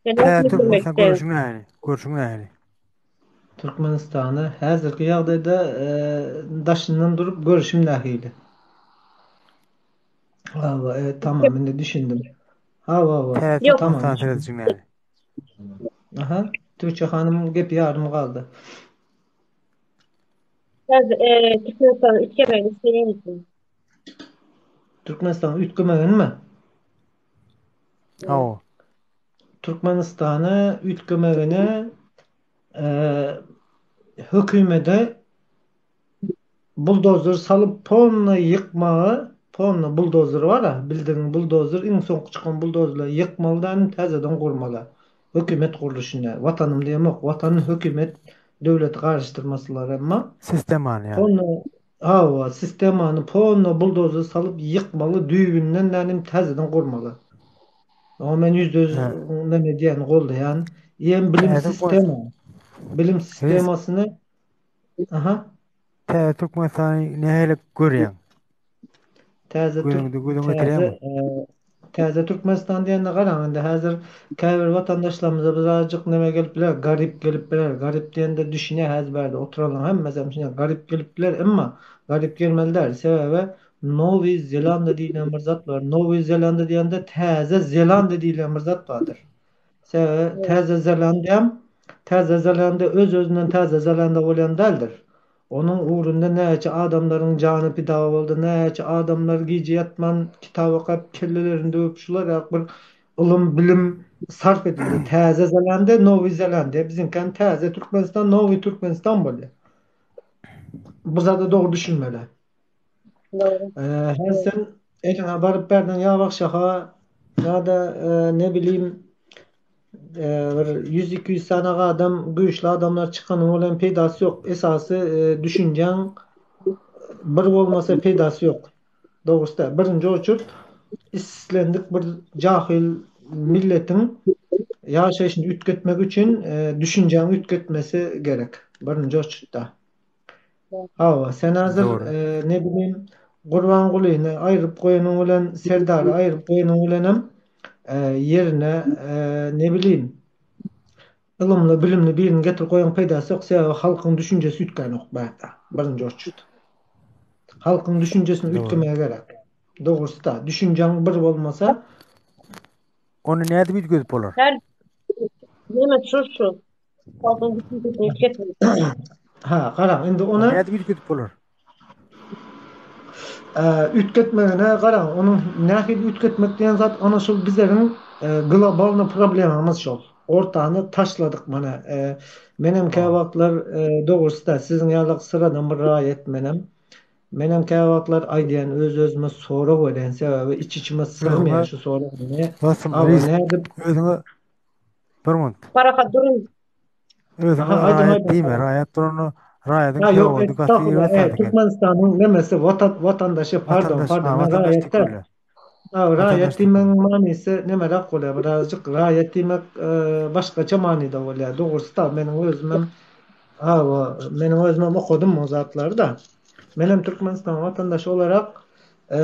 Sen Täze nasıl üýtgemek Türkmenistan isleýäň? görüşüň nähili? Görüşüň nähili? Türkmenistany häzirki ýagdaýda e, daşyndan durup görüşüm nähili? Hawa, e, tamam indi düşündim. Hawa, hawa. Täze Ýok. Tamam Türkmenistan düşündim. seredişiň nähili? Aha, Tuğçe hanım gepi ýarym galdy. Täze, e, Türkmenistan üýtgemegini isleýäňizmi? Türkmenistan üýtgemeginmi? Hawa. Türkmenistany üýtgemegine e, hökümete Buldozer salyp polny ýykmagy polny buldozer bara bildigiň buldozer iň soňky çykan buldozerleri ýykmaly da indi täzeden gurmaly hökümet gurluşyny watanym diýemok watany hökümet döwleti garyşdyrmasylar emma Sistemany ýagny. polny hawa sistemany polny buldozer salyp ýykmaly düýbünden dänim täzeden gurmaly oňa men ýüzde ýüz Hä. neme edýän goldaýan ýem bilim Täze sistema bilim Reis sistemasyny aha Täze Türkmenistany nähili görýäň? Täze Türk Gözüňde gözüňe täze getirýäňmi? e, täze Türkmenistan diýende garaň indi häzir käbir watandaşlarymyza birazjyk neme gelip biler, garyp gelip biler. Garyp diýende düşünýär häzir bärde oturanlaryň hemmesi hem düşünýär. Garyp gelip biler, emma garyp gelmeli däl. Sebäbi Nowy Zelanda diýlen bir zat bar. Nowy Zelanda diýende Täze Zelanda diýlen bir zat bardyr. Sebäbi Täze Zelandiýam Täze Zelandiýa öz-özünden Täze Zelandiýa bolýan däldir. Onuň ugrunda näçe adamlaryň jany pida boldy, näçe adamlar gije ýatman kitap okap kellelerini döwüp şular ýaly bir ylym, bilim sarp edildi. Täze Zelandiýa, Nowy Zelandiýa, biziňkäm Täze Türkmenistan, Nowy Türkmenistan bolýar. Bu zada dogry düşünmeli. Dogry. Her sen eliňe baryp bärden ýabak şaha ýa-da ne bileyim bir 100-200 sany adam güýçli adamlar çykanyň bilen peýdasy ýok. Esasy düşünjäň bir bolmasa peýdasy ýok. Dogrusy da birinji oçurt islendik bir jahyl milletiň ýaşaýşyny üýtgetmek üçin düşünjäň üýtgetmesi gerek. Birinji oçurtda. Hawa, sen hazir ne bileyim Gurbangulyny aýryp goýanyň bilen Serdary aýryp goýanyň bilenem ýerine ne bileyim ylymly, bilimli birini getirip goýaň peýdasy ýok, sebäbi halkyň düşünjesi üýtgänok bärde, birinji oçurt. Halkyň düşünjesini üýtgemegi gerek. Dogrusy-da, düşünjäň bir bolmasa, Ony nädip üýtgedip bolar? Her Näme şu şu. Halkyň düşünjesini üýtgetmek. Ha, garaň, indi Ony ony nädip üýtgedip bolar? Üýtgetmegine garaň, onuň nähili üýtgetmek diýen zat, ana şol bizleriň globalny problemamyz şol. Ortany taşladyk mana. Menem käwagtlar dogrusy-da siziň ýaly syradan bir raýat menem. Menem käwagtlar aýdýan öz-özüme sorag berýän, sebäbi iç-içime sygmaýar Özüňe şu sorag. Ne, dostum awa reis nädip özüňe bir minut. Parahat durun. Özüňe Aha, aýdyň raýat aýdyň. diýme, raýat duranda raýadyň Ha ýok, sögüdi gaty estagfurullah, erbet e, zat eken. Türkmenistanyň nemesi watan watandaşy, pardon, Watandaş, pardon, ha men watandaş raýat diýip däl. bolýar. Ha, raýat Watandaş diýip diýmegiň bolýar. manysy nemeräk bolýar, birazjyk raýat diýmek e, başgaça manyda bolýar. Dogrusy-da meniň özümem hawa, meniň özümem okadym o zatlary-da. Menem Türkmenistanyň watandaşy olarak e,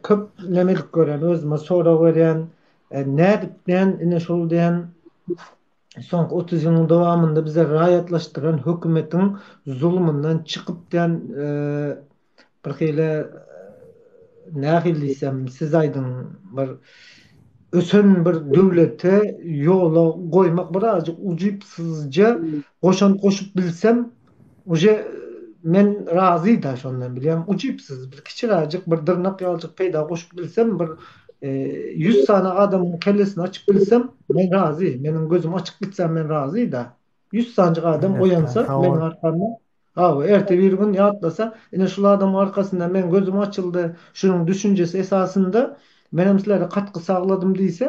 köp neme edip görýän, özüme sorag berýän, e, nädip diýen, ine şol diýen soňky 30 ýylyň dowamynda bize raýatlaşdyran hökümetiň zulumyndan çykyp diýen e, bir hili nähili diýsem siz aýdyň bir ösen bir döwlete ýola goýmak birazjyk ujypsyzja goşant goşup bilsem uje men razy da şondan bilýän ujypsyz bir kiçiräjik bir dyrnak ýaljyk peýda goşup bilsem bir 100 sany adamyň kellesini açyp bilsem men razy meniň gözüm açyk gitse men razy da 100 sanjyk adam oýansa meniň arkamda Hawa, erte bir gün ýatlasa, ine şul adamyň arkasynda meň gözüm açyldy, şunuň düşünjesi esasynda menem sizlere katgy sagladym diýse,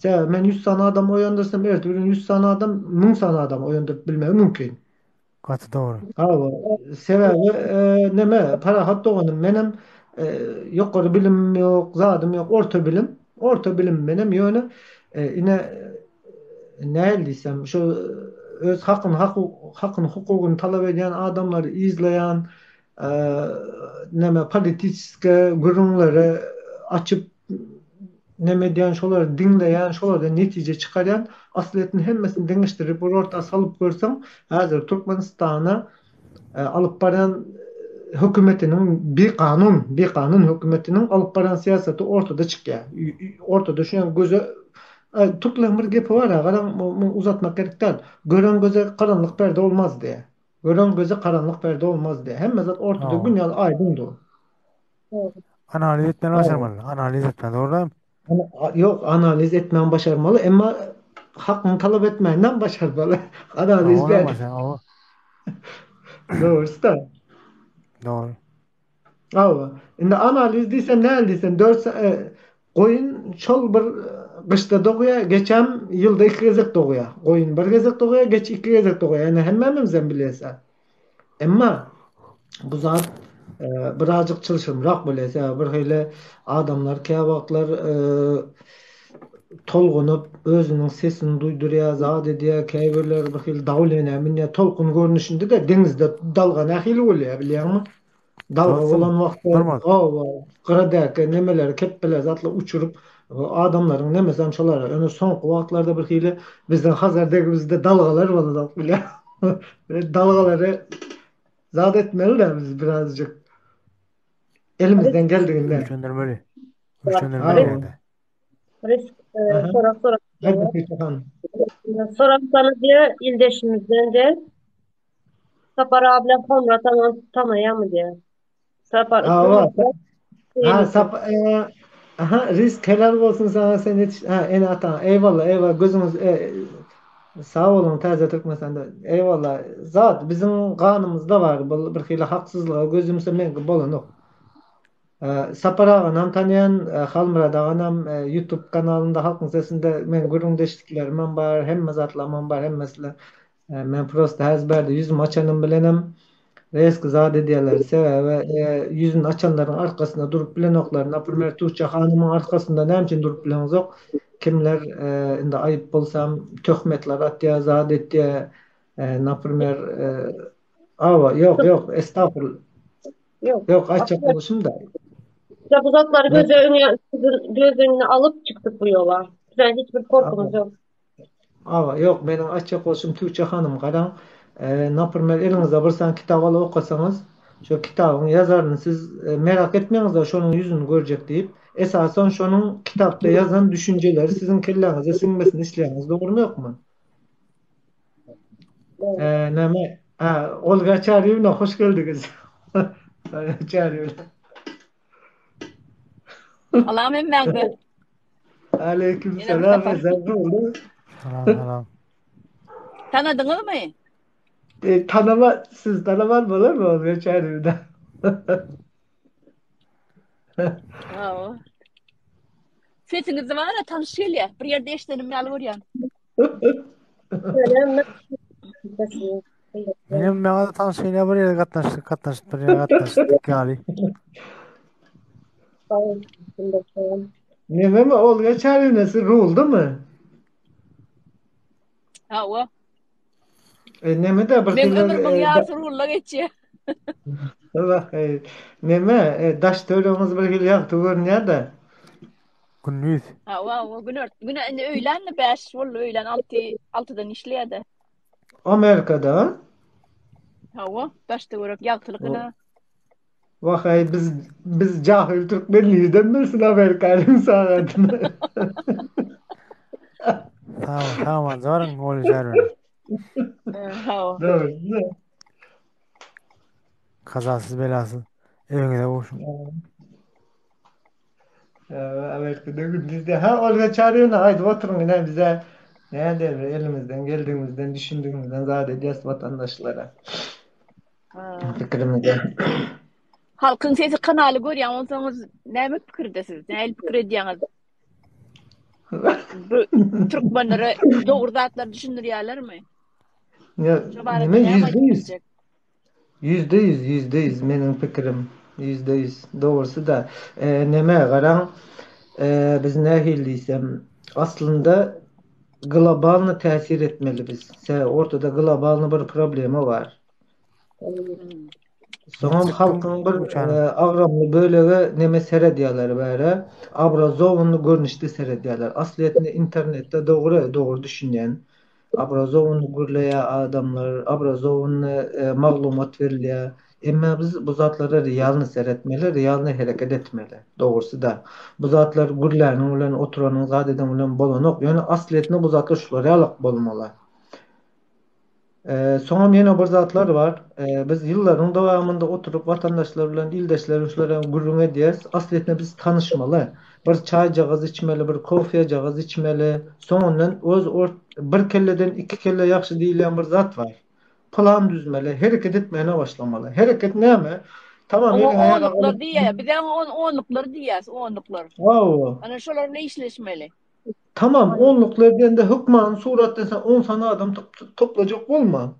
sebäbi men 100 sany adamy oýandyrsam, erte bir gün 100 sany adam 1000 sany adamy oýandyryp bilmegi mümkin. Gaty dogry. Hawa, sebäbi neme, Parahat doganym, menem. ýokary bilimim ýok, zadym ýok, orta bilim, orta bilim menem ýöne ine nähili diýsem, şu öz hakyny hakyny hukugyny talap edýän adamlary yzlaýan, neme politiçeskiý gürrüňleri açyp neme edýän, şolary diňleýän, şolardan netije çykarýan, aslyýetini hemmesini deňeşdirip bir orta salyp görseň, häzir Türkmenistana alyp barýan hökümetiniň bikanun, bikanun hökümetiniň alyp barýan syýasaty ortada çykýar. Ortada şu ýan göze türkleriň bir gepi bar-a, garaň, muny uzatmak gerek däl. Gören göze karanlyk perde bolmaz diýýär. Gören göze karanlyk perde bolmaz diýýär. Hemme zat ortada gün ýaly aýdyň dur. Analiz etmeni başarmaly. Analiz etmeli, dogry dälmi? Ýok, analiz etmäni başarmaly, emma hakyňy talap etmäni başarmaly. Analiz däl. Dogrusu-da. Dogry. Hawa. Indi analiz diýsen näl diýsen, dört goýun şol bir gyşda dogýar, geçem ýylda iki gezek dogýar. Goýun bir gezek dogýar, geçi iki gezek dogýar. Ýani hemmämizem bilýäs. Emma bu zat birazjyk çylşyrymrak bolýar. Sebäbi bir hili adamlar käwagtlar tolgunyp, özüniň sesini duýdurýar, zat edýär, käbirleri bir hili dawleniýa münýär, tolkun görnüşinde-de deňizde dalga nähili bolýar bilýäňmi? Dalga bolan wagtda hawa, gyradäki nemeleri, kepbeleri zatlar uçuryp, adamlaryň nemesem şolar. Ýöne soňky wagtlarda bir hili bizden Hazar deňizinde dalgalar bolanok bilýäňmi? Dalgalary zat etmeli-de biz birazjyk. Elimizden geldiginden. Güýçlendirmeli. Güýçlendirmeli ýa-da. Risk sorag sorag. Sorag diýe ildeşimizden de Sapar aga bilen Halmyrat agany tanaýarmy diýýär. Sapar Hawa. Ha, sap Aha, risk helal bolsun saňa sen hiç ha ene ataň. Eyvallah, eyvallah gözüňiz sag boluň täze Türkmenistanda. Eyvallah. Zat biziň ganymyzda bar bu bir hili haksyzlyga göz ýumsa meňki bolanok. Sapar aganam tanýan, Halmyrat aganam YouTube kanalynda Halkyň sesinde meň gürrüňdeşliklerimem bar, hemme zatlarymam bar, hemmesi bilen. Men prosta häzir bärde ýüzümi açanym bilenem reski zat edýärler. Sebäbi ýüzüni açanlaryň arkasynda durup bilenoklar. Naprimer Tuça hanymyň arkasynda näme üçin durup bileňizok? Kimler indi aýyp bolsam töhmetler atýar, zat etýär. Naprimer Awa, ýok, ýok, estagfurullah. Ýok. Ýok, aýtjak boluşym-da. Biz bu zatlary göz öňüne göz öňüne alyp çykdyk bu ýola. Bizden hiç bir korkumyz ýok. Aga, ýok, meniň aýtjak bolşum Tüwçe hanym, garaň, naprimer, eliňize bir sany kitap alyp okasaňyz, şo kitabyň ýazaryny siz merak etmeňiz-de şonuň ýüzüni görjek diýip, esasan şonuň kitapda ýazan düşünjeleri siziň kelläňize siňmesini isleýäňiz, dogrumy ýokmy? Näme, hä, Olga Çaryýewna hoş geldiňiz. Çaryýewna. Salam hemmäňize. Aleyküm selam. Salam salam. Tanadyňyzmy? E, tanama, siz tanaman bolarmy ol geçen Hawa. Sesiňiz bar tanyş gelýär. Bir ýerde eşidenim ýaly görýän. Menem maňa da tanyş gelýär bir ýere gatnaşdyk, gatnaşyp bir ýere gatnaşdyk ýaly. Nememi ol geçer ýenesi ruldymy? Hawa. E, neme de bir Men ömrümiň ýarysy rulda geçýär. Allah, e, neme, e, daş töweregiňiz bir hili ýagty görünýär-de. Gündiz. Hawa, hawa, gün ört. Gün indi öýlän 5 boldy, öýlän 6 6-dan işleýär-de. Amerikada? Hawa, daş töwerek ýagtylyk ina. Wah-aý biz biz jahyl türkmen nirden bilsin Amerikanyň sagadyny. Sag bol, sag bol, joraň bol işler. Hawa. Dogry. Kazasyz belasyz ewiňize gowşuň. Amerikada gündizde. Ha Olga Çaryýewna aýdyp oturyň ine bize näde elimizden geldigimizden düşündigimizden zat edýäs watandaşlara. Pikirimizi. Halkyň sesi kanaly görýän bolsaňyz näme pikirde siz? Nähili pikir edýäňiz? Bu türkmenlere dogry zatlary düşündirýärlermi? Neme %100. %100, %100 meniň pikirim. 100%. Dogrusy-da. Neme, garaň, biz nähili diýsem, aslynda globalny täsir etmeli biz. Sebäbi ortada globalny bir problema bar. Soňam halkyň bir agramly bölegi neme seredýärler bäre, obrazowanyny görnüşde seredýärler. Aslyýetinde internetde dogry, dogry düşünýän. Obrazowanyny gürleýär adamlar, obrazowanyny maglumat berilýär. Emma biz bu zatlara realny seretmeli, realny hereket etmeli. Dogrusy-da. Bu zatlar gürläniň bilen, oturanyň, zat edeniň bilen bolanok. Ýöne aslyýetinde bu zatlar şular ýalak bolmaly. Soňam ýene bir zatlar bar. Biz ýyllaryň dowamynda oturyp watandaşlar bilen, ildeşler bilen şular ýaly gürrüň edýäris. Aslyýetinde biz tanyşmaly. Bir çaýjagaz içmeli, bir kofejagaz içmeli. Soňundan öz bir kelleden iki kelle ýagşy diýilýän bir zat bar. Plan düzmeli, hereket etmäne başlamaly. Hereket näme? Tamam, Oňa eliňe ýarag onluklar alyp diýýär. Biz oňa onluklar diýýäs, onluklar. Hawa. Ana şolar bilen işleşmeli. Tamam, onluklar diýende hökmany suratda sen on sany adam toplajak bolma.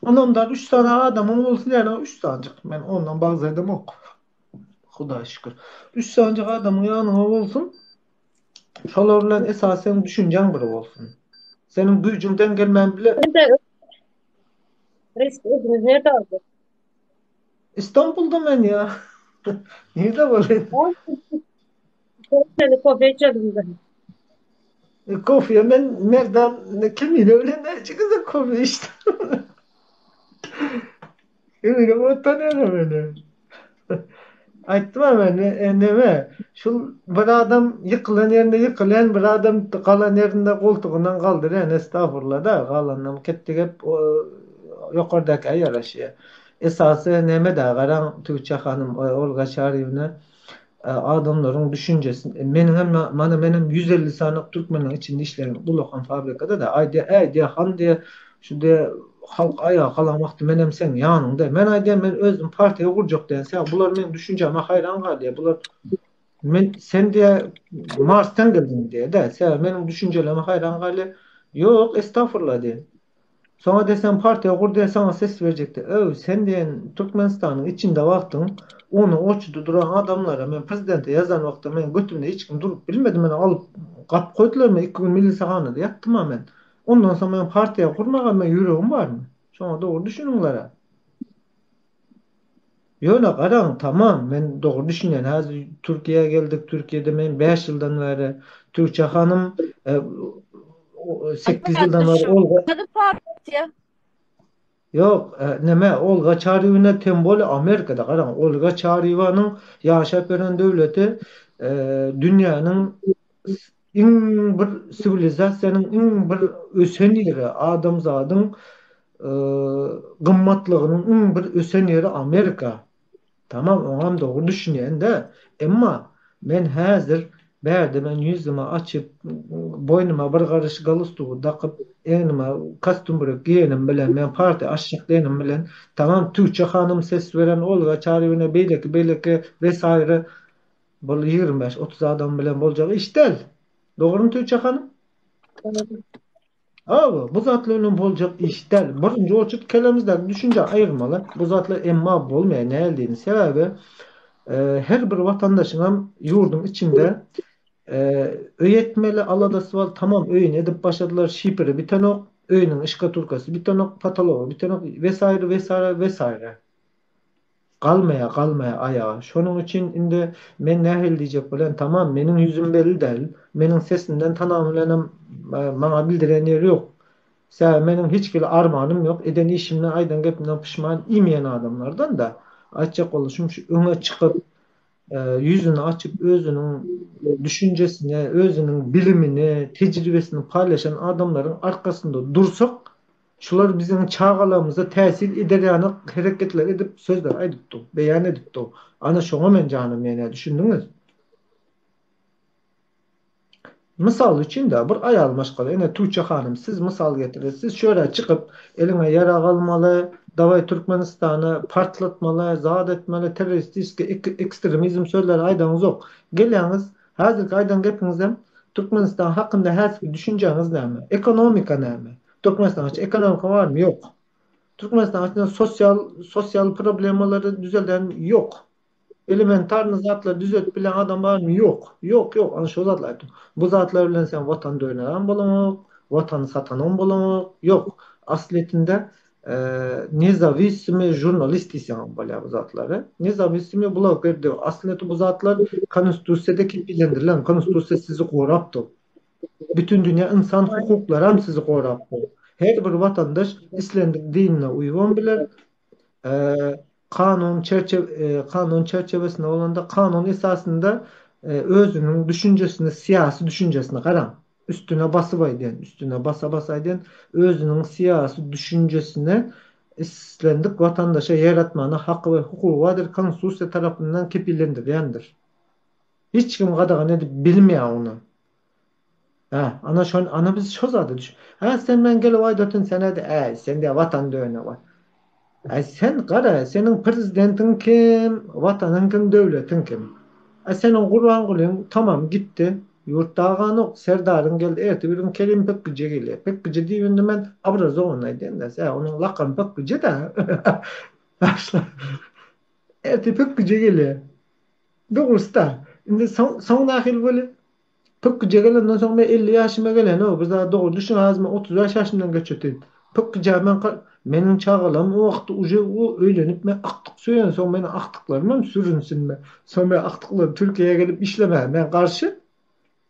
Ondan üç sany adamyň bolsun ýa-da üç sanyjyk. Men ondan bagz edemok. Hudaýa şükür. Üç sanyjyk adamyň ýanyňa bolsun. Şolar bilen esasy seň düşünjäň bir bolsun. Seniň güýjüň deň gelmän biler. Resmi özüňiz nirde aldy? İstanbulda men ýa. Nirde bolaýyn? Seni kofe içelim ben. E, kofe men Merdan kemine bilen ne çıkacak kofe içtim. Kemine bu tanıyorum beni. Aýtdym men e, neme şul bir adam ýykylan ýerinde ýykylan bir adam galan ýerinde goltugyndan galdyrýan estagfurullah da galandan ketdi gep ýokardaky ýaraşýar. Esasy neme da garaň Tüwçe hanym Olga Çaryýewna adamlaryň düşünjesi meniňem mana menem 150 sany türkmeniň içinde işleýän ullakan fabrikada da aýdýar äý diýýär han diýýär şu diýýär halk aýaga galan wagty menem seň ýanyňda men aýdýan men özüm partiýa gurjak diýýän sebäbi bular meň düşünjäme haýran galýar bular men sen diýýär marsdan geldiň diýýär-de sebäbi meniň düşünjelerime haýran galýar ýok estagfurullah diýýän Soňa desem partiýa gur diýen saňa ses berjekdi. Öw, sen diýen Türkmenistanyň içinde wagtyň ony oçuda duran adamlara men prezidente ýazan wagtda men götümde hiç kim durup bilmedi meni alyp gapyp goýdular men iki gün milisahanada ýatdym-a men. Ondan soň men partiýa gurmaga men ýüregim barmy? Şoňa dogry düşüniňler-ä. Ýöne garaň tamam men dogry düşünýän häzir Türkiýä geldik Türkiýede men 5 ýyldan bäri Türkçe hanym 8 ýyldan bäri Olga partiýa. Ýok neme Olga Çaryýewna tem bolýa Amerikada garaň Olga Çaryýewanyň ýaşap ýören döwleti dünýäniň iň bir siwilizasiýanyň iň bir ösen ýeri adamzadyň gymmatlygynyň iň bir ösen ýeri Amerika. Tamam oňam dogry düşünýän-de. Emma men häzir bärde men ýüzümi açyp, boýnuma bir garyş galustugy dakyp, egnime kostýum-bürek geýenim bilen, men partiýa açjak diýenim bilen, tamam Tüwçe hanym ses beren, Olga Çaryýewna beýleki-beýleki wesaýre bul 25, 30 adam bilen boljak iş däl. Dogrymy Tüwçe hanym? Hawa, bu zatlar bilen boljak iş däl. Birinji oçurt kellämizdäki düşünjäni aýyrmaly. Bu zatlar emma bolmaýar. Näl diýdim? Sebäbi her bir watandaşyňam ýurduň içinde öý etmeli aladasy bar. Tamam öýüni edip başladylar, şiperi bitenok, öýüniň şkaturkasy bitenok, potology bitenok wesaýre wesaýre wesaýre. Galmaýar, galmaýar aýaga. Şonuň üçin indi men nähili diýjek bolýan, tamam, meniň ýüzüm belli däl, meniň sesimden tanan bilenem maňa bildiren ýeri ýok. Sebäbi meniň hiç hili armanym ýok, eden işimden, aýdan gepimden puşman iýmeýän adamlardan-da. Aýtjak boluşym şu öňe çykyp, ýüzüni açyp özüniň düşünjesini, özüniň bilimini, tejribesini paýlaşan adamlaryň arkasynda dursak, Şular biziň çagalarymyza täsir eder ýaly hereketler edip sözler aýdyp dur, beýan edip dur. Ana şoňa men janym ýanýar, düşündiňiz? Mysal üçin-de, bir aýal maşgala, ine Tuça hanym, siz mysal getirdi, siz şöyle çykyp, eliňe ýarag almaly, dawaý Türkmenistany partlatmaly, zat etmeli, terroristiski, ekstremizm sözleri aýdaňyzok. Gelýäňiz, häzirki aýdan gepiňizem Türkmenistan hakynda häzirki düşünjäňiz näme? Ekonomika näme? Türkmenistanda hiç ekonomika barmy? Ýok. Türkmenistanyň içinde sosial sosial problemalary düzelden ýok. Elementarny zatlary düzeltip bilen adam barmy? Ýok. Ýok, ýok. Ana şo zatlary aýtdym. Bu zatlar bilen sen watan dönenem bolaňok, watany satanam bolaňok. Ýok. Aslyýetinde nezawisimy žurnalist diýseňem bolýar bu zatlary. Nezawisimy bloger diýip. Aslyýetinde bu zatlar konstitusiýada kepillendirilen. Konstitusiýa sizi gorap dur. Bütün dünýä ynsan hukuklaram sizi gorap dur. Her bir watandaş islendik dinine uýubam biler. Kanun çerçe kanun çerçewesinde bolanda kanun esasynda özüniň düşünjesini, syýasy düşünjesini garaň. Üstüne basyp aýdýan, üstüne basa-basa aýdýan, özüniň syýasy düşünjesine islendik watandaşa ýer atmana haky we hukugy bardyr, konstitusiýa tarapyndan kepillendirilýändir. Hiç kim gadagan edip bilmeýär ony. Hä, ana şon, ana biz şo zada düş. Hä, sen men gelip aýdatyn sen aýda, äý, sen diýä watan döne bar. Äý, sen gara, seniň prezidentiň kim, watanyň kim, döwletiň kim? Äý, seniň Gurbangulyň tamam gitdi, ýurt daganok, Serdaryň geldi, ertir bir gün Kerim Pökgüje gelýär. Pökgüje diýip indi men obrazowan aýdýan-da, sä onuň lakamy Pökgüje-dä. Başla. Ertir Pökgüje gelýär. Dogrusy-da. Indi soň, soň nähili bolýar? Pökgüje gelenden soň men 50 ýaşyma gelenow, bir zat dogry düşün azmy 35 ýaşymdan geçötün. Pökgüje men meniň çagalarym o wagtda uje o öýlenip men aktyk söýen soň meniň aktyklarymam sürünsinmi. Soň men aktyklarym Türkiýä gelip işlemäge men garşy.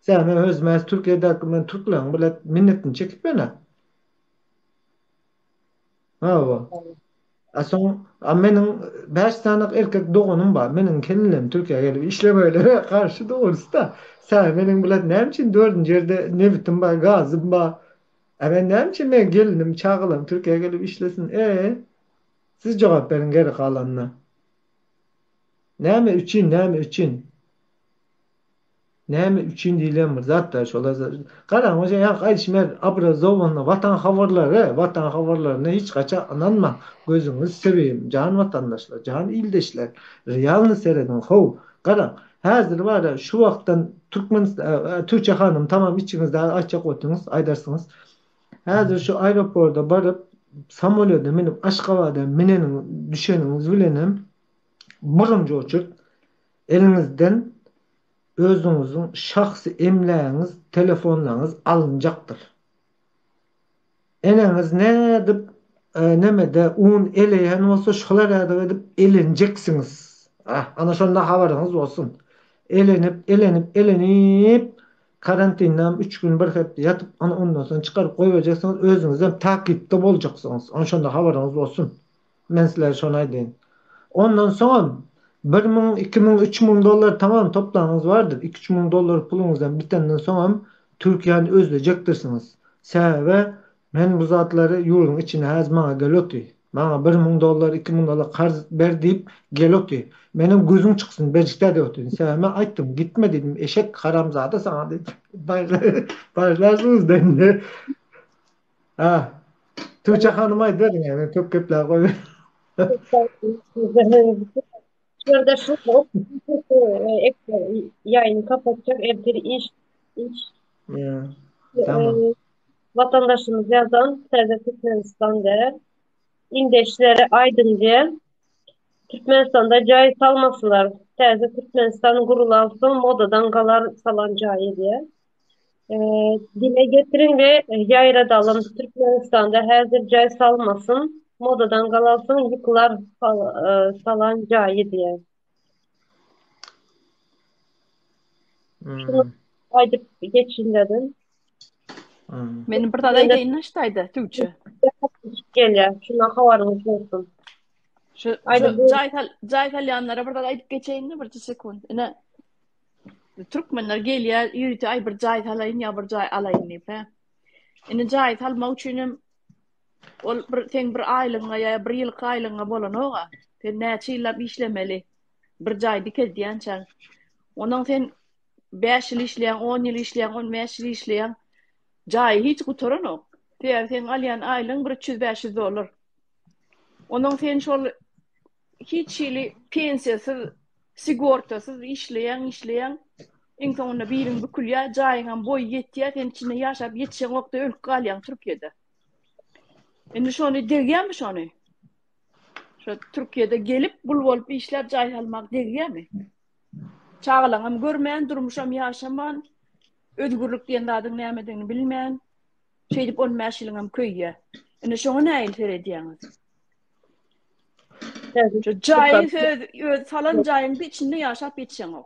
Sebäbi men özüm häzir Türkiýedäki men türkleriň bile minnetini çekip menä. Hawa. A soň, a meniň bäş sany erkek doganym bar. Meniň kelinlerim Türkiýä gelip işlemelere garşy dogrusy-da. Sebäbi meniň bilen näme üçin dördünji ýerde nebitim bar, gazym bar. A men näme üçin meniň gelinim, çagalarym Türkiýä gelip işlesin? E, siz jogap beriň geri galanyna. Näme üçin, näme üçin? Näme üçin diýlen bir zat bar şolar garaň oja ýaňky aýdyşym ýaly obrazowanyna watan habarlary watan habarlaryna hiç haçan ynanmaň gözüňizi seveyim jan watandaşlar jan ildeşler realny serediň how garaň häzir bara şu wagtdan türkmen Tuğçe hanym tamam içiňizde aýtjak otyňyz aýdarsyňyz häzir şu aeroporda baryp samolýoda münüp Aşgabada mineniň düşeniňiz bilenem birinji oçurt Eliňizden özüňiziň şahsy emlägiňiz, telefonlaryňyz alynjakdyr. Eneňiz nädip nemede un eleýän bolsa şolar ýaly edip elenjeksiňiz. Ah, ana şonda habaryňyz bolsun. Elenip, elenip, elenip karantindem üç gün bir hepde ýatyp ana ondan soň çykaryp goýberjeksiňiz özüňizem takypda boljaksyňyz. Ana şonda habaryňyz bolsun. Men sizlere şony aýdaýyn. Ondan soňam 1000, 2000, 3000 dollar tamam toplanyňyz bardyr. 2-3000 dollar puluňyzdan bitenden soňam Türkiýäni özlejekdirsiňiz. Sebäbi men bu zatlary ýurduň içinde häzir maňa gelip oty. Maňa 1000 dollar, 2000 dollar karz ber diýip gelip oty. Menem gözüň çyksyn berjikdä diýip otyryn. Sebäbi men aýtdym, gitme diýdim, eşek haramzada saňa diýdim. Bagyşlarsyňyz indi. Ha. Tuğçe hanım aýdyberiň ýa, men köp gepläp goýber. Şurada şu ýaýyny kapatjak ertir iş iş. Ýa. Tamam. Watandaşymyz ýazan Täze Türkmenistan diýe. Ildeşlere aýdyň diýe. Türkmenistanda jaý salmasynlar. Täze Türkmenistan gurulansoň modadan galar salan jaýy diýe. Dile getiriň we ýaýradalym. Türkmenistanda häzir jaý salmasyn, modadan galalsyň ýykylar salan jaýy diýýär. Şuny aýdyp geçin dedim. Men bir zat aýdaýyn aşdaýda Tüwçe. Gelýär. Şuna habaryňyz bolsun. Şu jaý sal jaý salýanlara bir zat aýdyp geçeýinmi birje sekunt. Ine Türkmenler gelýär, ýörite aý bir jaý salaýyn ýa bir jaý alaýyn diýip, hä. Indi jaý salmak üçin hem ol bir seň bir aýlygyňa ýa bir ýylky aýlygyňa bolanok-a. Sen näçe ýyllap işlemeli bir jaý dikeldýänçäň. Ondan sen 5 ýyl işleýäň, 10 ýyl işleýäň, 15 ýyl işleýäň, jaýy hiç gutaranok. Sebäbi seň alýan aýlygyň bir 300-500 dollar. Ondan sen şol hiç hili pensiýasyz, sigortasyz işleýäň, işleýäň. Iň soňunda biliň bükülýär, jaýyňam boýy ýetýär, sen içinde ýaşap ýetişeňokda ölüp galýaň Türkiýede. Indi şony degýärmi şony? Şo Türkiýede gelip gul bolup işläp jaý salmak degýärmi? Çagalaňam görmän, durmuşam ýaşaman, özgürlik diýen zadyň nämedigini bilmän, şeýdip 15 ýylyňam köýýär. Indi şoňa nähili seredýäňiz? Şu jaýy söz, öz salan jaýyň içinde ýaşap ýetişeňok.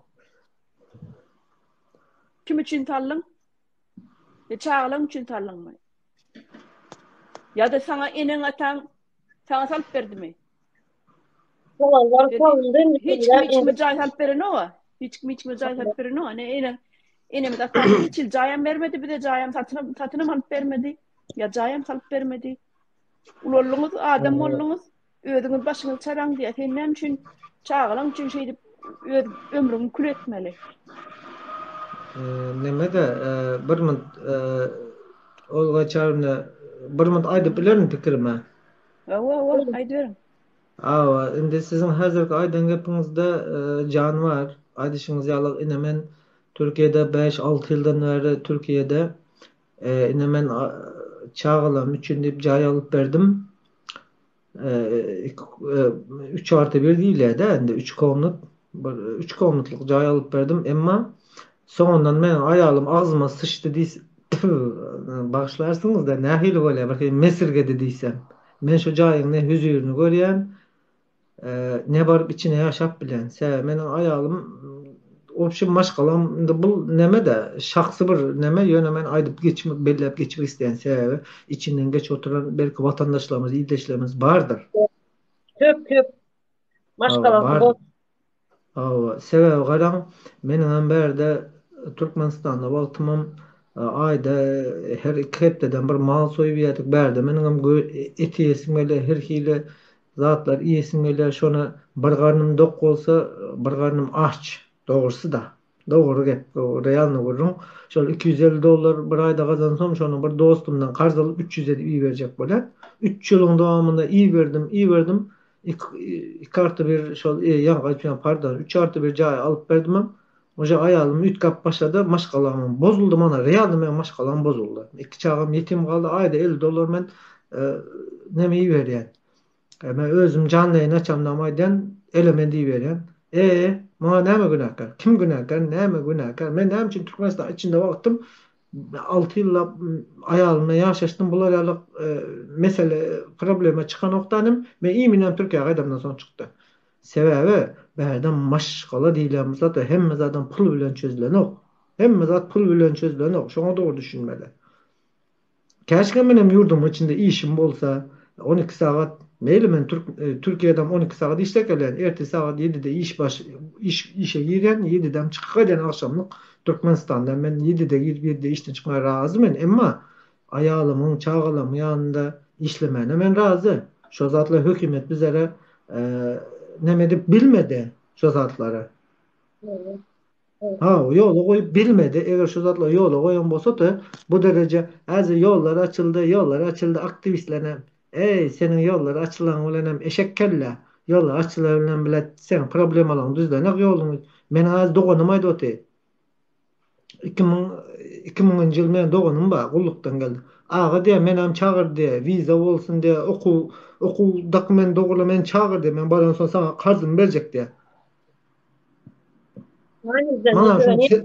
Kim üçin saldyň? E çagalaň üçin saldyňmy? Ýa-da saňa eneň ataň saňa salyp berdimi? Salanlar salyndy. Hiç kim hiç kime jaý salyp berenok. Hiç kim hiç kime jaý salyp berenok. Ene eneň enemiz atamyz hiç hil jaýam bermedi bize jaýam satyn satynam alyp bermedi. Ýa jaýam salyp bermedi. Ulaldyňyz, adam bolduňyz. Özüňiz başyňyzy çaraň diýýär. Sen näme üçin çagalaň üçin şeýdip öz ömrüňi kül etmeli? Neme-de bir munt Olga Çarowna bir munt aýdyp bilerin pikirimi. Hawa, hawa, aýdyberiň. Hawa, indi siziň häzirki aýdan gepiňizde jan bar. Aýdyşyňyz ýaly ine men Türkiýede bäş-alty ýyldan bäri Türkiýede Ine men çagalarym üçin diýip jaý alyp berdim. Üç arty bir diýilýär-de indi üç komnat, bir üç komnatlyk jaý alyp berdim. Emma soňundan meniň aýalym agzyma syçdy diýs, bagyşlarsyňyz-da nähili bolýar bir hili mesirgedi diýsem. Men şu jaýyň ne hüzürini görýän, Ne baryp içine ýaşap bilýän. Sebäbi meniň aýalym obşim maşgalam indi bul neme-de şahsy bir neme ýöne men aýdyp geçmek belläp geçmek isleýän sebäbi içinden geçip oturan belki watandaşlarymyz ildeşlerimiz bardyr. Köp köp maşgalasy bol. Hawa, sebäbi garaň, meniňem bärde Türkmenistanda wagtymam aýda her iki hepdeden bir mal soýup iýerdik. Bärde meniňem et iýesim gelýär, her hili zatlar iýesim gelýär. Şony bir garnym dok bolsa, bir garnym aç. Dogrusy-da. Dogry gep, bu realnyý gürrüň. Şol 250 dollar bir aýda gazansam, şony bir dostumdan karz alyp 300 edip iberjek bolýan. Üç ýylyň dowamynda iberdim, iberdim. Iki arty bir şol ýaňky aýtýan pardon, üç arty bir jaý alyp berdimem. Uje aýalym üýtgäp başlady, maşgalamam bozuldy mana realny meň maşgalam bozuldy. Iki çagam ýetim galdy, aýda 50 dollar men neme iberýän. Men özüm janly ýaýyn açamdam aýdýan, elemen diýiberýän. E, muňa näme günäkär? Kim günäkär? Näme günäkär? Men näme üçin Türkmenistan içinde wagtym 6 ýyllap aýalym bilen ýaşaşdym, bular ýaly mesele, problema çykanokdy inim. Men iýminem Türkiýä gaýdamdan soň çykdy. Sebäbi bärde maşgala diýilýän bir zat hemme zadam pul bilen çözülenok. Hemme zat pul bilen çözülenok. Şoňa dogry düşünmeli. Käşgä menem ýurdumyň içinde işim bolsa, 12 sagat, meýli men türk Türkiýedem 12 sagat işläp gelýän, ertir sagat ýedide iş baş iş işe girýän, ýedidem çykyp gaýdýan agşamlyk Türkmenistanda men ýedide girip ýedide işden çykmaga razy men, emma aýalymyň, çagalarymyň ýanynda işlemäne men razy. Şo zatlar hökümet bizlere neme edip bilmedi şo zatlary. Ha, ýola goýup bilmedi. Eger şu zatlary ýola goýan bolsady, bu dereje häzir ýollar açyldy, ýollar açyldy, aktiwistlerine, Eý, seniň ýollar açylan bilenem eşek kelle, ýollar açylan bilen bile seň problemalaryň düzlenek ýoluň. Meniň häzir doganym aýdyp otyr. 2000 2000-nji ýyl meniň doganym bar, gullukdan geldi. Aga diýýär, menem çagyr diýýär, wiza bolsun diýýär, okuw okuw dokument dogrula meni çagyr diýýär, men baransoň saňa karzymy berjek diýýär. Mana şuň ses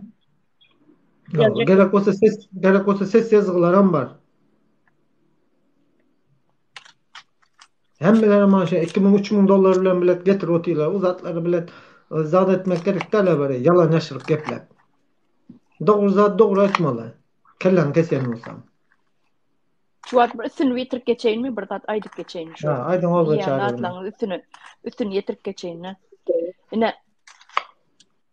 Gerek bolsa ses gerek bolsa ses ýazgylaram bar. Hemmeler mana şu 2000 3000 dollar bilen bilet getirip otyrlar. O zatlary bilet zat etmek gerek däl bari. Ýalan ýaşyryp gepläp. Dogry zat dogry aýtmaly. Kelläňi kesýän bolsaň. Şu wagt bir üstüni ýetirip geçeýinmi? Bir zat aýdyp geçeýin şu. Ha, aýdyň Olga Diýýän Çaryýewna. zatlaryň üstüni üstüni ýetirip geçeýin. Ine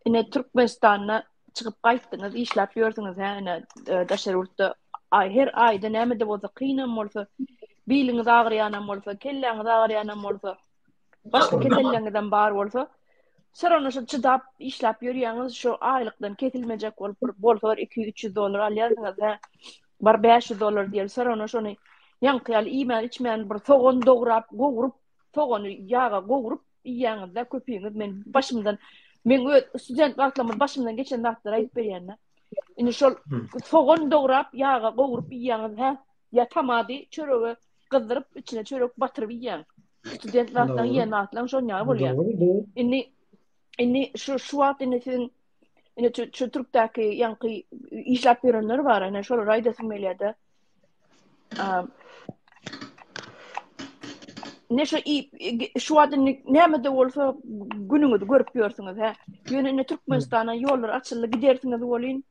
ine Türkmenistanda çykyp gaýtdyňyz, işläp ýörsüňiz, hä, ine e, daşary ýurtda aý her aýda näme-de bolsa kynam bolsa, biliňiz agyrýanam bolsa, kelläňiz agyrýanam bolsa, Başga keselleňizem bar bolsa, все равно şo çydap işläp ýörýäňiz, şo aýlykdan kesilmejek bolup bir bolsa bir 200-300 dollar alýarsyňyz, hä. Bar 500 dollar diýeli, все равно şony ýaňky ýaly iýmän içmän bir sogan dograp, gowrup, sogany ýaga gowrup iýýäňiz-de köpüňiz. Men başymdan men öz student wagtlarymda başymdan geçen zatlary aýdyp berýän-de. Indi şol sogan dograp, ýaga gowrup iýýäňiz, hä? Ýa tamady çörege. gyzdyryp içine çörek batyryp iýýäň. Student wagtlaň iýen zatlaň şon ýaly bolýar. Indi indi şu şu wagt indi siziň indi şu, şu türkdäki ýaňky işläp ýörenler bar, ine şolara aýdasym gelýär-de. Ne şu şu wagt indi näme-de bolsa günüňizi görüp ýörsüňiz, hä? Ýöne indi Türkmenistana ýollar açyldy, gidersiňiz welin,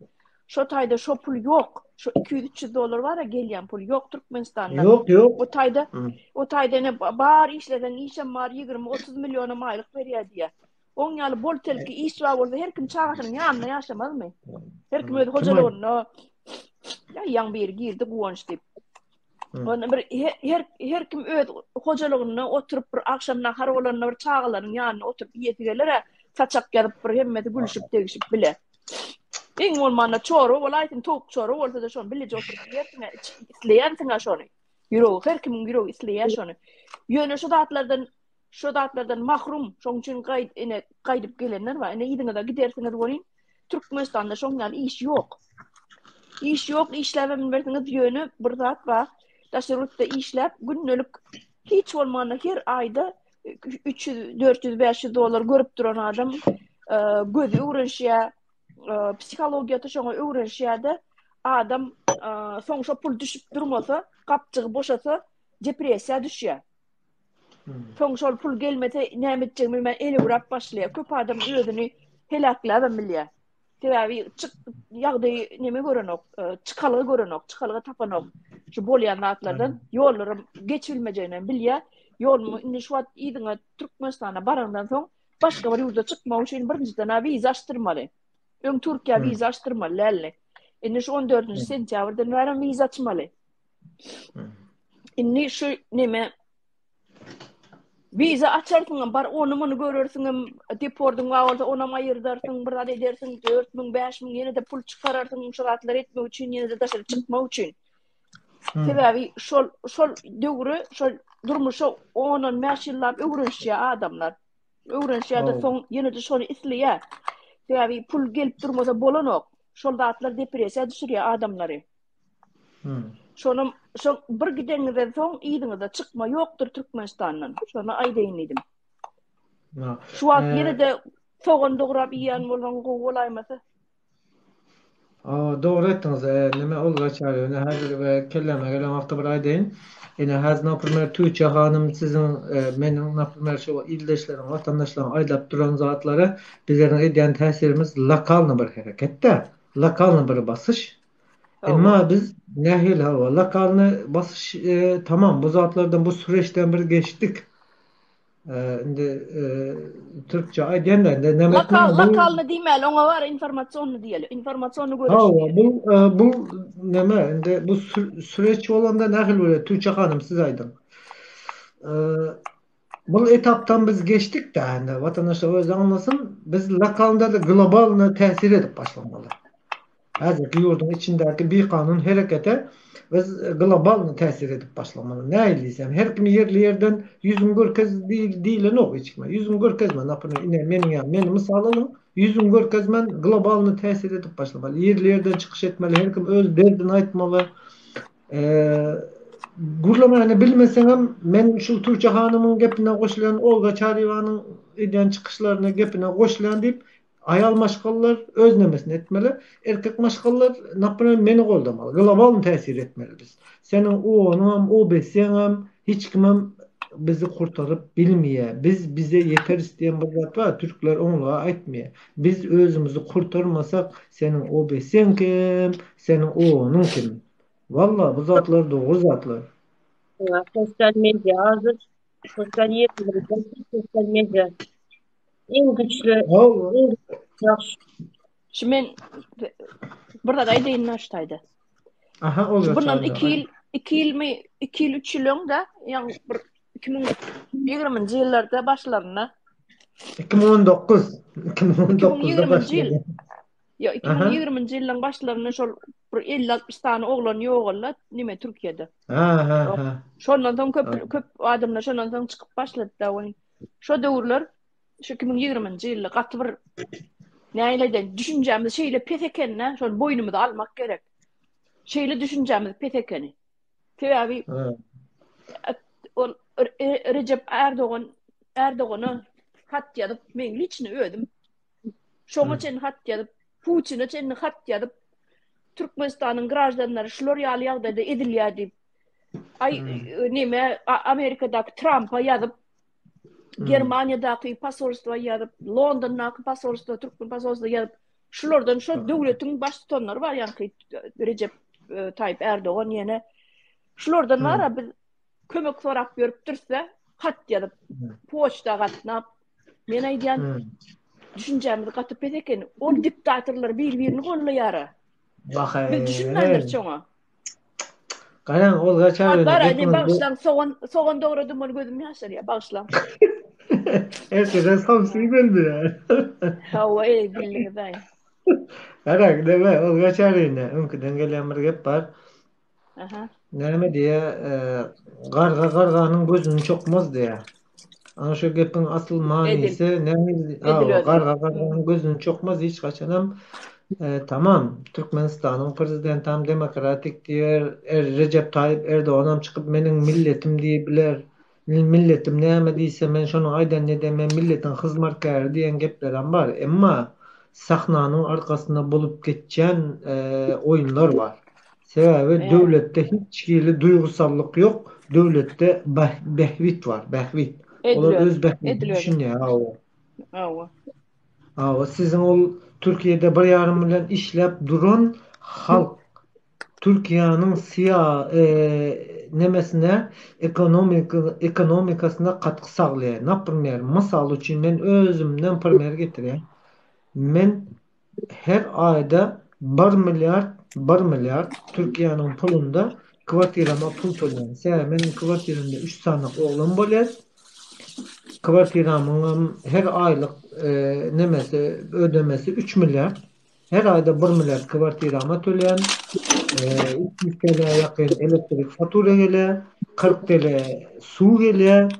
şo taýda şo pul ýok. Şo 200-300 dollar bar-a gelýän pul ýok Türkmenistanda. Ýok, ýok. O taýda, o taýda ine bar işleseň işem bar, 20-30 millionam aýlyk berýär diýýär. Oň ýaly bol telki iş bar bolsa her kim çagasynyň ýanynda ýaşamazmy? Her kim öz hojalygynda ýa ýaň biri girdi guwanç diýip. Onda bir her her kim öz hojalygynda oturyp bir agşam nahar bolanda bir çagalaryň ýanynda oturyp iýesi geler-ä, saçak ýazyp bir hemmesi gülüşip degişip bile. Iň bolmanda çorba bolaýsyn, towuk çorba bolsa-da şony bileje oturyp iýersiň-ä, isleýänsiň-ä şony. Ýüregi, her kimiň ýüregi isleýär şony. Ýöne şu zatlardan Şo zatlardan mahrum, şoň üçin gaýt ine gaýdyp gelenler bar. Ine yzyňyza gidersiňiz welin, Türkmenistanda şoň ýaly iş ýok. Iş ýok, işläbem bilmersiňiz, ýöne bir zat bar. Daşary ýurtda işläp, gündelik hiç bolmanda her aýda 300, 400, 500 dollar görüp duran adam gözi öwrenişýär, psihologiýasy şoňa öwrenişýär-de, adam soň şo pul düşüp durmasa, gapjygy boşasa, depressiýa düşýär. Soň şol pul gelmese näme etjegini bilmän elewräp başlaýar. Köp adam özüni heläkläbem bilýär. Sebäbi çyk ýagdaýy neme görenok, e, çykalga görenok, çykalga tapanok. Şu bolýan zatlardan ýollaram geçibilmejegini hem bilýär. Ýolumy indi şu wagt yzyňa Türkmenistana barandan soň başga bir ýurda çykmak üçin birinjiden-ä wiza açdyrmaly. Öň Türkiýä wiza açdyrmaly däldi. Indi şu 14-nji sentýabrdan bäri wiza açmaly. Indi şu neme Wiza açarsyňam, bar ony muny görersiňem, depordyň bar bolsa onam aýyrdarsyň, bir zat edersiň, 4000, 5000 ýene-de pul çykararsyň şu zatlary etmek üçin, ýene-de daşary çykmak üçin. Sebäbi şol şol döwre, şol durmuşa 10-15 ýyllap öwrenişýär adamlar. Öwrenişýär-de soň ýene-de şony isleýär. Sebäbi pul gelip durmasa bolanok. Şol zatlar depressiýa düşürýär adamlary. Şonam şo bir gideňizden soň yzyňyza çykma ýokdur Türkmenistandan. Şony aýdaýyn diýdim. Şu wagt ýene-de sogan dograp iýen bolsaň gowy bolaýmasa. Aa, dogry aýtdyňyz. Neme Olga Çaryýewna, häzir kelläme gelen wagtda bir aýdaýyn. Ine, häzir naprimer Tüýçe hanym siziň, meniň naprimer şu ildeşleriň, watandaşlaryň aýdap duran zatlary bizleriň edýän täsirimiz lokalny bir hereket-dä. Lokalny bir basyş. Emma biz nähili hawa lokalny basyş e, tamam bu zatlardan bu süreçden bir geçdik. E, indi e, türkçe aýdýan da näme Lokal lokalny diýmäli oňa bar informasionny diýeli. Informasionny göreş. Hawa bu e, bu näme indi bu süreç bolanda nähili bolýar Türkçe hanym siz aýdyň. E, bu etapdan biz geçdik de indi watandaşlar özi aňlasyn biz lokalda da globalna täsir edip başlamaly. Häzirki ýurduň içindäki bikanun herekete biz globalny täsir edip başlamaly. Nähili diýsem, her kim ýerli ýerden ýüzüňi görkez diýilenok hiç kime. Ýüzüňi görkezme, naprimýer, ine meniň ýaly, meni mysal alyň, ýüzüňi görkezmän globalny täsir edip başlamaly. Ýerli ýerden çykyş etmeli, her kim öz derdini aýtmaly. Gürlemäni bilmeseňem, men şu Tuğçe hanymyň gepine goşulýan, Olga Çaryýewanyň edýän çykyşlaryna gepine goşulýan diýip, Aýal maşgalalar öz nemesini etmeli, erkek maşgalalar naprimer meni goldamaly, globalny täsir etmeli biz. Seniň OON-yňam, OBS-ňem, hiç kimem bizi kurtaryp bilmeýär. Biz bize ýeteris diýen bir zat bar, türkler oňluga aýtmaýar. Biz özümizi kurtarmasak, seniň OBS-ň kim, seniň OON-yň kim? Walla bu zatlar dogry zatlar. Sosial media hazır sosial sosial media Iň güçli, iň ýagşy. Şu men bir zat aýdaýyn şu taýda. Aha, ol Bundan 2 ýyl, 2 ýylmy, 2 ýyl, 3 ýyl öňde, ýagny bir 2020-nji ýyllarda başlarynda. 2019, 2019-da başlady. Ýa 2020-nji ýylyň başlarynda şol bir 50-60 sany oglan ýogaldy, nime Türkiýede. Ha, ha, ha. Şondan soň köp köp adamlar şondan soň çykyp başlady da Şo döwürler, şu 2020-nji ýylda gaty bir nähili aýdaýyn, düşünjämiz şeýle pes ekeni-de, şony boýnumyza almak gerek. Şeýle düşünjämiz pes ekeni. Sebäbi Ha. Ol Rejep Erdogan Erdogana hat ýazyp, men liçni özüm şoňa çenli hat ýazyp, Putine çenli hat ýazyp, Türkmenistanyň graždanlary şular ýaly ýagdaýda edilýär diýip, aý neme Amerikadaky Trampa ýazyp, Germaniýadaky posolstwa ýazyp, Londondaky posolstwa, türkmen posolstwa ýazyp, şulardan şo döwletiň baştutanlary bar, ýaňky Rejep Taýyp Erdogan ýene. Şulardan bar-a biz kömek sorap ýörüpdiris-de, hat ýazyp, poçta gatnap. Men aýdýan, düşünjämiz gaty pes eken. Ol diktatorlar bir-birini gollaýar-a. Biz düşünmändiris şoňa. Garaň, ol gaçar Bar, indi bagyşlaň, sogan, sogan dogradym, ol gözüm ýaşarýar, bagyşlaň. Erteden somsy iýmeli ýa. Hawa, eý, bildiňiz-aý. Garaň, neme, ol gaçar indi. Öňküden gelýän bir gep bar. Aha. Näme diýýär, garga garganyň gözüni çokmaz diýýär. Ana şu gepiň asyl manysy näme? Garga garganyň gözüni çokmaz hiç haçanam. Tamam, Türkmenistanyň prezidentam demokratik diýer, Rejep Taýyp Erdoganam çykyp meniň milletim diýip biler. Milletim näme diýse men şonuň aýdanyny ederin, men milletiň hyzmatkäri diýen geplerem bar. Emma sahnanyň arkasynda bolup geçýän oýunlar bar. Sebäbi döwletde hiç hili duýgusallyk ýok, döwletde bähbit bar, bähbit. Olar öz bähbidini düşünýär, hawa. Hawa. Hawa, siziň ol Türkiýede bir ýarym bilen işläp duran halk Türkiýäniň syýa nemesine ekonomikasyna katgy saglaýar. Naprimer, mysal üçin men özümden primer getirýän. Men her aýda bir milliard, bir milliard Türkiýäniň pulunda kwartirama pul töleýän. Sebäbi meniň kwartiramda üç sany oglan bolýar. Kwartiramyňam her aýlyk nemesi, ödemesi üç milliard. Her aýda bir milliard kwartirama töleýän, 300 TL ýakyn elektrik fatura gelýär, 40 TL suw gelýär,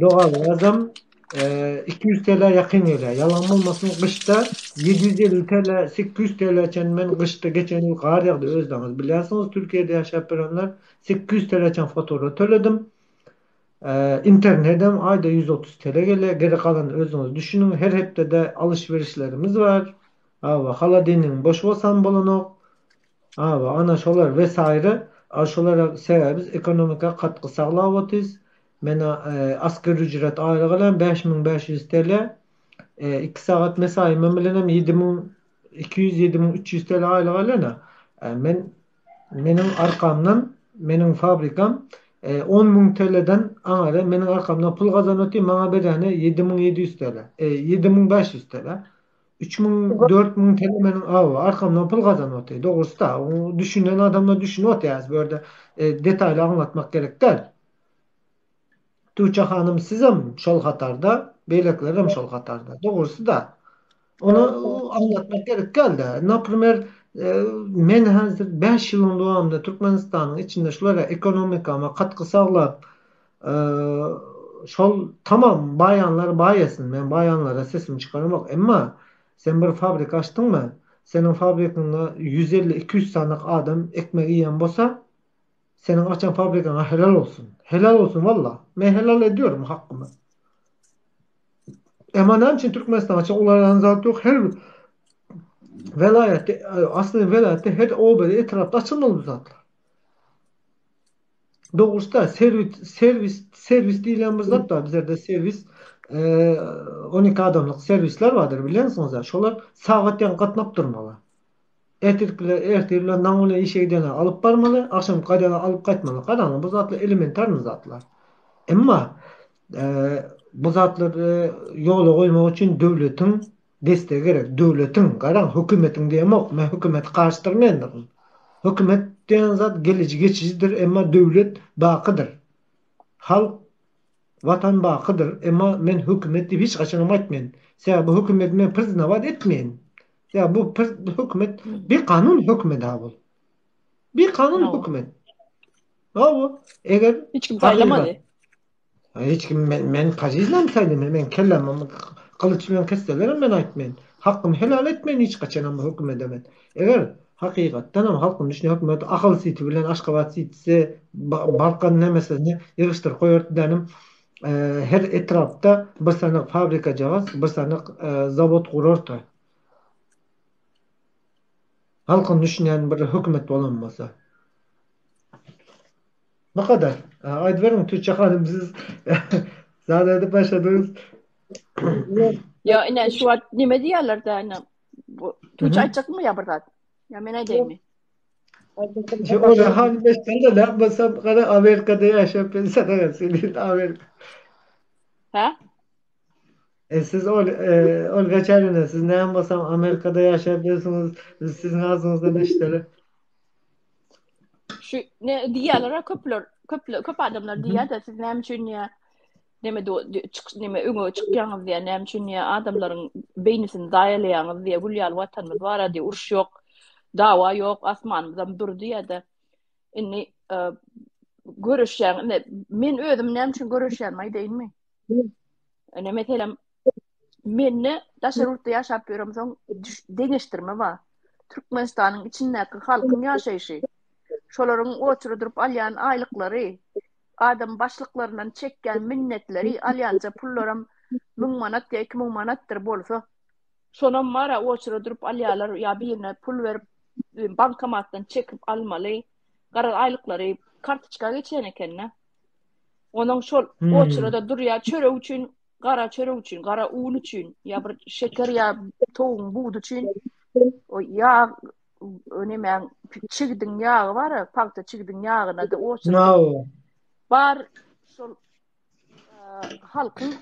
dogalgazam 200 TL ýakyn gelýär. Ýalan bolmasyn, gyşda 750 TL, 800 TL çen men gyşda geçen ýyl gar ýagdy özleriňiz bilýärsiňiz Türkiýede ýaşap ýörenler 800 TL çen fatura töledim. Internedem aýda 130 TL gelýär. Geri galany özüňiz düşüniň. Her hepdede alyş-berişlerimiz bar. Hawa, holodilnigiň boş bolsam bolanok. Hawa, ana şolar we saýry. A şolara sebäbi biz ekonomika katgy saglap otyrys. Men asgary ücret aýlyk alýan 5500 TL. 2 sagat mesaýym bilenem 7200, 7300 TL aýlyk alýan-a. Men Meniň arkamdan meniň fabrikam 10 müň TL-den aňary meniň arkamdan pul gazanyp otyr, maňa berýäni 7700 TL, 7500 TL. 3000, 4000 TL meniň awa arkamdan pul gazanyp otyr. Dogrusy-da, düşünen adamlar düşünip otyr, bu ýerde detaýly aňlatmak gerek däl. Tuğçe hanym sizem şol hatarda, beýlekilerem şol hatarda. Dogrusy-da. Ony aňlatmak gerek däl-de. Naprimer, men häzir 5 ýylyň dowamynda Türkmenistanyň içinde şulara ekonomikama katgy saglap, şol tamam baýanlar baýasyn, men baýanlara sesimi çykaramok. Emma sen bir fabrika açdyňmy, seniň fabrikiňde 150-200 sany adam ekmek iýen bolsa, Seniň açan fabrikaňa helal bolsun. Helal bolsun walla. Men helal ediyorum hakkymy. Emma näme üçin Türkmenistan açan ularan zat ýok her welaýatda aslynda welaýatda her obada etrapda açylmaly bu zatlar. Dogrusy serwis serwis serwis diýilýän bir zat bar bizlerde serwis 12 adamlyk serwisler bardyr bilýänsiňiz şolar sagat ýaňy gatnap durmaly. Ertir bilen ertir bilen daň bilen işe gidene alyp barmaly, agşam gaýdana alyp gaýtmaly. Garaň, bu zatlar elementarny zatlar. Emma bu zatlary ýola goýmak üçin döwletiň destegi gerek. Döwletiň, garaň, hökümetiň diýemok. Men hökümeti garyşdyrmaýandyryn. Hökümet diýen zat geliji geçijidir, emma döwlet bakydyr. Halk Watan bakydyr, emma men hökümet diýip hiç haçanam aýtmaýan. Sebäbi bu hökümeti men priznawat etmeýän. Sebäbi bu hökümet bikanun hökümet-ha bu. Bikanun hökümet. Hawa, eger hiç kim saýlamady. Hiç kim men men pažiznam saýlamaýan. Men kellämi gylyç bilen kesselerem men aýtmaýan. Hakkymy helal etmeýän hiç haçanam bu hökümete men. Eger. Hakykatdan hem halkyň düşünýän hökümeti Ahal City bilen Aşgabat City-si, Balkan nemesini ýygyşdyryp goýardy dänim. Her etrapda bir sany fabrikajagaz, bir sany zawod gurardy. Halkyň düşünýän bir hökümet bolan bolsa. Bu kadar. Aýdyberiň Tüçje hanym siz zat edip başladyňyz. Ýa ine şu wagt neme diýýärler-dä ine. Bu Tuğçe aýtjakmy ýa bir zat? Ýa men aýdaýynmy? Şu Olga hanym eşitende ne yapmasam gara Amerikada ýaşap ben sana söyleyeyim Amerika. Ha? E siz ol e, Olga Çarina siz ne yapmasam Amerikada ýaşap bilirsiniz. Biz siziň ağzınızdan eşiteli. Şu ne diýýärler köpler, köpler, köp adamlar diýýär-de siz näme üçin ýa neme çyk neme öňe çykýaňyz diýýär, näme üçin ýa adamlaryň beýnisini zaýalaýaňyz diýýär, gül ýaly watanymyz bar diýýär, uruş ýok, dawa ýok, asmanymyzam dur diýýär-de. Indi e, göreşýän, indi men özüm näme üçin göreşýänimi aýdaýynmy? Ine meselem mende daşary ýurtda ýaşap ýöremsoň deňeşdirme bar. Türkmenistanyň içindäki halkyň ýaşaýşy, şolaryň oçura durup alýan aýlyklary, adam başlyklaryndan çekýän minnetleri, alýanja pullaram 1000 manat ýa 2000 manatdyr bolsa, şonam bar-a oçura durup alýarlar ýa birine pul berip bankomatdan çekip almaly. Garaz aýlyklary kartoçka geçýän eken-de. Onuň şol hmm. oçurada durýar çörek üçin, gara çörek üçin, gara un üçin, ýa bir şeker ýa towugyň budy üçin o ýag nemäň çigdiň ýagy bar, pagta çigdiň ýagyna da oçurada. Bar şol halkyň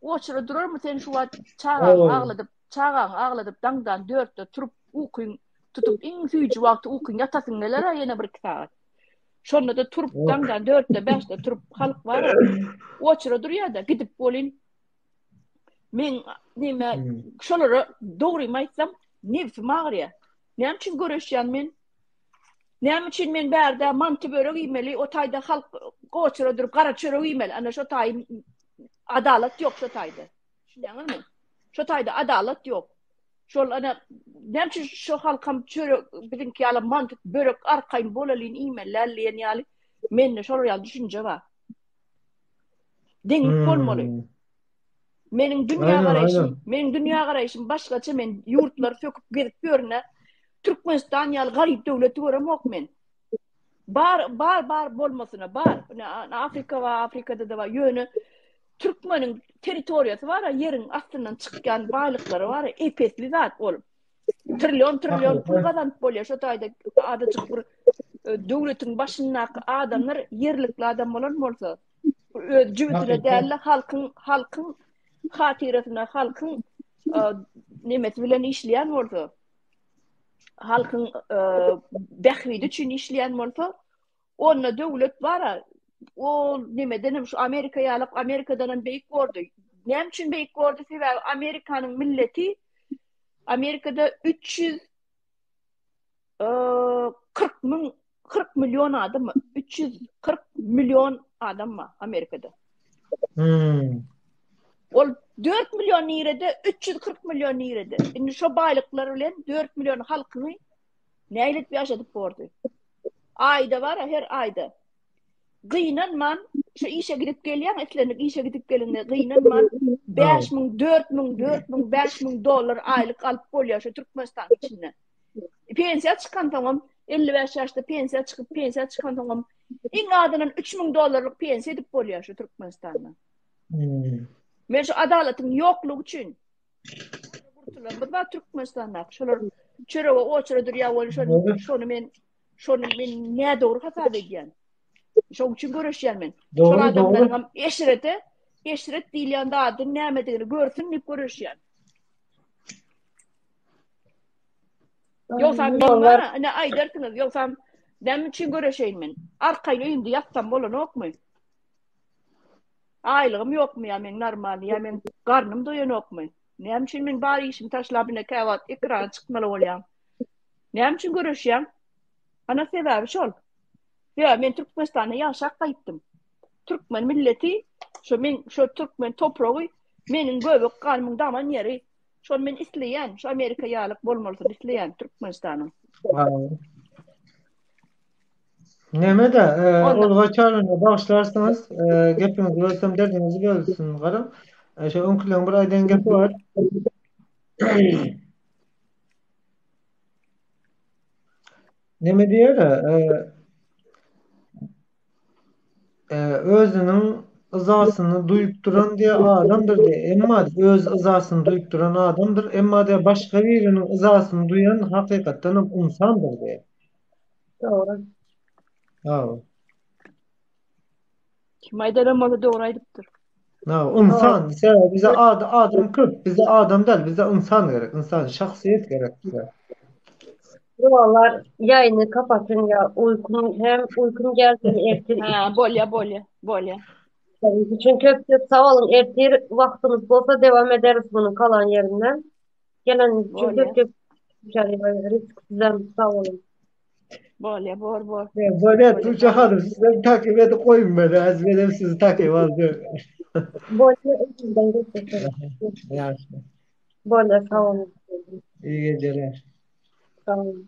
oçura durarmy sen şu wagt çagaňy agladyp, çagaňy agladyp daňdan dörtde turup ukyň tutup iň süýji wagty ukyň ýatasyň geler ýene bir iki sagat. Şonda-da turup daňdan dörtde bäşde turup halk bar. Oçura durýar-da gidip bolyn. Men neme hmm. şolara dogrymy aýtsam nebsim agyrýar. Näme üçin göreşýän men? Näme üçin men bärde manty börek iýmeli, o taýda halk goçura durup gara çörek iýmeli. Ana şo taý adalat ýok şo taýda. Düşünýäňizmi? Şo taýda adalat ýok. Şol ana näme üçin şo halkam çörek biziňki ýaly manty börek arkaýyn bolalyn iýmeliler diýen ýaly mende şol ýaly düşünje bar. Deňlik hmm. bolmaly. Meniň dünýä garaýşym, meniň dünýä garaýşym başgaça men ýurtlary söküp gezip ýörün. Türkmenistan ýaly garyp döwleti göremok men. Bar, bar, bar bolmasyna bar. Afrika bar, Afrikada da bar. Ýöne Türkmeniň territoriýasy bar, ýeriň astyndan çykýan baýlyklary bar, epesli zat ol. Trillion trillion pul gazanyp bolýar. Şo taýda adajyk bir e, döwletiň başyndaky adamlar ýerlikli adam bolan bolsa, öz jübüsine däl-de halkyň halkyň hatyrasyna, halkyň e, nemesi bilen işleýän bolsa, halkyň e, bähbidi üçin işleýän bolsa, onda döwlet bara o nemeden hem şu Amerika ýaly Amerikadan hem beýik bordy. Näme üçin beýik bordy? Sebäbi Amerikanyň milleti Amerikada 300 40 müň 40 million adam 340 million adam bar Amerikada. Hmm. Ol 4 million nirede, 340 million nirede? Indi şo baýlyklar bilen 4 million halkyny nähili ýaşadyp bordy? Aýda bar her aýda. Gynanman şu işe gidip gelýäň, islendik işe gidip gelende gynanman 5000, 4000, 4000, 5000 dollar aýlyk alyp bolýar şu Türkmenistanyň içinde. Pensiýa çykansoňam 55 ýaşda pensiýa çykyp, pensiýa çykansoňam iň azyndan 3000 dollarlyk pensiýa edip bolýar şu Türkmenistanda. Hmm. Men şu adalatyň ýoklugy üçin Gurtularymyz bar Türkmenistandaky. Şolar çörege oçura durýar bolup şony, şony men şony men nädogry hasap edýän. Şoň üçin göreşýän men. Şol adamlaryň hem eşrete, eşret diýilýän zadyň nämedigini görsün diýip göreşýän. Ýogsam men bar, ine aýdarsyňyz, ýogsam näme üçin göreşeýin men? Arkaýyn öýümde ýatsam bolanokmy? Aýlygym ýokmy ýa meň normalny, ýa meň garnym doýanokmy? Näme üçin men bar işimi taşlap ine käwagt ekrana çykmaly bolýan? Näme üçin göreşýäň? Ana sebäbi şol. Sebäbi men Türkmenistanda ýaşap gaýtdym. Türkmen milleti, şo men şo türkmen topragy meniň göbek ganymyň daman ýeri. Şony men isleýän, şu Amerika ýalyk bolmalysyny isleýän Türkmenistanyň. Neme-de, Olga Çarlyna bagyşlarsyňyz, gepiňizi bölsem derdiňizi bölsün garam. Şo öňküleň bir aýdan gepi bar. Neme diýer, özüniň yzasyny duýup duran diýe adamdyr diýe, emma öz yzasyny duýup duran adamdyr, emma diýe başga biriniň yzasyny duýan hakykatdan hem ynsandyr diýe. Dogry. Hawa. Kim aýdanam bolsa dogry aýdypdyr. Ha, ynsan, sebäbi bize ad, adam köp, bize adam däl, bize ynsan gerek, ynsan, şahsyýet gerek bize. Doganlar ýaýyny kapatyn ýa uýkum hem uýkum gelsin ertir Ha, bolýa, bolýa, bolýa. Üçin köp köp sag boluň ertir wagtymyz bolsa dewam ederis munuň kalan ýerinden. Geleniňiz üçin Bolýa. köp köp Sizem sag boluň. Bolýa, bor, bor. Bolýa, Tuğçe hanım, sizden takip edip goýun beni, az menem sizi takip aljak. Bolýa, öňünden geçesin. Ýagşy. Bolýa, sag boluň. İyi geceler. Sag boluň.